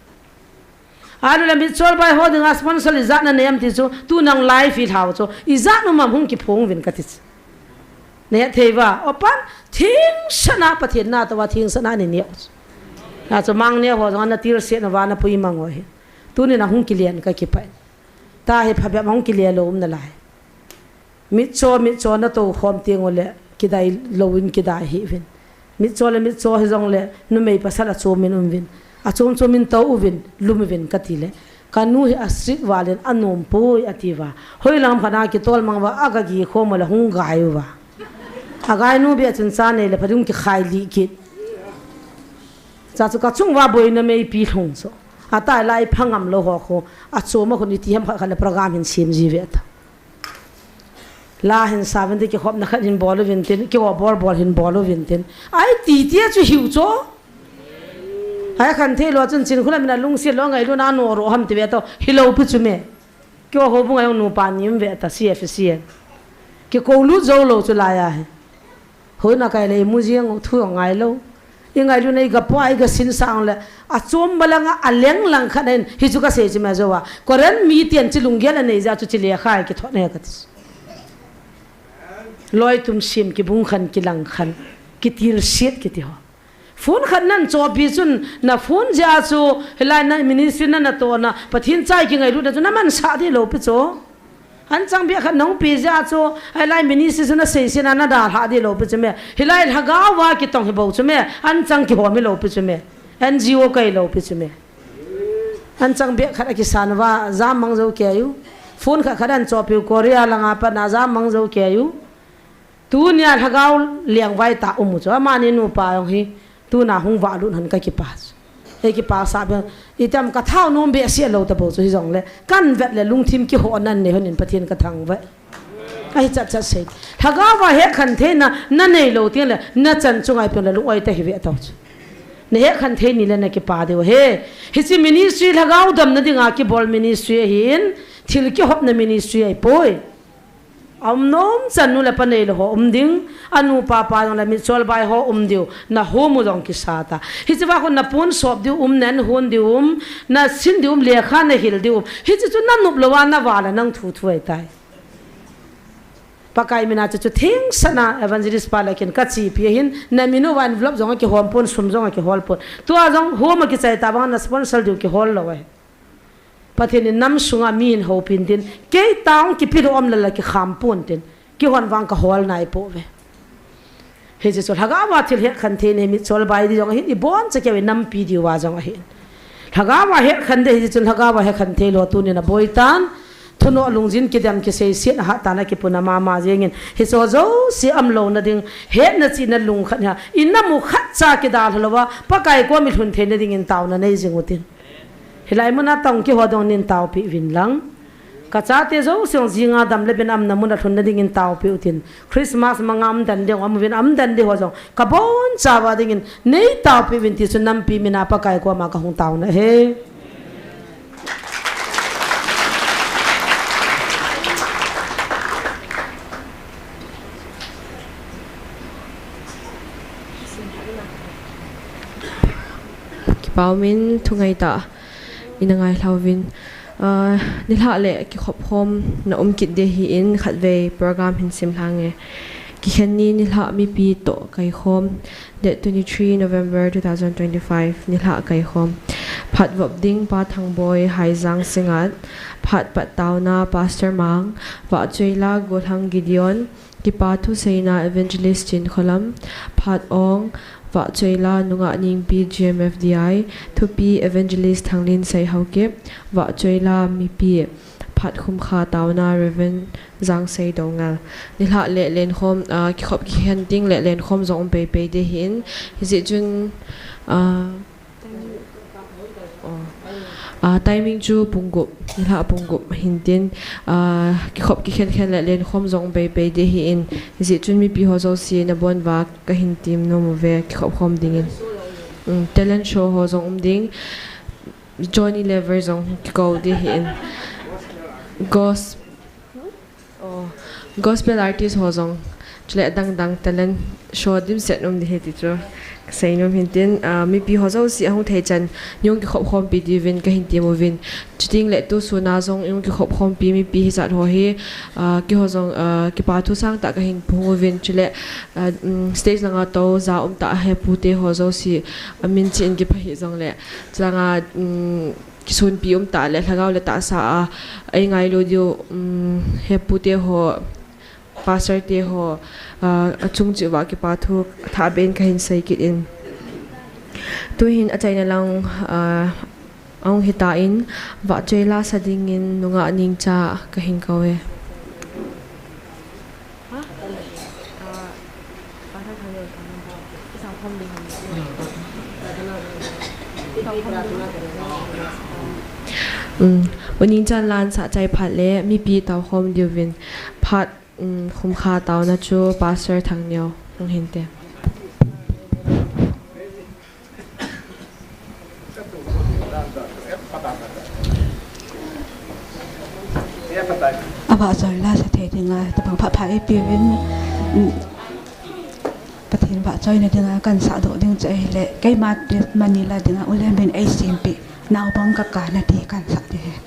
Ahilou le Mitchol bai ho dinga sponsor ijat na nei em ti chu, tu nang live i lhau chu, ijat nu mam hung kiphong uvin ka ti chu. Na het thei uva, opan, thingsan a Pathen na toh a, thingsan a ni neo chu. Na chu mang neo ho jong na tilse na uva na pui mang u hi. Tuni na hung kilen ka kipah. Ta hi phabep hung kile lou um nalai. Mitcho, mitcho na tou khom teng ule, kidai lou in kidai hih uvin. Mitcho le mitcho hi jong le, numei pasal a chom in um uvin. A chom chom in tou uvin, lum uvin ka ti le. Ka nu hi a strict val in a nom poi a ti uva. Hoi lam khat a kitol mang uva, a ka gi khom ule hung gai uva. A gai nu bia chun cha nei le pha ding kikhai li kit. Cha chu ka chung uva boina meipi lhung chu. A tai lai pha ngam lou ho khu. A chom a khu ni ti ham khat khat le program hin sem ji ve ta. La hin sa uvin tin, kikhopna khat hin bol uvin tin, kiho bol bol hin bol uvin tin. Ai ti tia chu hiu cho. Ai khan thei lo chun chin khula mina lungsiat lo, ngailutna noro ham ti ve to. Hilou pi chu me. Kiho ho bu ngai nupa ni um ve ta C F C. Kiko lut jou lo chu lai a hi. Hoina kai le mu jeng thu ngai lo. I ngailutna i ga pua i ga sin sang le. A chom balanga a leng lang khat in hi chu ka sei chu me jo a. Koren mi tian chi lunggel a nei ja chu chi le khai ki thot ne ka ti. Loi tum sim ki bung khan ki lang khan ki til siat ki ti ho. Phone khat nan chopi chun na phone ja chu hilai na ministry na na to na Pathian chai ki ngailutna chu na man sa di lo pi chu. An chang bia khat nong pi ja chu hilai ministry chu na sei sin na da ha di lo pi chu me. Hilai lhagao va ki tong hi bo chu me. An chang ki ho mi lo pi chu me. N G O kai lo pi chu me. An chang bek khat a kisan va, jam mang jo kei u. Phone khat khat an chopi u Korea langa pat na jam mang jo kei u. Tunia lhagao liang vai ta um u chu. Amani nupa jong hi, tuna hung va lut han ka kipa chu. E kipa sa be, itam ka thau nom be sia lo ta bo chu hi jong le. Kan vet le lungthim ki ho nan ne hon in Pathian ka thang ve. Ahi chat chat sei. Lhagao va hekhan theina na nei lo tiang le na chan chunga i piang le lung-oi ta hi ve tau chu. Na hekhan thei ni le na kipa diu he. Hichi ministry lhagao damna dinga kibol ministry ahin, thil kihopna ministry ahi poi. A um nom chan nu le pa nei le ho um ding, a nu pa pa jong le mitchol bai ho um diu, na home u jong kisa ta. Hichi va khun na pun sop diu um, na hon diu um, na sin diu um, lekha na hil diu um. Hichi chu na nup lo a na va le nang thu thu ai tai. Pakai mina chu chu thing sana evangelist pa lakin ka chi pi hin na minu van vlog jong ki hom pon sum jong ki hol pon. Tua jong hom ki chai ta bang na sponsor diu ki hol lo ai. Pathian in nam sunga mi hin ho pin tin. Kei tang ki pi lo om la la ki kham pon tin. Ki hon vang ka hol nai po ve. Hichi chu lhagao va thil hekhan thei nei mitchol bai di jong ahin, i bon cha keu i nampi diu va jong ahin. Lhagao va hekhan de hichi chu lhagao va hekhan thei lo tunin a boi tan. Thuno lungjin kidem kisei siat a hat tan a kipuna mama jengin. Hichi ho jouse um lo na ding, hetna chihna lung khat ha. I nam u khat cha kidal lo va, Pakai kom i lhun thei na dingin tauna nei jing u tin. Hilai muna tong ki ho dong nin taupi vin lang. Ka chate jouse jong jinga dam le bin amna muna lhun na dingin taupi u tin. Christmas manga um dan ding, um vin um dan ding ho jong. Ka bon cha va dingin nei taupi vin ti chu nampi mina Pakai koma ka hung tauna he. Kipa umin thu ngai ta. Ina ngai lhauvin. Ah, nilhah le kikhop khom na um kit de hi in khatvei program hin sim lhange. Kikhen ni nilhah mipi to kai khom. Date twenty-three November two thousand twenty-five nilhah kai khom. Phat vop ding Pa Thangboi Haijang Singat. Phat pat tauna Pastor Mang. Vahchoila Golhang Gideon. Kipa thu seina Evangelist Chin Kholam, phat ong, vahchoila nungah ningpi G M F D I, thupi Evangelist Thanglin Seihaokip, vahchoila mipi, phat khumkha tauna Reverend Jangsei Doungel. Nilhah le lenkhom, ah, kikhop kikhen ding le lenkhom jong um peipei de hin, hijeh chun, ah, Oh. Ah, timing chu pung gup, nilhah pung gup hin tin, ah, kikhop kikhen khen le lenkhom jong um peipei de hi in, hijeh chun mipi ho jouse na bon va ka hin tim nom uve, kikhop khom dingin. Mm, talent show ho jong um ding, Johnny Lever jong kikou de hi in. Gos- Oh, gospel artist ho jong, chule adang dang talent show dimset um di hi ti chu kasei nom hin tin, ah, mipi ho jouse ahung thei chan, nung kikhop khompi diuvin kahin tim uvin. Chuting le tu suna jong nung kikhop khompi mipi hijat ho hi, ah, keiho jong, ah, kipa thu sangtah kahin phong uvin. Chule, ah, um, stage langa tou ja umtah hepu te ho jouse, amin chih in kipah hih jongle, chulanga, um, kisunpi umtah le lhagao le tahsa a, eingailu diu, um, hepu te ho, pastor te ho, ah, achung cheh uva kipa thu athah beh in kahin sei kit in. Tuhin achaina lang, ah, ahung hitan, vahchoila sa dingin nungah Ningcha kahin kou e. Um, u Ningchan la nasah chai phat le mipi tao khom diuvin. Phat um, khumkha taona chu Pastor Thangneo hung hinte. Avahchoi la sa thei dinga, tabang pha pha ipi vin, um, Pathen vahchoina dinga kahin sahdoh ding chu ahile, keima Manila dinga U Lenbin eisempeh, Naobang Kakana ti kahin sah ding ahi.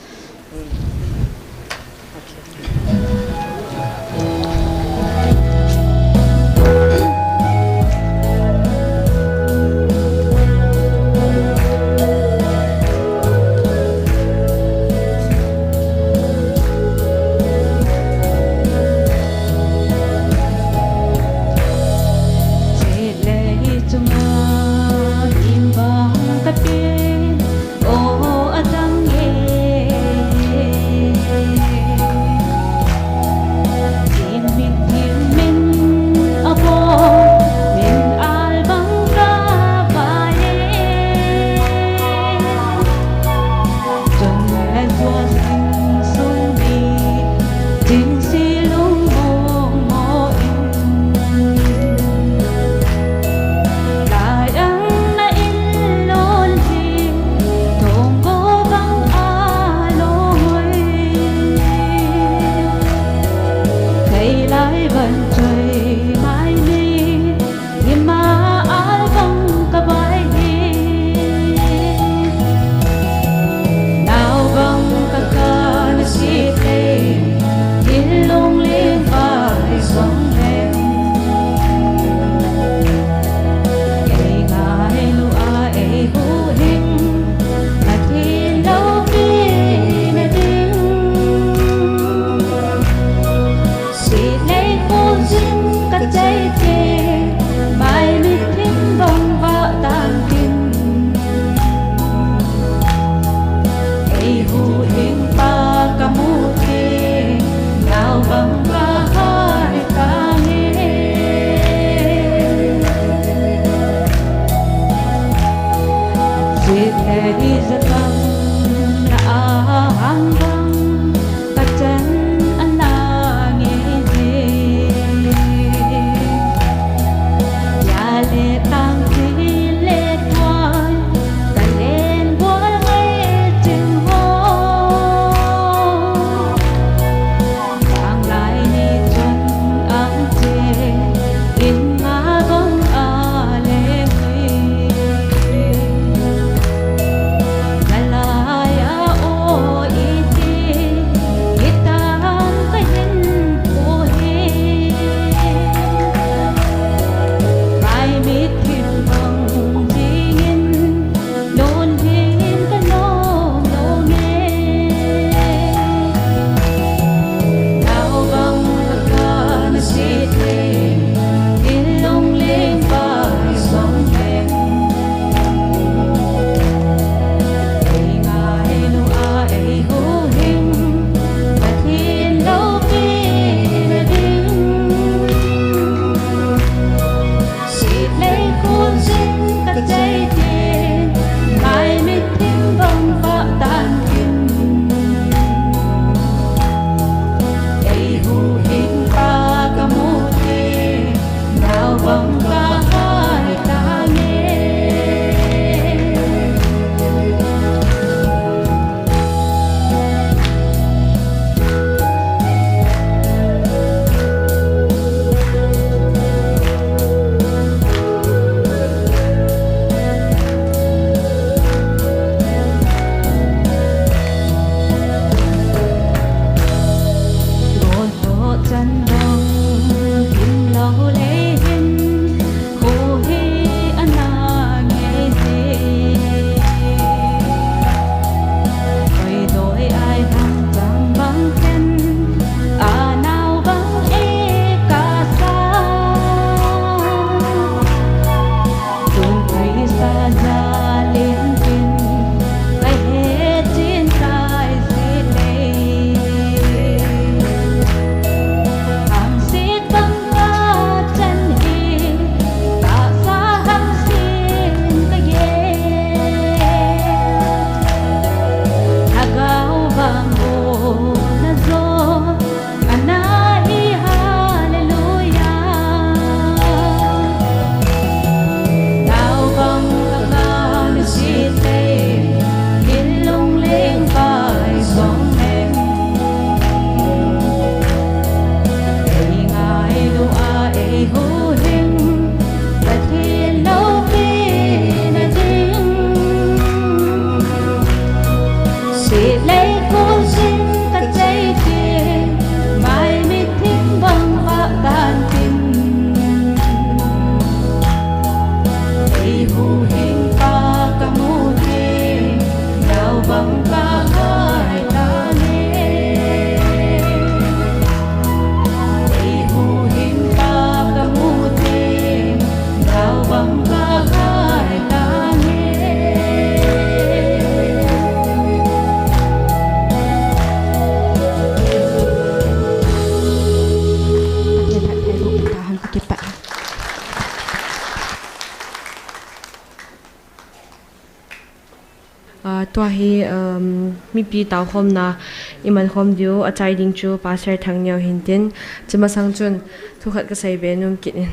Ah, tua hi, um, mipi taokhomna iman khom diu achai ding chu Pastor Thangneo hintin, chumasang chun thu khat kasei be nom kit in.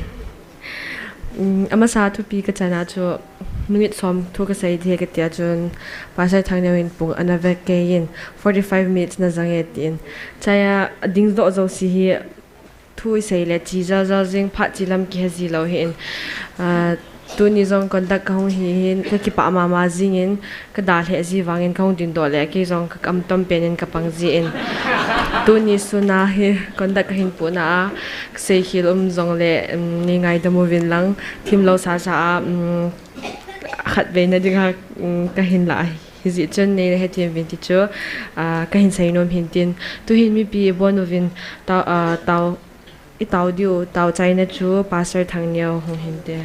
Um, amasa thupi kachana chu minute som thu kasei thei katia chun Pastor Thangneo in pung ana vek kei in forty-five minutes na jang e tin. Chaya ading doh jouse hi thu isei le chi jal jal jing phat chi lam kihe ji lou hi in. Ah, tuni jong conduct kahung hi hin kakipah mama jing in kada lheh ji vang in kahung dingdoh le kei jong kakam tom pen in kapang ji in. Tuni suna hi conduct kahin puna a kasei khel um jong le, um, nei ngaidam uvin lang thim lou sasa a, um, khatvei na ding a, um, kahin la hi ji chun nei na hethem uvin ti chu, ah, kahin sei nom hintin. Tuhin mipi bon uvin tao, ah, tao I tao diu, tao chaina chu Pastor Thangneo hung hinte.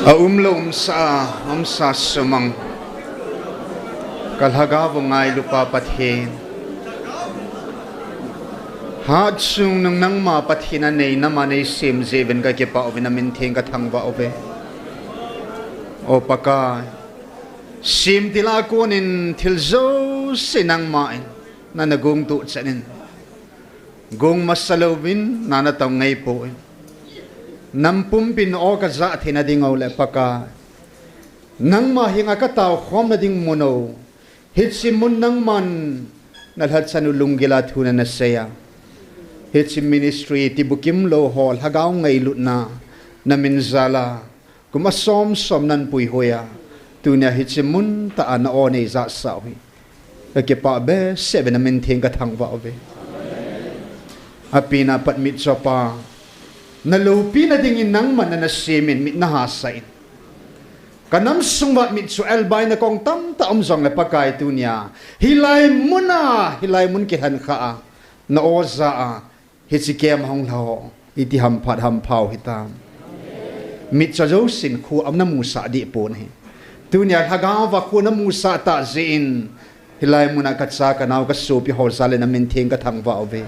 A umlou umsa, umsa sumang. Ka lhagao ngailupa Pathen. Hatchungnung nangma Pathen a nei, nama nei sem jeh uvin ka kipah uvin, na min theng ka thangvah uve. O Pakai, semtil a konin thil jouse nangma in nana gongtoh chan in, gong masa louvin nana tong ngei poi. Nam pumpin o ka jah theina ding u le Pakai, nangma henga ka taokhomna ding mun u, hiche mun nangman na lhachan u lunggil a thu nana sei a, hiche ministry tibukim lou ho lhagao ngailutna na min jal a kum a som som nan puihoi a, tunia hiche mun tah a na o nei jahsah u hi ka kipah behseh uvin, na min theng ka thangvah uve. Apen a pat mitcho pa, na loupina dingin nangman nana sem in, mit na hahsa in. Ka nam sung uva mitcho elbai na kong tamtah um jongle Pakai, tunia hilai mun a, hilai mun kilhen kha a, na o jah a, hiche camp hung lha ho iti hamphat hampha u hitam. Mitcho jousen kho ana musah deh pon ahi. Tunia lhagao va kho ana musah tah jeh in, hilai mun a ka cha ka nao ka sopi ho jal in na min theng ka thangvah uve.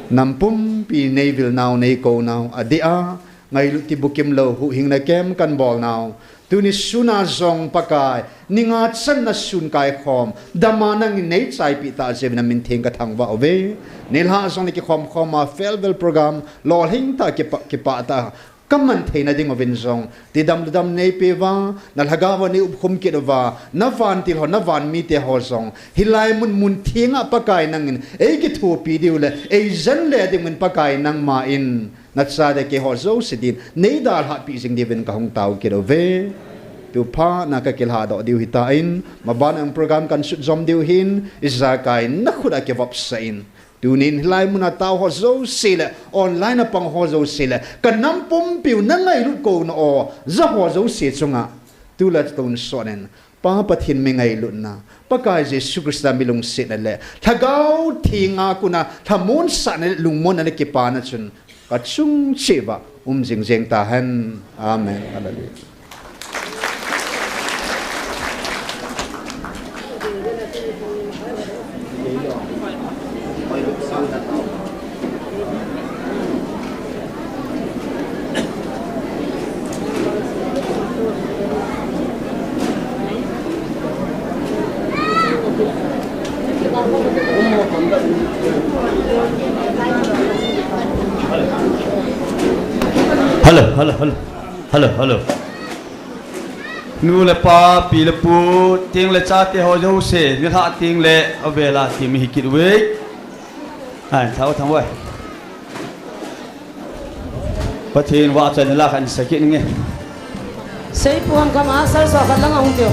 Nam pumpi nei vil nau, nei kou nau, adeh a ngailut tibukim lou huhhingna camp kan bol nau, tuni sun a jong Pakai, ni nga channa sun kaikhom dam a nangin nei chaipi tah jeh uvin na min theng ka thangvah uve. Nilhah jong na kikhom khom a farewell program lolhing tah, kipah, kipah tah a ka man theina ding uvin jong, tidam ludam nei pe uva, na lhagao va nei umkhum kit uva, na vantil ho, na van mite ho jong hilai mun, mun theng a Pakai nangin ei kithopi diu le ei jen le ding uvin Pakai, nangma in na chate keiho jouse din nei dalhah pi jing diuvin ka hung tao kit uve. Tu phat na ka kilhah doh diu hitan, maban a program kan sut jom diu hin, ijakai na khut a kivopsah in. Tunin hilai mun a tao ho jouse le online a pang ho jouse le ka nam pumpiu na ngailut kouna o ja ho jouse chunga tu le tun son in Pa Pathen mi ngailutna, Pakai Jesu Christa mi lungsetna le Lhagao Theng a kon a lhamonsahna le lungmonna le kipana chun ka chung cheh uva um jing jeng tahen. Amen. Hallelujah. Hello, hello, hello. Hello, hello. Nu le pa, pi le pu, teng le chate ho jouse, nilhah teng le avel a ti mi hi kit uve. Ai, thau thang uve. Pathen vahchoi na la khan sa kit nge. Seipu ham kama, sal sa khat lang a hung teo.